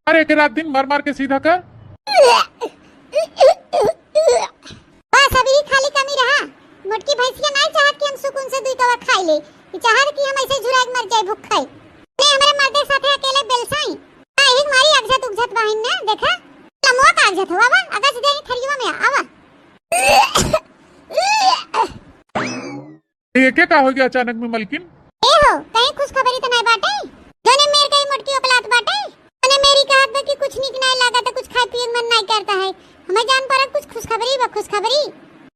अरे के रात दिन मार मार के सीधा कर। बस अभी ही खाली कमी रहा। मोटकी भैंसिया नहीं चाहत कि हम सुकून से दुई कवा खाई ले। ये चाहत कि हम ऐसे झुराए के मर जाए भूख खाए। ने हमारे मर्दे साथे अकेले बेलसाई। आ, यही मारी अगझत उगझत बाहिन ने, देखा? लमुआ का अगझत हुआ बा, अगझ दे थरियुआ में आवा। ये के का हो गया अचानक में मलकिन? ए हो, कहीं खुशखबरी तो नहीं बाटे? जोने मेर कहीं मोटकी ओकलात बाटे? जोने मेरी कहत बा कि कुछ नीक नहीं लागत, कुछ खाए पिए के मन नहीं करता है। हमें जान पड़ा कुछ खुशखबरी बा, खुशखबरी।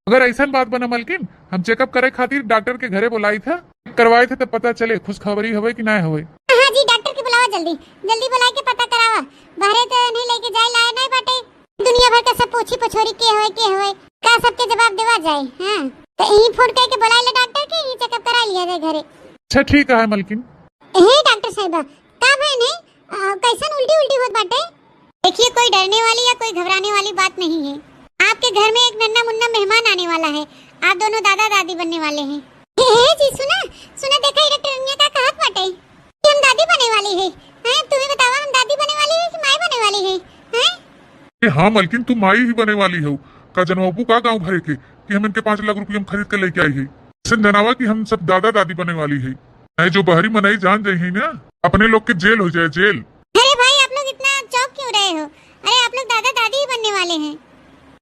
अगर ऐसन बात बना मलकिन, हम चेकअप करे खातिर डॉक्टर के घरे बुलाई था, करवाए थे तब पता चले खुशखबरी हवे कि नहीं हवे। हाँ जी, डॉक्टर के बुलावा जल्दी, जल्दी बुला के पता करावा। बाहरे तो नहीं लेके जाए लाए नहीं बाटे। दुनिया भर का सब पूछी पछोरी के होए, के होए, का सबके जवाब देवा जाए? हाँ, तो यही फोन करके बुला ले डॉक्टर के, यही चेकअप करा लिया जाए घरे। अच्छा ठीक है मलकिन। हे डॉक्टर साहिबा, का भय नहीं, आ, कैसन उल्टी उल्टी होत बाटे? देखिए, कोई डरने वाली या कोई घबराने वाली बात नहीं है। आपके घर में एक नन्ना मुन्ना मेहमान आने वाला है, आप दोनों दादा दादी बनने वाले हैं। हे, हे जी, सुना, सुना, देखा, ये डॉक्टरनिया का कहत बाटे कि हम दादी बने वाली है। हैं, तू ही बतावा, हम दादी बने वाली है कि माई बने वाली है? हैं? ए हाँ मलकिन, तू माई ही बने वाली हो। का जनवाबू का गाँव भरे के कि हम इनके पाँच लाख रुपया में खरीद के लेके आई है। ऐसन जनावा कि हम सब दादा दादी बने वाली है। नहीं जो बहरी मनई जान जाई है ना, अपने लोग के जेल हो जाए, जेल। अरे भाई, आप लोग इतना चौंक क्यों रहे हो? अरे, आप लोग दादा दादी ही बनने वाले हैं,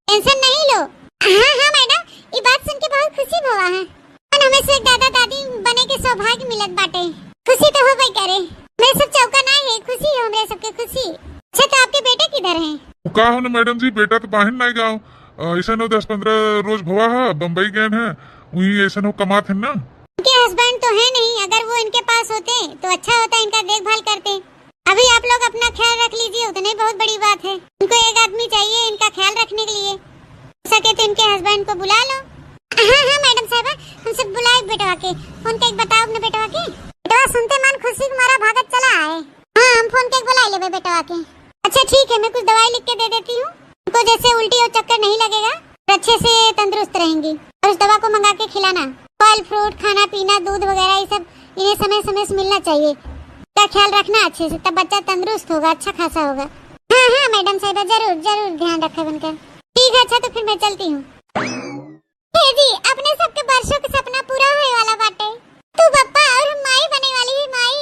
टेंशन नहीं लो। हाँ, हाँ मैडम, ये बात सुन के बहुत खुशी भवा है। अपन हमें से दादा दादी बने के सौभाग्य मिलत बाटे। खुशी तो होबे करे। मेरे सब चौका ना है, खुशी है हमरे सबके खुशी। अच्छा, तो आपके बेटे किधर हैं? वो का हो ना मैडम जी, बेटा तो बाहिन नहीं गाँव, अ, ऐसन हो दस पन्द्रह रोज भवा है, बम्बई गए हैं, वही ऐसन हो कमात है ना। उनके हस्बैंड तो है नहीं, अगर वो इनके पास होते तो अच्छा होता, इनका देखभाल करते। अभी आप लोग अपना ख्याल रख लीजिए, उतने बहुत बड़ी बात है। इनको एक आदमी चाहिए इनका ख्याल रखने के लिए। हो सके तो इनके हस्बैंड को बुला लो। हाँ, हाँ मैडम साहबा, हम सब बुलाए बेटवा के। फोन करके बताओ अपने बेटवा के। बेटवा सुनते मन खुशी के मारा भागत चला आए। हाँ, हम फोन करके बुला लेबे बेटवा के। अच्छा ठीक है, मैं कुछ दवाई लिख के दे देती हूँ। उनको जैसे उल्टी और चक्कर नहीं लगेगा और अच्छे से तंदुरुस्त रहेंगी। और उस दवा को मंगा के खिलाना। फल फ्रूट, खाना पीना, दूध वगैरह, ये सब इन्हें समय समय से मिलना चाहिए। का ख्याल रखना अच्छे से, तब बच्चा तंदुरुस्त होगा, अच्छा खासा होगा। हाँ, हाँ मैडम साहिबा, जरूर, जरूर ध्यान रखब उनका। ठीक है, अच्छा तो फिर मैं चलती हूँ। हे जी, अपने सबके बरसों के सपना पूरा होए वाला बाटे। तू पप्पा और हम माई बने वाली है, माई।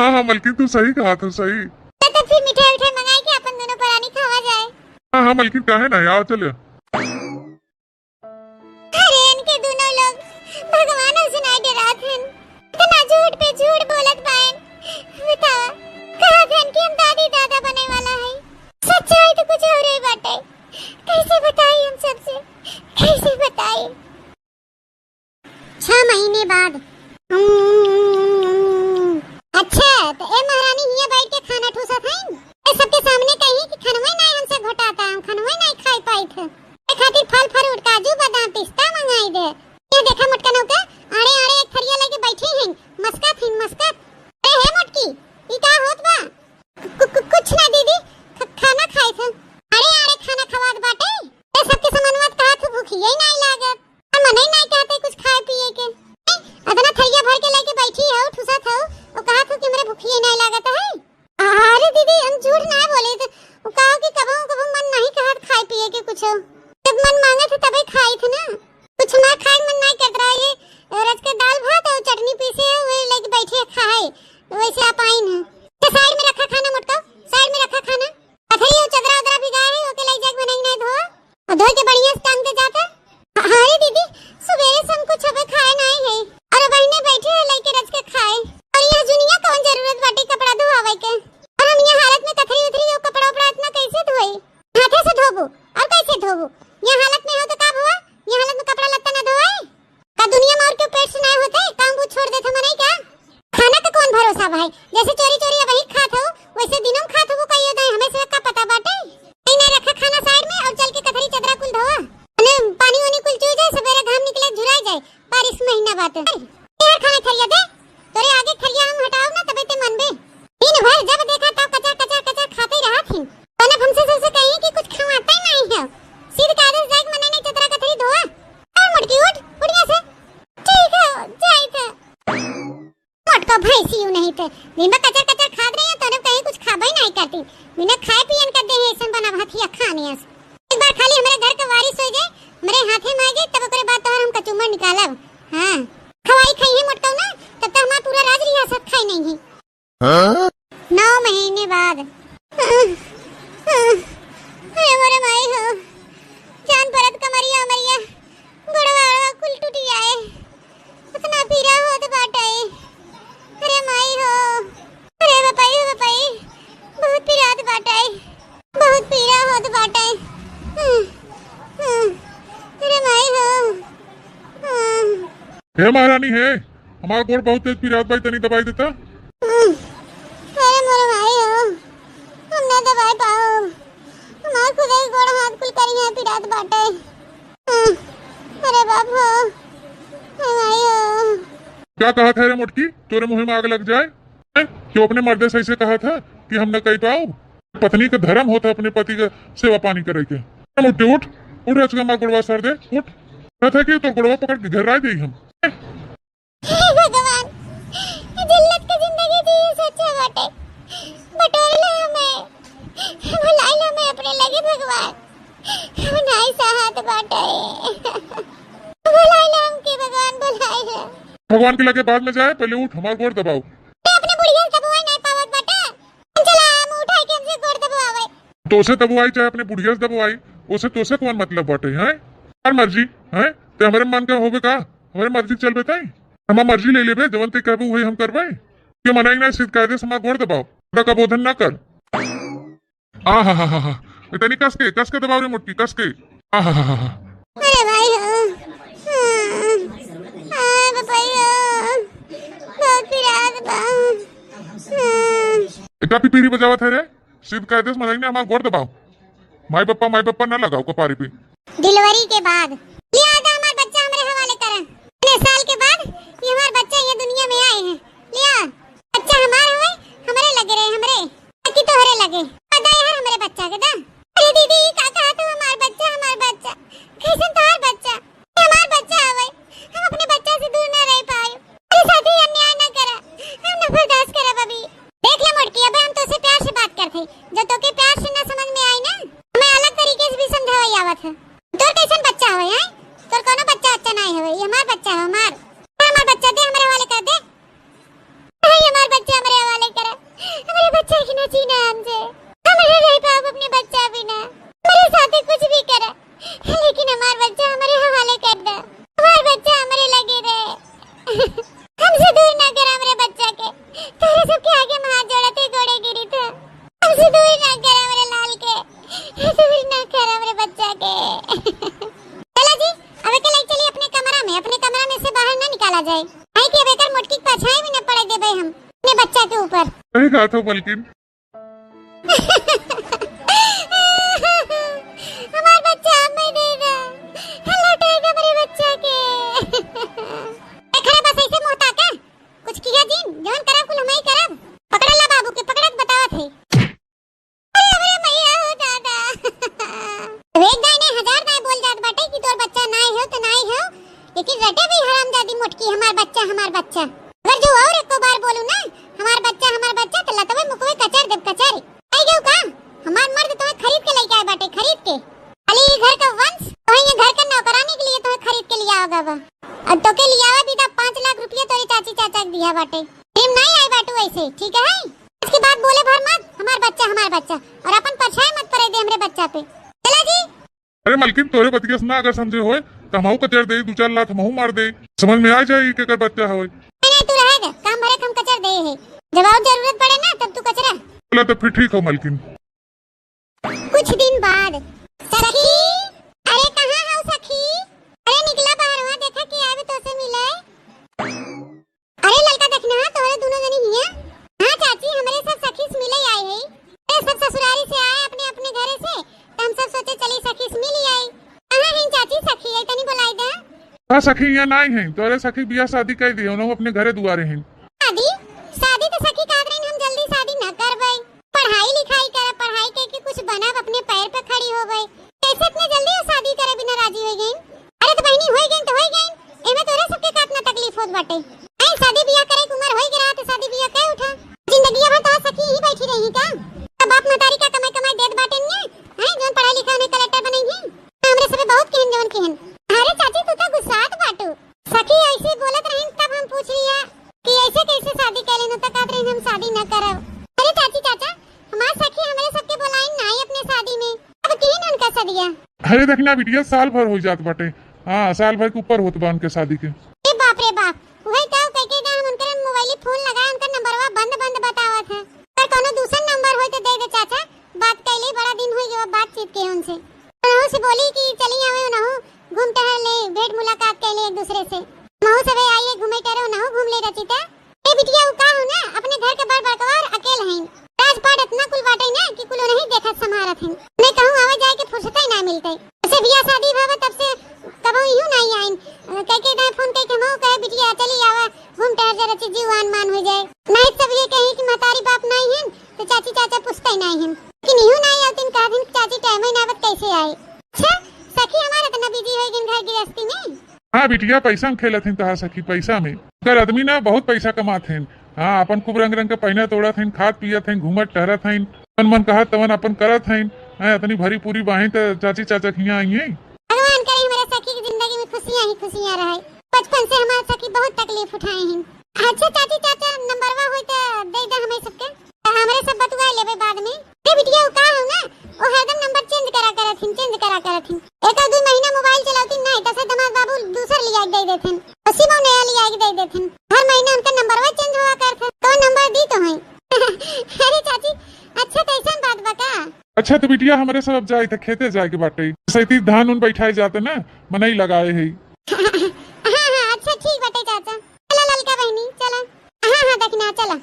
हाँ, हाँ, मलकिन, तू सही कहत हो, सही। तो, तो फिर मिठाई उठाई मंगाई के अपन दोनों परानी खावा जाए। हाँ, हाँ, मलकिन, काहे ना, आओ, चल। अरे, इनके दोनों लोग भगवान से ना डरात हन। इतना झूठ पे झूठ बोलत बाएन। बतावा, कहत हन कि हम दादी दादा बने वाला है। सच्चाई तो कुछ और ही बाटे। कैसे बताई हम सबसे? कैसे बताई? छह महीने बाद। हम्म, अच्छा, तो ए महारानी हियां बैठ के खाना ठूसत हईन? ए सबके सामने कही कि खनवे नाई हमसे घोटाता, हम खनवे नाई खाई पाइत है। ए खातिर फल फ्रूट, काजू बादाम, पिस्ता मंगाई दे। ये देखा मोटका नौका, आड़े आड़े एक थरिया लेके बैठी हैं, मस्कत हैं, मस्कत। अरे हे मोटकी, ई का होत बा? कु-, कु-, कुछ ना दीदी, ख-, खाना खाइत है। अरे आड़े खाना खवात बाटे। ए सबके समनवा त कहत हूँ भूखिया ही नाई लागत। आ मनई नाई कहते कुछ खाए पिए के। ए, अतना थरिया भर के लेके बैठी हो, ठुसत हो, वो कहत हो कि हमरे भूखिया ही नाई लागत है। अरे दीदी, हम झूठ ना बोले थे। वो कहो कि कबहू कबहू मन नहीं कहत खाए पिए के कुछ। जब मन मांगे थे तबे खाई थे ना। कुछ ना खाए मन नाई करत रहा। ये रच के दाल भात और चटनी पीसे है, वही लेके बैठे खाए। वैसे आप आई ना। तो साइड में रखा खाना मोटका, साइड में रखा खाना। कथरी और चदरा उदरा भिगाए है, ओके ले जाके बनाई ना धो। और धो के बढ़िया से टांग के जाता। हाँ रे दीदी, सुबेरे से हम कुछ अबे खाए नाई है। अरे बहिने बैठे है लेके रच के खाए। और यह जुनिया कौन जरूरत बाटे कपड़ा धोआवे के? और हम यह हालत में कथरी उथरी और कपड़ा उपड़ा इतना कैसे धोई? हाथे से धोबू, और कैसे धोबू? यह हालत में हो तो का हुआ? यह हालत में कपड़ा लत्ता ना धोए? का दुनिया में और क्यों पेट सुनाए होते? काम बूझ छोड़ देते मनई का? खाना का कौन भरोसा भाई? जैसे चोरी चोरी अबही खात हो, वैसे दिनों में खात हो, वो कहियो दाई, हमें से का पता बाटे? नहीं, नहीं, रखा खाना साइड में और चल के कथरी चदरा कुल धोआ। अने पानी वानी कुल चू जाए, सवेरे घाम निकले झुराई जाए, बारिश महीना बाटे। यार खाना थरिया दे, तोरे आगे थरिया हम हटाओ ना, तबे ते मनबे। दिन भर जब देखा तब कचर कचर कचर खाते ही रहत ही। तने हमसे सबसे कही कि कुछ खवाता ही नहीं है। सीध कायदे से जाके मने नहीं चदरा कथरी धोआ। ए मोटकी उठ, उठ यहाँ से। ठीक है, जाई थे। मोटका भैंसी यू नहीं थे। दिन भर कचर कचर खात रही है, तने कहीं कुछ खाबे नहीं करती। बिना खाए पियन कर दे है, ऐसन बना हथिया खाने अस। एक बार खाली हमरे घर के वारिस हो जाए, हमरे हाथे में आ जाए, तब ओकरे बाद तोहर हम कचूमर निकालब। हाँ, खवाई खाई है मोटका ना, तब तक हमार पूरा राज रियासत खाई नहीं है। हाँ? नौ महीने बाद। अरे मोरे माई हो, जान परत कमरिया उमरिया, गोड़वा ओड़वा कुल टूट जाए, उतना पीरा होत बाटे। अरे माई हो, अरे बपाई हो बपाई, बहुत पिरात बाटे, बहुत पीरा होत बाटे। अरे माई हो। हे महारानी हे, हमार गोड़ बहुत तेज पिरात बा, तनी दबाई देता। अरे मोरे माई हो, हम ना दबाई पाओ, हमार खुदे गोड़ हाथ कुल करिया पिरात बाटे। अरे बाप हो, हे माई हो। क्या कहा था रे मोटकी, तोरे मुँह में आग लग जाए? हैं? क्यों अपने मर्दे से ऐसे कहा था कि हम न कह पाओ? पत्नी का धर्म होता अपने पति का सेवा पानी करे के। उठ, उठ, उठ, रच के हमार गोड़वा सर दे, उठ। कहत है कि तो गोड़वा पकड़ के घेराई देई हम। हे भगवान, ये जिल्लत के जिंदगी जी सच्चा बाटे। बटोर ले हमें, बुलाए ले हमें अपने लगे भगवान। हम नाई साहत बाटे। बुलाए ले हमके भगवान, बुलाए ले। भगवान के लगे बाद में जाए, पहले उठ, हमार गोड़ दबाओ। ते अपने बुढ़िया से दबवाई नाई पावत बाटे। चला, हम उठाई के हमसे गोड़ दबवावे। तोसे दबवाई चाहे अपने बुढ़िया से दबवाई, ओसे तोसे कौन मतलब बाटे, हैं? हमार मर्जी, हैं? ते हमरे मन के होबे का? हमरे मर्जी चलबे तई? हमार मर्जी ले लेबे, जवन ते कहबे वही हम करबे। के मनाई ना, सीध कायदे से हमार गोड़ दबाओ। ज्यादा का बोधन ना कर। आ हा हा हा हा। ए, तनी कस के, कस के दबाओ रे मोटकी, कस के। आ हा हा हा हा। अरे भाई हो। आ, बपाई हो। बहुत पिरात बा। हाँ। ए, का पिपीरी बजावत है रे? सीध कायदे से मनाई ना, हमार गोड़ दबाओ। माई पप्पा, माई पप्पा ना लगाओ कपारी पे। डिलीवरी के बाद। लिया आदा हमार बच्चा हमरे हवाले करा। इतने साल के बाद ये हमार बच्चा ये दुनिया में आए हैं। लिया, बच्चा हमार हुए, हमरे लगे रहे, हमरे। बाकी तोहरे लगे। आ दा यार हमरे बच्चा के दा। अरे दीदी, ई का कहा तू, हमार बच्चा, हमार बच्चा? कैसन तोहार बच्चा? ये हमार बच्चा हवे, हम अपने बच्चा से दूर ना रह पाए। अरे साथी, अन्याय ना करा, हम ना बर्दाश्त करब अभी। देख ले मोटकी, अबे हम तोसे प्यार से बात करत हई, जो तोके प्यार से ना समझ में आई ना, हमें अलग तरीके से भी समझावई आवत है। तोर कैसन बच्चा हवे, हैं? तोर कोनो बच्चा अच्छा नहीं हवे, ये हमार बच्चा है, हमार। हमार बच्चा दे, हमरे हवाले कर दे। अरे, हमार बच्चा हमरे हवाले कर हमरे बच्चा के ना छीना हमसे। हम ना रह पाउब अपने बच्चा बिना। हमरे साथे कुछ भी करा, लेकिन हमार बच्चा हमरे हवाले कर दा। हमार बच्चा हमरे लगे रहे। हमसे दूर ना करा हमरे बच्चा के। तोहरे सबके आगे हम हाथ जोड़त ही गोड़े गिरी था। हमसे दूर ना करा हमरे लाल के। दूर ना करा हमरे बच्चा के। चला जी, अब एके लेके चली अपने कमरा में। अपने कमरा में से बाहर ना निकाला जाए। काहे कि अब एकर मोटकी के परछाई भी ना पड़े देबे हम अपने बच्चा के ऊपर। सही कहत हो मलकिन। हमार बच्चा हमें दे दे। लौटाई दे हमरे बच्चा के। ए, खड़ा बस ऐसे मुँह ताका। कुछ किया जिन, जवन करब कुल हमही करब। पकड़ा ला बाबू के, पकड़ा के बतावत है। अरे, अरे, मैया हो दादा। अब एक दाई नहीं, हजार दाई बोल जात बाटे कि तोर बच्चा नाई हो तो नाई हो, लेकिन रटे भी हरामजादी मोटकी, "हमार बच्चा, हमार बच्चा।" अगर जो और एको बार बोलू ना, "हमार बच्चा, हमार बच्चा," तो लतवे मुकवे कचर देब, कचर। आई गयो का? हमार मर्द तुम्हें खरीद के लेके आए बाटे, खरीद के। खाली ये घर का वंश, तुम्हें ये घर का नौकरानी के लिए तुम्हें खरीद के लिया होगा बा। और तो के लियावे भी था, पाँच लाख रुपया तोरे चाची चाचा के दिया बाटे। प्रेम नहीं आई बाटू ऐसे, ठीक है? इसके बाद बोले भर मत, "हमार बच्चा, हमार बच्चा," और अपन परछाई मत पड़े दे हमरे बच्चा पे। चला जी। अरे मलकिन, तोरे बतिया से ना अगर समझे होए, तो हमहू कचर दे, दू चार लात हमहू मार दे, समझ में आ जाई केकर बच्चा होए। नहीं, नहीं, तू रहे दे, काम भरे के हम कचर दे है, जब और जरूरत पड़े ना, तब तू कचरा। चला, तो फिर ठीक हो मलकिन। कुछ दिन बाद। सखी, अरे कहाँ हो सखी? अरे निकला बाहरवा, देखा के आवे तोसे मिले। अरे ललका, देखना तोहरे दोनों जनी हिया। हाँ चाची, हमरे सब सखी से मिले आए है। अरे सब ससुरारी से आए अपने अपने घरे से, तो हम सब सोचे चली सखी से मिल आई। कहाँ हैं चाची सखी, ये तनी बुलाई दे। हाँ सखी, यहाँ नाई हैं, तोहरे सखी बियाह शादी कर दिए, उन्होंने अपने घरे दुआरे हैं। शादी? शादी तो सखी कहत रही हम जल्दी शादी न करबे। पढ़ाई लिखाई करब, पढ़ाई करके कुछ बनब, अपने पैर पे खड़ी होबे। कैसे इतने जल्दी शादी करे बिना राजी हो गई? अरे तो बहिनी, हो गई तो हो गई, एमे तोरे सबके का इतना तकलीफ होत बाटे? हैं, शादी बियाह करे के उम्र हो गई रहा तो शादी बियाह कर उठा। जिंदगी भर तो सखी ही बैठी रही का? अब बाप महतारी का कमाई कमाई देत बाटे निये, हैं, जौन पढ़ाई लिखा उन्हें कलेक्टर बनाई है। हमरे सबे बहुत कहन जवन कहन। अरे चाची, तू तो गुस्सात बाटू। सखी ऐसे बोलत रहिन तब हम पूछ लिया कि ऐसे कैसे शादी कर लेनु, तो कहत रहिन हम शादी न करब। अरे चाची चाचा, हमार सखी हमरे सबके बोलाइन नाई अपने शादी में, अब किहिन उनका सदिया। अरे देखना बिटिया, साल भर हो जात बाटे। हाँ, साल भर के ऊपर होत बा उनके शादी के। ए बाप रे बाप, वही तो कह के हम उनकर मोबाइल फोन लगाए, उनकर नंबरवा बंद बंद बतावत है। अगर कोनो दूसर नंबर होई तो दे दे चाचा, बात कैले बड़ा दिन हो गया बातचीत के उनसे। उनहु से बोली कि चली आवे, उनहु घूम टहल ले, भेंट मुलाकात कैले एक दूसरे से। महू सबे आइए घूमे टहरे, उनहु घूम ले रचिता। ए बिटिया, उ का हो ना, अपने घर के बड़ बड़कवा और अकेल हैं। राजपाट इतना कुल बाटे ना कि कुल नहीं देखत संभारत हैं। मैं कहूँ आवे जाए के फुर्सत ही ना मिलते। जैसे बियाह शादी भवा तब से कबहू इहू नहीं आइन। कह के ना फोन कह के हम कहे बिटिया चली आवा, घूम टहर जरा ची जीव आन मान हो जाए। नहीं सब ये कहीं कि महतारी बाप नहीं हैं, तो चाची चाचा पूछते ही नहीं हैं। लेकिन इहू नहीं आते, कहा दिन चाची टाइम ही ना आवत कैसे आए। अच्छा, सखी हमारा इतना बिजी हो गई घर गृहस्थी में। हाँ बिटिया, पैसा में खेलत हैं तहार सखी, पैसा में। कर आदमी ना बहुत पैसा कमात हैं। हाँ, अपन खूब रंग रंग के पहनत ओढ़त हैं, खात पियत हैं, घूमत टहरत हैं, मन मन कहत तवन अपन करत हैं। हैं, इतनी भरी पूरी बाहें त चाची चाचा खिया आई हैं। भगवान करे हमारे सखी की जिंदगी में खुशियाँ ही खुशियाँ रहे। बचपन से हमारे सखी बहुत तकलीफ उठाए हैं। अच्छा चाची चाचा, नंबरवा होई त दे दे हमें सबके। त हमरे सब बतुआ लेबे बाद में। ए बिटिया, उ का हो ना, ओ हरदम नंबर चेंज करा करत हिन, चेंज करा करत हिन। एक आध दू महीना मोबाइल चलावती नहीं, तसे दमाद बाबू दूसर लिया के दे देथिन। उसी में नया लिया के दे देथिन। हर महीना उनका नंबरवा चेंज हुआ करत है। तो नंबर दी तो हैं। अरे चाची, अच्छा तो ऐसा बात बा का? अच्छा तो बिटिया, हमरे सब अब जाए थे, खेते जाए के बाटे। सैती धान उन बैठाए जाते ना, मनई लगाए है। हाँ, हाँ, अच्छा ठीक बाटे चाचा। चला ललका बहिनी, चला। हाँ, हाँ, दखिना, चला।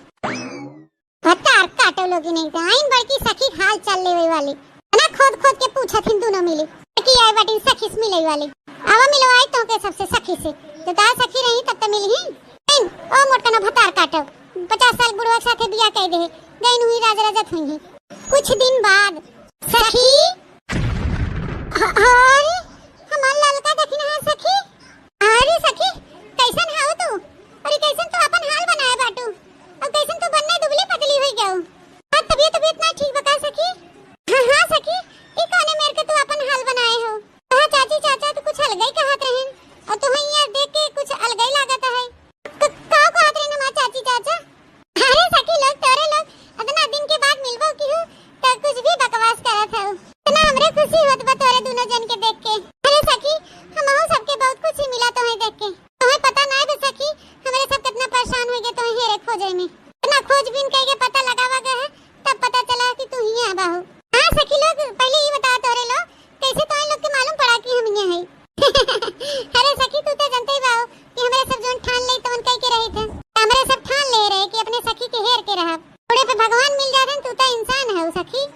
भतार काटो लोगी नहीं तो आइन बड़की सखी हाल चाल लेवे वाली। ना खोद खोद के पूछत हिन दोनों मिली। कि आए बाटिन सखी से मिले वाली। आवा मिलो आई तो के सबसे सखी से। तो तार सखी रही तब तो मिली ही। इन, ओ मोटकना भतार काटो। पचास साल बुढ़वा के साथे बियाह कह दे। गई नुही राज रजत हुई है। कुछ दिन बाद। सखी? अ-, अरे, हमार ललका दखिना है सखी। अरे सखी, कैसन हाउ तू? अरे कैसन तू अपन हाल बनाए बाटू? और कैसन तू बनने दुबली पतली हुई गयो? और तबियत, तबियत ना ठीक बा का सखी? हाँ, हाँ सखी, ई कौने मेर के तू अपन हाल बनाए हो? हाँ चाची चाचा तो कुछ अलग ही कहत रहन और तुम्हें यहाँ देख के कुछ अलग ही लागत है। क-, का कहत रहन हमार चाची चाचा? अरे सखी लोग, तोरे लोग, अब ते खुशी होत बा तोरे दुनो जन के देख के। अरे सखी, हमहू सबके बहुत खुशी मिला तोहे देख के। तोहे पता नाय बे सखी, हमरे सब कितना परेशान होइ गए तोहे हेरे खोजे में। इतना खोजबीन कइके पता लगावा गए है, तब पता चला कि तू हियाँ बाहू। हाँ सखी लोग, पहले ई बतावा तोरे लोग, कैसे तोहे लोग के मालूम पड़ा कि हम हियाँ है? अरे सखी, तू तो जनते ही बाहू कि हमरे सब जौन ठान ले तवन कइके रही थे। हमरे सब ठान ले रहे कि अपने सखी के हेर के रहब। थोड़े पे भगवान मिल जाते, तू तो इंसान है सखी।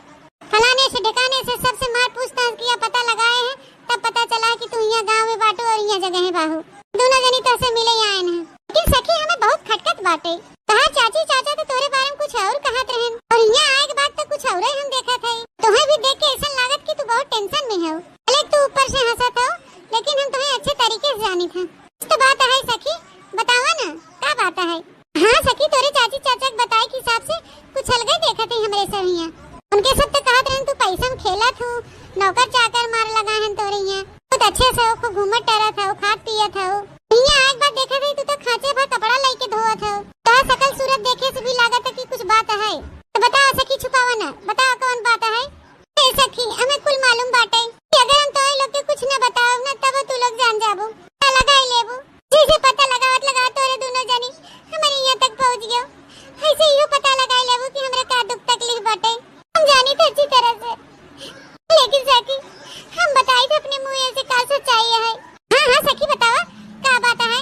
फलाने से ढिकाने से सबसे मार पूछताछ किया, पता लगाए हैं, तब पता चला कि तू हियाँ गाँव में बाटू और हियाँ जगह है बाहू। दुनो जनी तोहसे मिले आए हैं। लेकिन सखी, हमें बहुत खटकत बाटे। तोहार चाची चाचा तो तोरे बारे में कुछ और कहत रहन और हियाँ आए के बाद तो कुछ और हम देखत है। तोहे भी देख के ऐसा लागत कि तू बहुत tension में हो। भले तू ऊपर से हंसत हो, लेकिन हम तोहे अच्छे तरीके से जानी था। कुछ तो बात है सखी, बतावा ना, का बात है? हाँ सखी, तोरे चाची चाचा के बताए के हिसाब से कुछ अलगे देखत है हमरे सब हियाँ। उनके सब तो कहत रहन तू पैसा में खेलत हो, नौकर चाकर मार लगा हन तोरे हियाँ। बहुत अच्छे से हो, खूब घूमत टहरत हो, खात पियत हो। हियाँ आए के बाद देखत है तू तो खाँचे भर कपड़ा लइके धोवत हो। तोहार सकल सूरत देखे से भी लागत है कि कुछ बात है। तो बतावा सखी, छुपावा ना, बतावा कौन बात है। ए सखी, हमें कुल मालूम बाटे कि अगर हम तोहे लोग के कुछ न बताओ ना, तब तू लोग जान जाबू, पता लगाई लेबू। जैसे पता लगावत लगावत तोरे दुनो जनी हमारे यहाँ तक पहुँच गयो, ऐसे इहो पता लगाई लेबू कि हमरा का दुख तकलीफ बाटे। हम जानी थे अच्छी तरह से, लेकिन सखी, हम बताई थे अपने मुँह से का सच्चाई है। हाँ हाँ सखी, बतावा का बात है।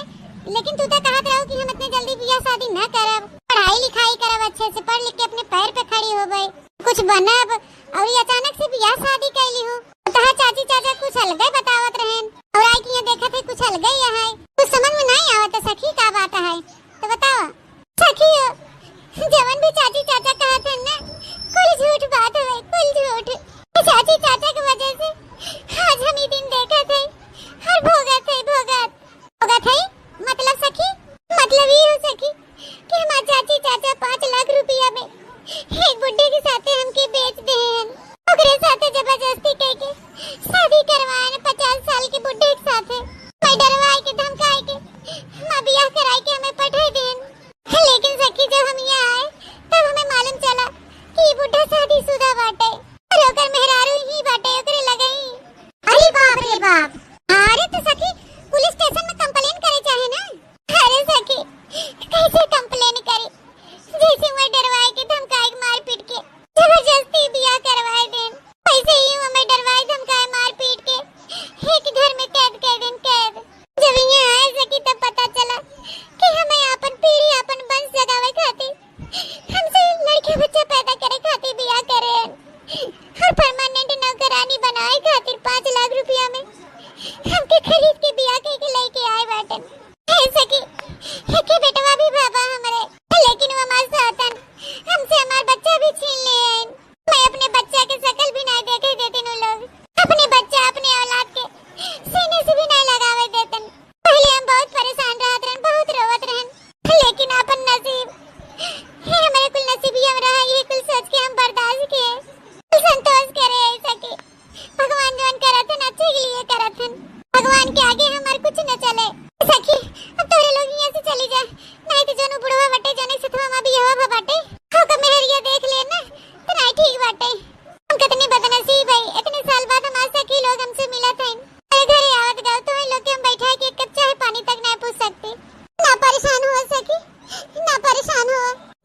लेकिन तू तो कहत रहो कि हम इतने जल्दी बियाह शादी ना करब, पढ़ाई लिखाई करब, अच्छे से पढ़ लिख के अपने पैर पे खड़ी होबे, कुछ बनब, और ये अचानक से बियाह शादी कैली हो। तोहार चाची चाचा कुछ अलगे बतावत रहन और आई कि यहाँ देखत है कुछ अलगे ही है। कुछ समझ में नहीं आवत है सखी, का बात है तो बताओ। सखी हो, जवन भी चाची चाचा कहत है ना, कुल झूठ बात है, कुल झूठ। ये चाची चाचा के वजह से आज हम ये दिन देखत है और भोगत है, भोगत। भोगत है? मतलब सखी? मतलब ये हो सखी कि हमार चाची चाचा पाँच लाख रुपया में एक बुड्ढे के साथे हमके बेच देहन। ओकरे साथे जबरदस्ती कइके शादी करवाएन पचास साल के बुड्ढे के साथे। मैं डरवाए के, धमकाए के, हमार बियाह कराए के हमें पठाई देहन। लेकिन सखी, जब हम यहाँ आए, तब हमें मालूम चला कि ई बुड्ढा शादीशुदा बाटे और ओकर मेहरारू ही बाटे ओकरे लगे ही। अरे बाप रे बाप! अरे तो सखी, पुलिस स्टेशन में complain करे चाहे ना। अरे सखी, कैसे complain करी? जैसे मैं डरवाए के, धमकाए के, मार पीट के जबरदस्ती बियाह करवाए देन, वैसे ही हमें डरवाए, धमकाए, मार पीट के एक घर में कैद कर देन, कैद। जब यहाँ आए सखी, तब पता चला कि हमें अपन पीढ़ी, अपन वंश जगावे खातिर, हमसे लड़के बच्चा पैदा करे खातिर बियाह करे और permanent नौकरानी बनाए खातिर पाँच लाख रुपया में हमके खरीद के बियाह के, के लेके आए बाटन। हे सखी, एके बेटवा भी बाबा हमरे, लेकिन वो हमार सातन, हमसे हमार बच्चा भी छीन ले आइन। मैं अपने बच्चा के शकल भी नहीं देखे देतिन उ लोग। अपने बच्चा, अपने औलाद के सीने से भी नहीं लगावे देतिन। पहले हम बहुत परेशान रहत रहन, बहुत रोवत रहन, लेकिन अपन नसीब, हे हमरे कुल नसीबिया में रहा, ये कुल सोच के हम बर्दाश्त किए, संतोष करे ऐसा के। भगवान जवन करत हन, अच्छे के लिए करत हन। भगवान के आगे हमार कुछ न चले। सखी, अब तोरे लोग यहाँ से चली जा, नहीं तो जौन बुढ़वा बाटे, जौन सथवा मा बियाहवा भा बाटे, ओकर मेहरिया देख ले ना, तो नहीं ठीक बाटे। हम कितनी बदनसीब है, इतने साल बाद हमार सखी लोग हमसे मिलत हैं। अरे घरे आवत गाओ, तुम्हें लोग के हम बैठा के एक कप चाय पानी तक नहीं पूछ सकते। ना परेशान हो सखी, ना परेशान हो।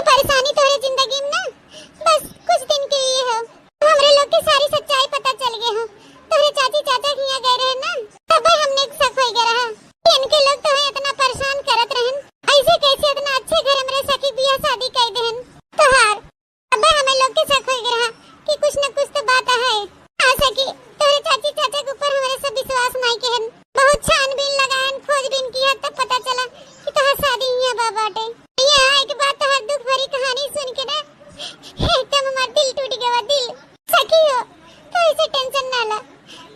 परेशानी तोरे जिंदगी में ना बस कुछ दिन के लिए हो। हमरे लोग के सारी सच्चाई पता चल गए हो। तोरे चाची चाचा के यहाँ गए रहे ना, तब हमने शक हो गया रहा कि इनके लोग तोहे इतना परेशान करत रहन, ऐसे कैसे इतना अच्छे घर हमरे सखी बियाह शादी कर देहन तोहार। अब हमें लोग के शक हो गया रहा कि कुछ न कुछ तो बात है। हाँ सखी, तोरे चाची चाचा के ऊपर हमरे सब विश्वास नहीं के हन। बहुत छानबीन लगायन, खोजबीन किया, तब पता चला कि तोहार शादी यहाँ बा बाटे। यहाँ आए के बाद तोहार दुख भरी कहानी सुन के ना एकदम हमार दिल टूट गवा, दिल। सखी हो, तू ऐसे tension ना ला,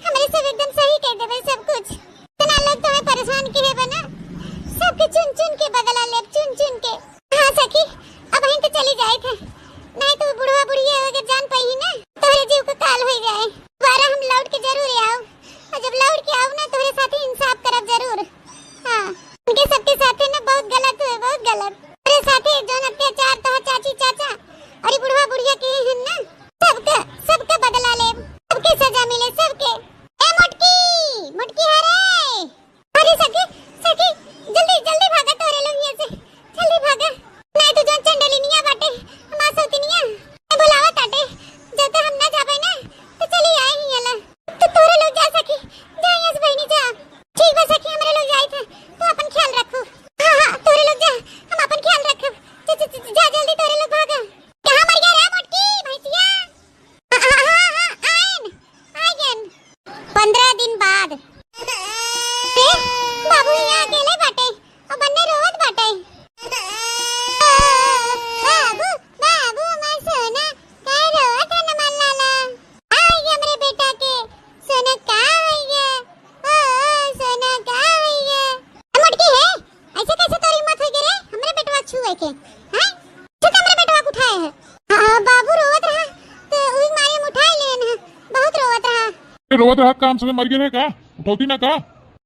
हमरे सब एकदम सही कह देबे सब कुछ। इतना लोग तुम्हें परेशान किए बना, सबके चुन चुन के बदला लेब, चुन चुन के। हाँ सखी, अब हम तो चली जाए थे, नहीं तो बुढ़वा बुढ़िया अगर जान पाई ना, तोहरे जीव को काल हो जाए। दोबारा हम लौट के जरूर आओ, और जब लौट के आओ ना, तोहरे साथ ही इंसाफ करब जरूर। हाँ, उनके सबके साथे ना बहुत गलत हुए, बहुत गलत। अरे साथे जौन अत्याचार तोहर चाची चाचा और ई बुढ़वा बुढ़िया के ही हन ना, सबका, सबका बदला लेब, सब के सजा मिले सबके। ए मोटकी, मोटकी हरे। अरे सखी, सखी, जल्दी, जल्दी भागा तोरे लोग यहाँ से, जल्दी भागा। नहीं तो जौन चंडलिनिया बाटे, हमार सौतिनिया, ए बुलावा ताटे, जब तक हम ना जाबे ना, तो चली आई ही अला। तो तोरे लोग जा सखी, जा यहाँ से बहिनी जा। ठीक बा सखी, हमरे लोग जाइत है, तू अपन ख्याल रखू। हाँ, हाँ, तोरे लोग जा, हम अपन ख्याल रखब। जा, जा, जा, जा, जल्दी तोरे लोग भागा। कहाँ मर गया रे मोटकी भैंसिया? हाँ, हाँ, हाँ, हाँ, आयन, आयन। पन्द्रह दिन बाद। ए, बाबू यहाँ अकेले बाटे, और बन्ने रोवत बाटे। बाबू, बाबू, हमार सोना, काहे रोवत है हमार लाला? आ गया हमरे बेटा के, सोना का होइए? ओ, ओ, सोना का होइए? ए, मोटकी है, ऐसे कैसे तोरी हिम्मत होइए रे, हमरे बेटवा छुए के? हैं? तू तो हमरे बेटवा के उठाए है। हाँ, बाबू रोवत रहा, तो उही मारे हम उठाए लेन है। बहुत रोवत रहा। ए, रोवत रहा, काम से मर गए रहे का? उठौती ना का?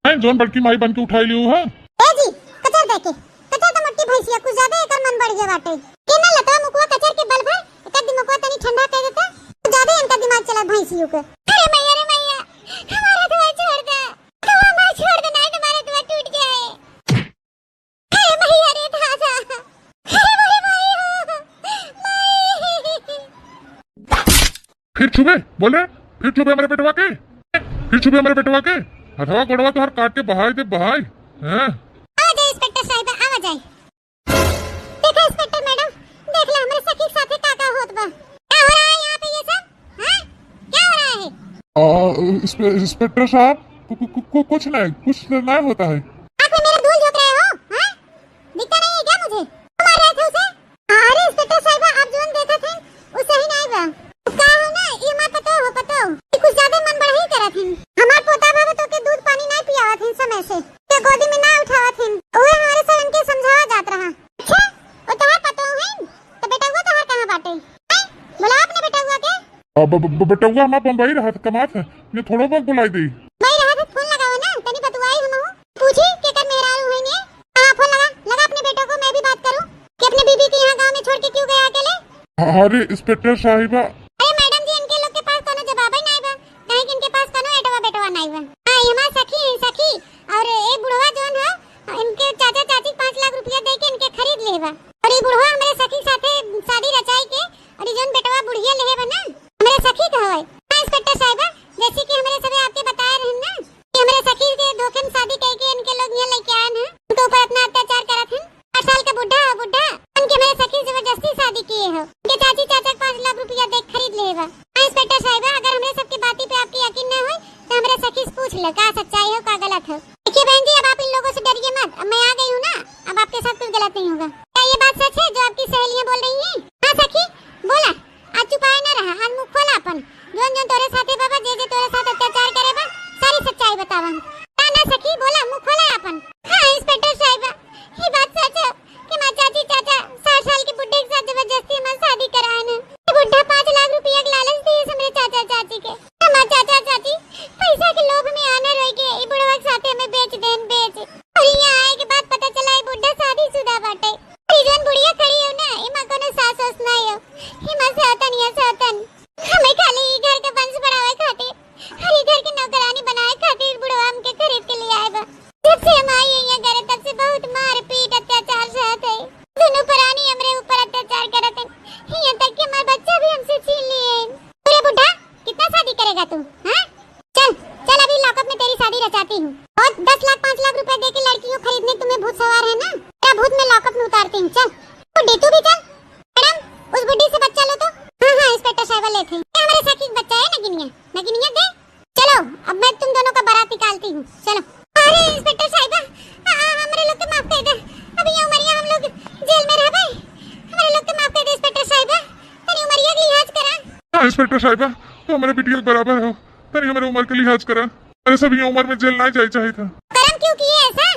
हैं, जौन बड़की माई बन के उठाए लियो है। ए जी, कचर दे के, कचर तो मोटकी भैंसिया, कुछ ज्यादा एकर मन बढ़ गया बाटे। के ना लतवा मुखवा कचर के बल भर, एकर दिमागवा तनी ठंडा कर देता, कुछ ज्यादा इनका दिमाग चला भैंसियों के। अरे मैया रे मैया, हमारा दुआ छोड़ दे, दुआ मत छोड़ दे, नहीं तुम्हारा दुआ टूट जाए। अरे भैया रे दादा, अरे मोरे माई हो, माई। फिर छुबे, बोल रे, फिर छुबे हमरे बेटवा के, फिर छुबे हमरे बेटवा के, हथवा गोड़वा तोहर काट के बहाई दे, बहाई, हैं? आवा जाए इंस्पेक्टर साहिबा, आवा जाए। देखा इंस्पेक्टर मैडम, देख ला हमरे सखी के साथे का का होत बा। का हो रहा है यहाँ पे ये सब? हाँ? क्या हो रहा है? आ, इंस्पे-, इंस्पेक्टर साहब, कु-, कु-, कु-, कु-, कुछ नहीं, कुछ नहीं होता है। आँख में मेरे धूल झोंक रहे हो, हाँ? दिखता नहीं है क्या मुझे? क्यों मार रहे थे उसे? अरे इंस्पेक्टर साहिबा, आप जोन देखत हैं, वो सही नहीं बा। का हो ना, ये हमार पतोह हो, पतोह। ये कुछ ज्यादा मन बढ़ाई करत हैं। हमार पोता बाबू तो के दूध पानी नहीं पियावत हैं समय से, के गोदी में ना उठावत हैं। ओए हमारे सर इनके समझावा जात रहा। अच्छा, वो तोहार पतोह हैं? तो बेटउआ तोहार कहाँ बाटे? हैं? बुलावा अपने बेटउआ के। आ, ब-, ब-, ब-, बेटउआ हमार बम्बई रहत, कमात है, ने थोड़ो बहुत बुलाई दी। बम्बई रहत है, फोन लगावा ना, तनी बतुआई हमहू। पूछी, केकर मेहरारू है ने? हाँ, फोन लगा, लगा अपने बेटों को, मैं भी बात करूँ कि अपने बीबी के यहाँ गाँव में छोड़ के क्यों गया अकेले? अरे इंस्पेक्टर साहिबा। अरे मैडम जी, इनके लोग के पास कोनो जवाब ही नहीं बा, कहीं कि इनके पास कोनो एटवा बेटवा नहीं बा। हाँ, ये हमार सखी है, सखी। और ये बुढ़वा जोन है, इनके चाचा चाची पाँच लाख रुपया दे के इनके खरीद ले बा। और ये बुढ़वा हमरे सखी साथे शादी रचाई के, और ये जोन बेटवा बुढ़िया ले बा ना, हमरे सखी का हवे। हाँ इंस्पेक्टर साहिबा, जैसे कि हमरे सबे आपके बताए रहन ना, कि हमरे सखी के धोखे में शादी कई के इनके लोग यहाँ लेके आए हैं, उनके ऊपर इतना अत्याचार करत हैं। आठ साल का बुढ़ा है, बुढ़ा, उनके हमरे सखी जबरदस्ती शादी किए हो, उनके चाची चाचा के पाँच लाख रुपया दे के खरीद ले बा। हाँ इंस्पेक्टर साहिबा, अगर हमरे सबके बाती पे आपके यकीन न होए, तो हमरे सखी से पूछ ले, का सच्चाई हो, का गलत हो। देखिए बहन जी, अब आप इन लोगों से डरिए मत, अब मैं आ गई हूँ ना, अब आपके साथ कुछ गलत नहीं होगा। क्या ये बात सच है जो आपकी सहेलियाँ बोल रही हैं? हाँ सखी, बोला, आज चुपाए ना रहा, आज मुँह खोला अपन। जोन जोन तोरे साथे बाबा, जे जे तोरे साथ अत्याचार करे बा, सारी सच्चाई बतावा। ना ना सखी, बोला, मुँह खोला अपन। हाँ इंस्पेक्टर साहिबा, ये बात सच है कि हमार चाची चाचा साठ साल के बुढ़े के साथ जबरदस्ती हमार शादी कराए न। ये बुढ़ा पाँच लाख रुपया के लालच दिए हमरे चाचा चाची के। हमार चाचा चाची पैसा के लोभ में आना रह गए, ये बुढ़वा के साथे हमें बेच देन, बेच। और यहाँ आए के बाद पता चला ये बुढ़ा शादीशुदा बाटे। और ये जौन बुढ़िया खड़ी हो ना, इमा कोनो सास वास नहीं हो, इमा सौतन या सौतन। हमें खाली ई घर के वंश बढ़ावे खातिर, हर ई घर के नौकरानी बनाए खातिर बुढ़वा हमके खरीद के ले आए बा। जब से हम आई हैं यहाँ घरे, तब से बहुत मार पीट अत्याचार सहत है। दोनों परानी हमरे ऊपर अत्याचार करत हैं, यहाँ तक कि हमार बच्चा भी हमसे छीन लिए हैं। अरे बुढ़ा, कितना शादी करेगा तू, हाँ? चल, चल अभी लॉकअप में तेरी शादी रचाती हूँ। और दस लाख पाँच लाख रुपए दे के लड़की को खरीदने तुम्हें भूत सवार है ना, तेरा भूत मैं लॉकअप में उतारती हूँ। चल बुड्ढी, तू भी चल। मैडम, उस बुड्ढी से बच्चा लो तो। हाँ हाँ इंस्पेक्टर साहिबा, लेते हैं। ये हमारे सखी का बच्चा है नगिनिया, नगिनिया दे। चलो अब मैं तुम दोनों का बारात निकालती हूँ, चलो। अरे इंस्पेक्टर साहिबा, आ, आ, हमरे लोग के माफ कर दे। अब ये उमरिया हम लोग जेल में रहबे, हमरे लोग के माफ कर दे इंस्पेक्टर साहिबा, तनी उमरिया के लिहाज करा। हाँ इंस्पेक्टर साहिबा, तू हमरे बिटिया के बराबर हो, तनी हमरे उमर के लिहाज करा। अरे सब ये उमर में जेल ना जाए चाहिए था। कर्म क्यों किए ऐसा?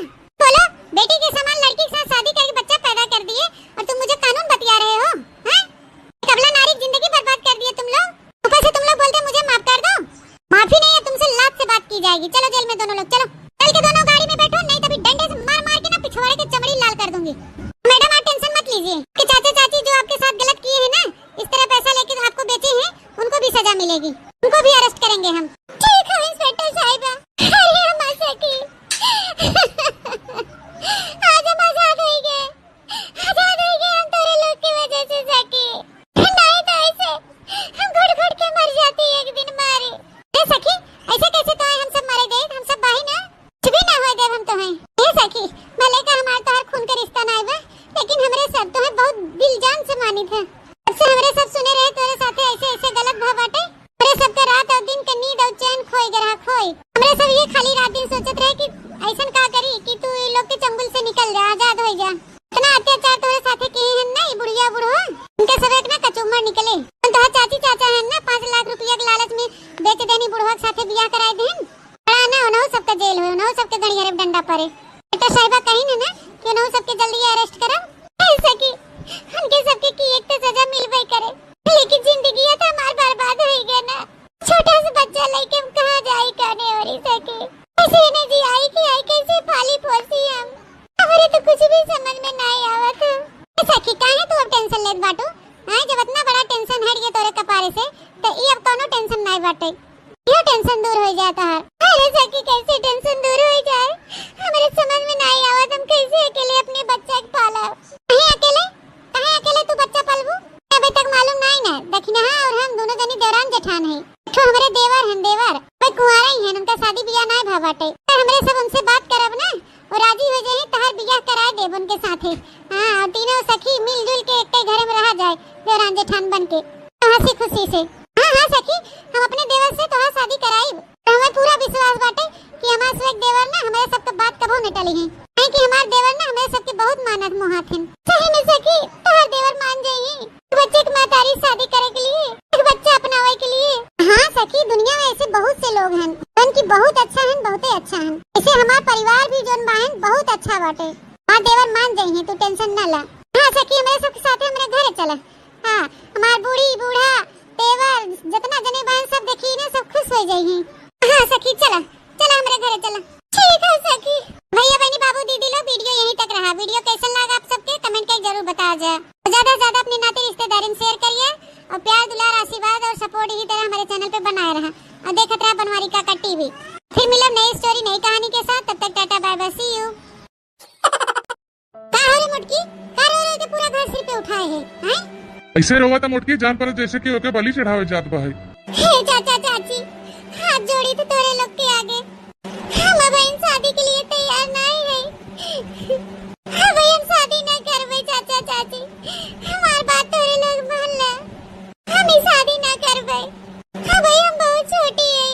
बोलो, बेटी के समान लड़की के साथ शादी करके बच्चा पैदा कर दिए और तुम मुझे कानून बतिया रहे हो, हैं? एक अबला नारी की जिंदगी बर्बाद कर दिए तुम लोग। ऊपर से तुम लोग बोलते मुझे माफ कर दो। माफी नहीं है तुमसे, लात से बात की जाएगी। चलो जेल में दोनों लोग, चलो। चल के दोनों गाड़ी में बैठो, नहीं तो अभी डंडे से मार मार के ना पिछवाड़े की चमड़ी लाल कर दूंगी। मैडम आप टेंशन मत लीजिए कि चाचा चाची जो आपके साथ गलत किए हैं ना, इस तरह पैसा लेके आपको बेचे हैं, उनको भी सजा मिलेगी, उनको भी अरेस्ट करेंगे। लाख होई। हमरे सब ये खाली रात दिन सोचत रहे कि ऐसन का करी कि तू ई लोग के चंगुल से निकल जा, आजाद हो जा। इतना अत्याचार तोहरे साथे किहे हन ना, ई बुढ़िया बुढ़वा, उनके सब एक ना कचूमर निकले। हम तोहार चाची चाचा हन ना, पाँच लाख रुपया के लालच में बेच देनी बुढ़वा के साथे बियाह कराए देहन। बड़ा ना, उनहु सबके जेल होए, उनहु सबके गड़िया रे डंडा पड़े। बेटा साहिबा कही ना ना कि उनहु सबके जल्दी अरेस्ट करा। ऐसा कि हमके सबके की एक तो सजा मिलबे करे, लेकिन जिंदगी तो हमार बर्बाद हो गया ना। छोटा सा बच्चा लेके हम कहाँ जाई, काने ओरी सके? कैसे ने जी आई कि आई कैसे पाली पोसी हम? हमरे तो कुछ भी समझ में नहीं आवत है। सखी, काहे तू अब टेंशन लेत बाटू? हाँ, जब इतना बड़ा टेंशन हट गया तोरे कपारे से, तो ई अब कौनो टेंशन नहीं बाटे। यो टेंशन दूर हो जाए तोहार। अरे सखी, कैसे टेंशन दूर हो जाए? हमरे समझ में नहीं आवत, हम कैसे अकेले अपने बच्चा के पालब? नहीं अकेले, काहे अकेले तू बच्चा पालबू? अबे तक मालूम नाई ना, दखिनहा और हम दोनों जनी देवरान जेठान है। एक ठो हमरे देवर हन देवर, वे कुंवारा ही हन, उनका शादी बियाह नाई भा बाटे। त हमरे सब उनसे बात करब ना, वो राजी हो जाए, तहार बियाह कराए देब उनके साथे। हाँ, और तीनों सखी मिलजुल के एक घरे में रहा जाए, देवरान जेठान बन के, हंसी खुशी से। हाँ, हाँ सखी, हम अपने देवर से तोहार शादी कराइब। हमें पूरा विश्वास बाटे कि हमार सुएग देवर ना हमरे सबके बात कबो न टली हैं, काहे कि हमार देवर ना हमरे सबके बहुत मानत मोहात हैं। सही में सखी, तोहर देवर मान जाई हैं एक बच्चे के मातारी शादी करे के लिए, एक बच्चा अपनावे के लिए। हाँ सखी, दुनिया में ऐसे बहुत से लोग हैं, जौन की बहुत अच्छा हैं, बहुते अच्छा हैं। ऐसे हमार परिवार भी जौन बाहन बहुत अच्छा बाटे। हमार देवर मान जाई हैं, तू टेंशन ना ला। हाँ सखी, हमरे सबके साथे हमरे घरे चला। हाँ, हमार बूढ़ी, बूढ़ा, देवर, जितना जने बहन सब देखी ना, सब खुश हो जाई हैं। हाँ सखी, चला, चला हमरे घरे चला। ठीक है सखी। भैया, बहनी, बाबू, दीदी लोग, वीडियो यहीं तक रहा। वीडियो कैसन लगा आप सबके, कमेंट करके जरूर बताया जाए। ज्यादा से ज्यादा अपने नाते रिश्तेदारी में शेयर करिए और प्यार, दुलार, आशीर्वाद और सपोर्ट यही तरह हमारे चैनल पे बनाए रहा। और देखत रहा बनवारी काका टीवी। फिर मिलब नई स्टोरी, नई कहानी के साथ। तब तक टाटा, बाय बाय, सी यू। का हो रे मोटकी, का रो रो के पूरा घर सिर पे उठाए है, हैं? ऐसे रोवा था मोटकी, जान पर जैसे कि ओके बलि चढ़ावे जात बा है। हे चाचा चाची, हाथ जोड़ी थे तोरे लोग के आगे। हम अब इन शादी के लिए तैयार नहीं है। अब हम शादी ना करबे चाचा चाची, हमार बात तोरे लोग मान ले। हम ई शादी ना करबे। हाँ भाई, हम बहुत छोटी है,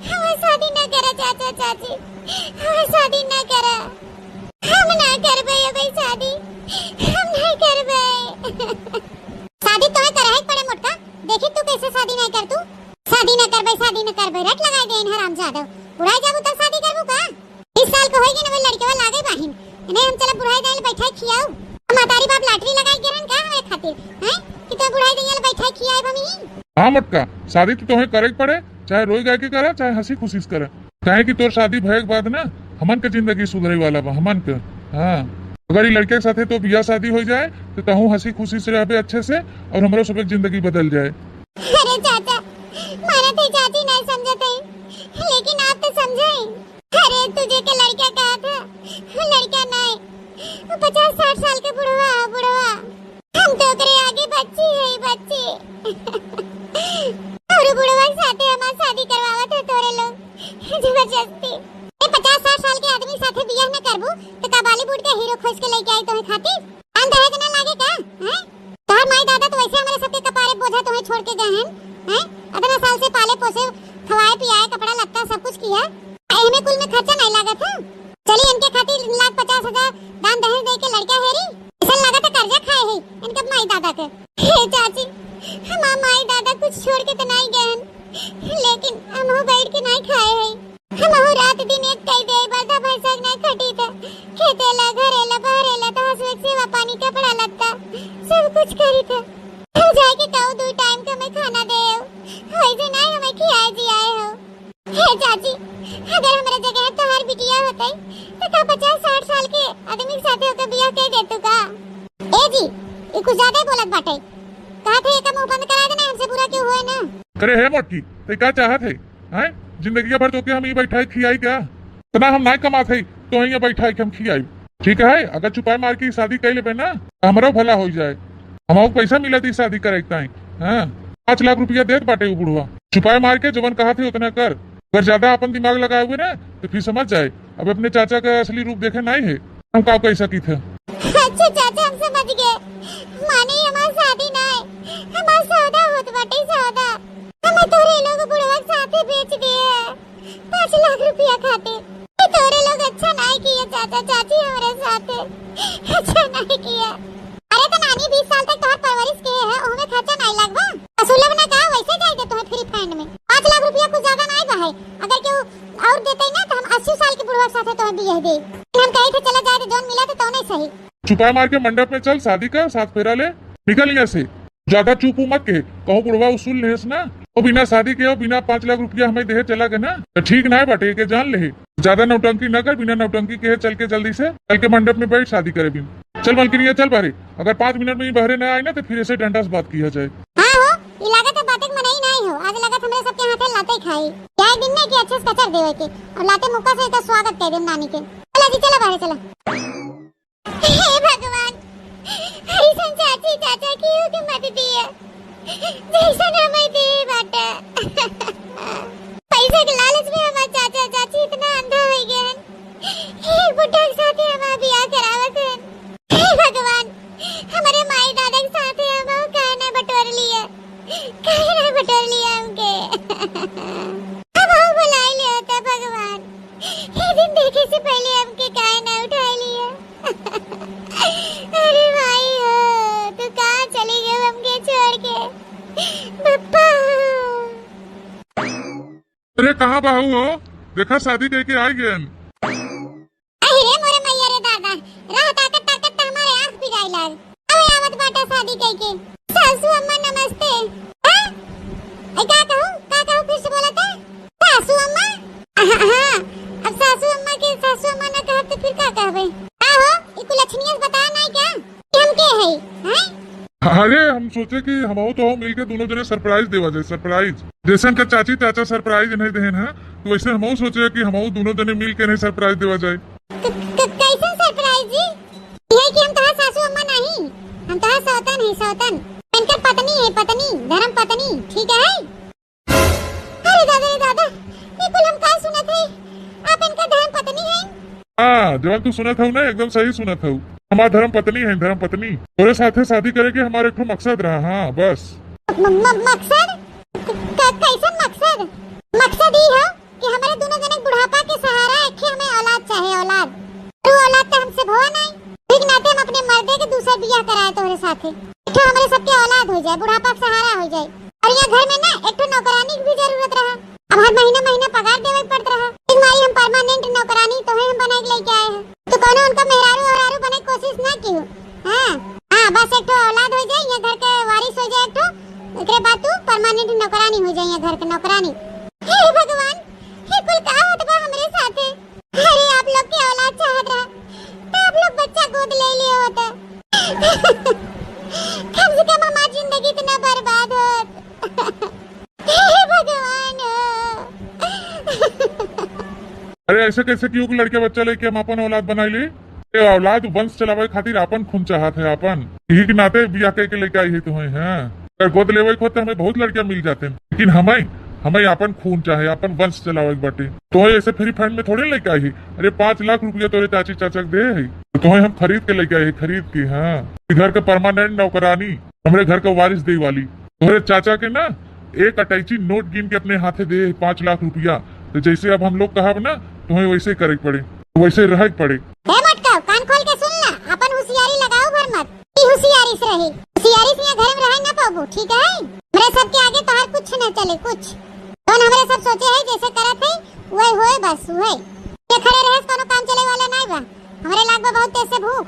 हमार शादी ना करा चाचा चाची, हमार शादी ना करा। हम ना करबे अब ई शादी, हम ना करबे। शादी तोहे करे के पड़े मोटका, देखी तू कैसे शादी ना कर तू। शादी ना करबे, शादी ना करबे, रट लगाई दे इन हरामजादव। बुढ़ाई जाबू तब शादी करबू का? बीस साल के होई गए ना, वो लड़केवा लागे बाहिन। इन्हें हम चला बुढ़ाई दाई ले बैठाई खियाऊ। हम मातारी बाप लाटरी लगाई गिरन का हमें खातिर, हैं? कि तो बुढ़ाई दाई ले बैठाई खियाए भमी। हाँ मोटका, शादी तो तोहे करे के पड़े, चाहे रोई गाय के करा, चाहे हंसी खुशी से करा। काहे कि तोर शादी भए के बाद ना हमन के जिंदगी सुधरे वाला बा, हमन के। हाँ, अगर ई लड़के के साथे तो बियाह शादी हो जाए तो तहूँ हंसी खुशी से रहबे अच्छे से और हमरो सब एक जिंदगी बदल जाए। अरे चाचा, मानत है चाची नहीं समझत है, लेकिन आप तो समझे। अरे, तुझे के लड़का कहा था, लड़का नहीं, वो पचास साठ साल के बुढ़वा है, बुढ़वा। हम तो ओकरे आगे बच्ची है, बच्ची। और बुढ़वा के साथे हमार शादी करवावत है तोरे लोग, जबरदस्ती। ए, पचास साठ साल के आदमी साथे बियाह न करबू, तो का बॉलीवुड के हीरो खोज के लेके आई तोहे खातिर? दान दहेज ना लागे का, हैं? तोहर माई दादा तो वैसे हमरे सबके कपारे बोझा तोहे छोड़ के गए हैं, हैं? इतना साल से पाले पोसे, खवाए पियाए, कपड़ा लत्ता सब कुछ किया, आ एहमे कुल में खर्चा नहीं लागत है? चली इनके खातिर लाख पचास हजार दान दहेज दे के लड़का हेरी, ऐसा लागत है कर्जा खाए है इनके माई दादा के। हे चाची, हमार माई दादा कुछ छोड़ के तो नहीं गए हैं, लेकिन हम बैठ के नहीं खाए हैं। हमहू रात दिन एक कई दे, बरधा भैंसा के नहीं खटी थे। खेते ला, घरे ला, बहरे ला, तो हंसुए के सेवा पानी, कपड़ा लत्ता, सब कुछ करी थे। तू जाए के कहू दू टाइम के हमें खाना दे, वैसे नहीं हमें खियाए जियाए हो। हे चाची, अगर हमारे जगह तोहार बिटिया होते, तो का पचास साठ साल के आदमी के साथे ओकर बियाह कर दे तू का? ए जी, ये कुछ ज्यादा ही बोलत बाटे। कहा थे एका मुंह बंद करा देना, हमसे बुरा क्यों हुए ना? करे हे मोटकी, ते का चाहत है? हैं? जिंदगी भर तोके हम ई बैठाई खियाई का? इतना हम नाय कमात हई, तो यहाँ बैठाई के हम खियाई। ठीक है, अगर चुपाई मार के ई शादी कर लेबे ना, तो हमरो भला हो जाए। हमहू पैसा मिलत ई शादी करे के ताई। हाँ, पाँच लाख रुपया देत बाटे उ बुढ़वा। चुपाई मार के जवन कहा थे उतना कर। अगर ज्यादा अपन दिमाग लगाए हुए ना, तो फिर समझ जाए, अब अपने चाचा का असली रूप देखे नहीं है। हम का कह सकी थे? अच्छा चाचा, हम समझ गए। माने हमार शादी ना है, हमार सौदा होत बाटे, सौदा। हमें तोरे लोग बुढ़वा के साथे बेच दिए। पाँच लाख रुपया खातिर। ये तोरे लोग अच्छा नाहीं किया चाचा चाची, हमरे साथे अच्छा नाहीं किया। अरे तो नानी बीस साल तक तोहर परवरिश किहे है, ओहमे खर्चा नाहीं लागबा। असुलभ ना कहा, वैसे जाए दे तोहे फ्री फंड में। पाँच लाख रुपया कुछ ज्यादा नाहीं बा है। अगर केहू और देते ना तो हम अस्सी साल के बुढ़वा के साथे तोहे बियाह दे। हम कहे थे चला जाए दे, जौन मिला तो तौने सही। चुपा मार के मंडप में चल, शादी कर, सात फेरा ले, निकल यहाँ से। ज्यादा चुप मत के, कहूँ बुढ़वा उसूल लेस ना, तो बिना शादी के और बिना पाँच लाख रुपया हमें देहे चला गए ना, तो ठीक ना बाटे, के जान ले। ज्यादा नौटंकी ना कर, बिना नौटंकी के चल के जल्दी से, चल के मंडप में बैठ, शादी करे बिन। चल मलकिनिया, चल बाहरे, अगर पाँच मिनट में ही बाहरे ना आए ना, तो फिर ऐसे डंडा से बात किया जाए। हाँ हो, ई लागत है बातें मनई नाहीं हो, आज लागत हमरे सबके हाथे लाते खाई। क्या दिन नहीं कि अच्छे से कचर देवे के, और लाते मुक्का से एकर स्वागत कर देम नानी के। चला जी, चला बाहरे, चला। हे भगवान, ऐसन चाची चाचा केहू के मत दिया, जैसन हमें दिए बाटे। पैसा के लालच में हमार चाचा चाची इतना अंधा हो गए हैं, एक बुढ़ा के साथे हमार बियाह करावत हैं। हे भगवान, हमारे माई दादा के साथे हम काहे ना बटोर लिया, काहे ना बटोर लिया हमके। अब हम बुलाई ले होता भगवान, ये दिन देखे से पहले हमके काहे ना उठाई लिया। अरे भाई हो, तू कहाँ चली गयो हमके छोड़ के? पप्पा। अरे कहाँ बाहू हो? देखा शादी कइके आई गयन। अरे मोरे मैया रे दादा, राह ताकत ताकत त हमारे आँख पिराई लाग। अबे आवत बाटा शादी कइके। सासू अम्मा नमस्ते। हाँ? ए, का कहू? का कहू? फिर से बोला था? सासू अम्मा? हाँ, हाँ। अब सासू अम्मा के सासू अम्मा ना कहब तो फिर का कहबे? का हो? ई कुल लक्षणिया से बताया नहीं क्या? कि हम के हई? हैं? अरे हम सोचे कि हमहू तो मिलके दोनों जने सरप्राइज देवा जाए, सरप्राइज। जैसन का चाची चाचा सरप्राइज नहीं देहन है, तो वैसे हमहू सोचे कि हमहू दोनों जने मिलके नहीं सरप्राइज देवा जाए। क-, क-, कैसन सरप्राइज जी? ये कि हम तोहार सासू अम्मा नहीं, हम तोहार सौतन है, सौतन। इनकर पत्नी है, पत्नी, धर्म पत्नी, ठीक है? अरे दादा रे दादा, ये कुल हम का सुनत है? आप इनकर धर्म पत्नी हैं? हाँ, जवन तू सुनत हऊ ना, एकदम सही सुनत हऊ। हमार धर्म पत्नी है, धर्म पत्नी। तोरे साथे शादी करे के हमार एक ठो मकसद रहा, हाँ, बस। म-, म-, मकसद? क-, क-, कैसन मकसद? मकसद ई है कि हमारे दोनों जने के बुढ़ापा के सहारा एक ही हमें औलाद चाहे, औलाद। तू औलाद तो हमसे भवा नहीं, ठीक नाते हम अपने मर्दे के दूसर बियाह कराए तोहरे साथे। एक ठो हमरे सबके औलाद हो जाए, बुढ़ापा के सहारा हो जाए। और यहाँ घर में ना एक ठो नौकरानी की भी जरूरत रहा। अब हर महीना महीना पगार देवे के पड़त रहा। एक माई हम परमानेंट नौकरानी तोहे हम बनाए के लेके आए हैं। तो कौनो उनका मेहरारू औरारू बने के कोशिश ना की हो। हाँ, हाँ, बस एक ठो औलाद हो जाए, यहाँ घर के वारिस हो जाए एक ठो, एकरे बाद तू परमानेंट नौकरानी हो जाए, यहाँ घर के नौकरानी। हे भगवान, ये कुल का होत बा हमरे साथे? अरे, आप लोग के औलाद चाहत रहा, तो आप लोग बच्चा गोद ले लिए होते। कम से कम हमार जिंदगी इतना बर्बाद होत। हे भगवान। अरे, ऐसे कैसे क्यों लड़के बच्चा लेके हम अपन औलाद बनाई ले? ए, औलाद वंश चलावे खातिर आपन खून चाहत है, आपन। यही के नाते बियाह कइके लेके आई है तुम्हें, हैं? अगर गोद लेवे के होते, हमें बहुत लड़कियां मिल जाते हैं, लेकिन हमें, हमें आपन खून चाहे, आपन वंश चलावे के बाटे। तोहे ऐसे फ्री फंड में थोड़े लेके आई है। अरे, पाँच लाख रुपया तोरे चाची चाचा के दे है, तो तोहे हम खरीद के लेके आई है, खरीद के, हाँ। ई घर के परमानेंट नौकरानी, हमरे घर के वारिस दे वाली। तोहरे चाचा के ना एक अटैची नोट गिन के अपने हाथे दे पाँच लाख रुपया। तो जैसे अब हम लोग कहब ना, तुम्हें वैसे करे के पड़े, वैसे रहे के पड़े। हे मटकाऊ, कान खोल के सुन ला, अपन होशियारी लगाऊ भर मत। ई होशियारी से रही, होशियारी से यहाँ घर में रहे ना पाबू, ठीक है? हमरे सबके आगे तोहार कुछ न चले, कुछ। जौन हमरे सब सोचे है, जैसे करत है, वही होए बस, वही। ये खड़े रहे से कोनो काम चले वाला नहीं बा। हमरे लाग बा बहुत तेज से भूख।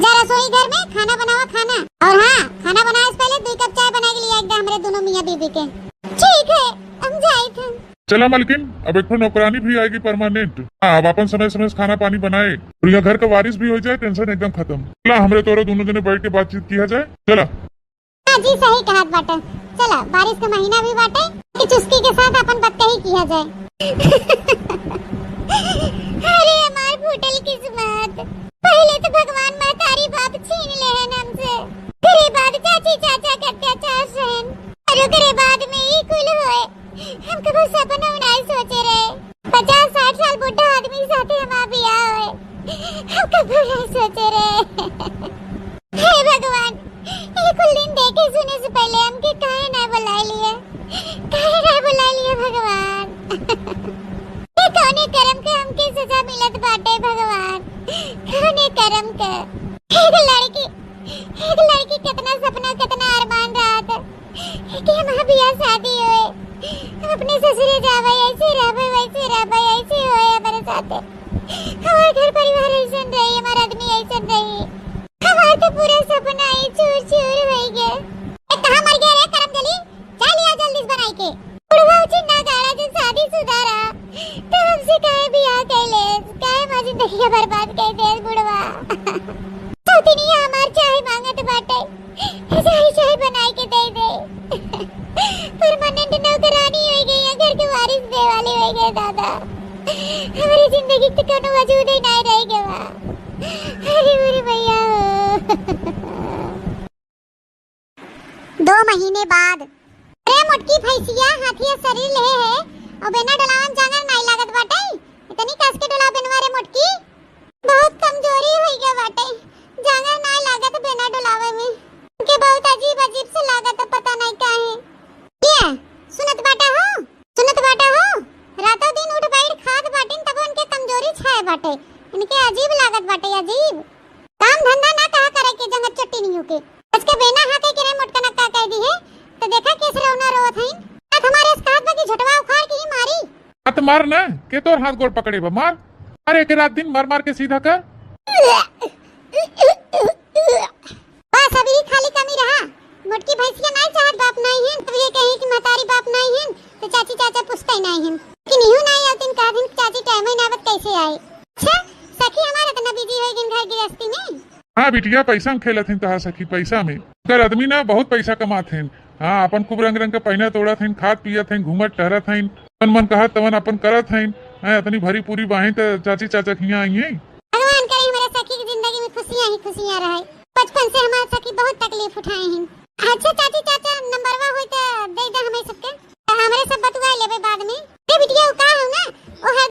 जा रसोई घर में खाना बनावा, खाना। और हाँ, खाना बनावे से पहले दो कप चाय बना के लिया एकदम हमरे दोनों मियाँ बीबी के। ठीक है, हम जाइत हन। चला मलकिन, अब एक ठो नौकरानी भी आएगी परमानेंट। हाँ, अब अपन समय समय से खाना पानी बनाए और यहाँ घर का वारिस भी हो जाए, टेंशन एकदम खत्म। चला, हमरे तोरा दोनों जने बैठ के बातचीत किया जाए। चला। हाँ जी, सही कहत बाटे। चला, बारिश का महीना भी बाटे, कि चुस्की के साथ अपन बतकही किया जाए। अरे हमार फूटल किस्मत, पहले तो भगवान महतारी बाप छीन लेहन हमसे, फिर बाद चाची चाचा के अत्याचार सहन, और ओकरे बाद में ई कुल होए। हम कबो सपना में नाई सोचे रहे, पचास साठ साल बुढ़ा आदमी के साथे हमार बियाह होए। हम कबो नाई सोचे रहे। हे भगवान, ये कुल दिन देखे सुने से पहले हमके काहे ना बुलाए लिए, काहे ना बुलाए लिए भगवान। ये कौने करम के हमके सजा मिलत बाटे भगवान, कौने करम के? एक लड़की, एक लड़की कितना सपना, कितना अरमान रहत कि हमार बियाह शादी होए, हम अपने ससुरे जावे, ऐसे रहबे, वैसे रहबे, ऐसे होए हमारे साथे। हमार घर परिवार ऐसन रही, हमार आदमी ऐसन रही। हमार तो पूरा सपना ही चूर चूर होई गए। ए, कहाँ मर गया रे करम जली? चाय लिया जल्दी से बनाई के। बुढ़वा उचित ना गाड़ा जो शादीशुदा रहा, तो हमसे काहे बियाह कैले, काहे हमार जिंदगी बर्बाद कर दे बुढ़वा। सौतिनिया हमार चाय मांगत बाटे, चाय, चाय बनाई के दे दे। परमानेंट नौकरानी हो गई है, घर के वारिस दे वाली हो गई दादा। हमारी जिंदगी के कोनो वजूद ही नहीं रह गया। अरे मेरे भैया हो। दो महीने बाद। अरे मोटकी भैंसिया, हाथिया शरीर लेहे है, और बेना डोलावन जांगर नाई लागत बाटे। इतनी कस के डोला बेनवा रे मोटकी। बहुत कमजोरी होई गया बाटे, जांगर नाई लागत बेना डोलावे में। उनके बहुत अजीब अजीब से लागत, पता नहीं काहे। ये सुनत बाटा हो, सुनत बाटा हो, रातों दिन उठ बैठ खात बाटिन, तब उनके कमजोरी छाए बाटे। इनके अजीब लागत बाटे, अजीब। काम धंधा ना कहा करे के जंगत चट्टी नहीं होके। आज के बेना हाके के रे मोटकनक का कह दी है, तो देखा कैसे रौना रोवत हईन। हाथ हमारे इस कहत बा कि झोटवा उखाड़ के ही मारी। हाथ मार ना, के तोर हाथ गोड़ पकड़े बा, मार। अरे के रात दिन मार मार के सीधा कर। बस अभी ही खाली कमी रहा। मोटकी भैंसिया नाई चाहत बाप नाई है, तब ये कही कि महतारी बाप नाई है, तो चाची चाचा पूछते ही नाई है। कि निहू नाई आवतिन, कहा दिन चाची टाइम ही ना आवत, कैसे आई? अच्छा, सखी हमार इतना बिजी हो गई घर गृहस्थी में। हाँ बिटिया, पैसा में खेलत हन तहार सखी, पैसा में। कर आदमी ना बहुत पैसा कमात हन। हाँ, अपन खूब रंग रंग के पहनत ओढ़त हन, खात पियत हन, घूमत टहरत हन, मन मन कहत तवन अपन करत हन। हाँ, इतनी भरी पूरी बाहें त चाची चाचा खिया आई हैं। भगवान करे हमारे सखी की जिंदगी में खुशियाँ ही खुशियाँ रहे। बचपन से हमारे सखी बहुत तकलीफ उठाए हैं। अच्छा चाची चाचा, नंबरवा होई त दे दे हमें सबके, त हमरे सब बतुआ लेबे बाद में।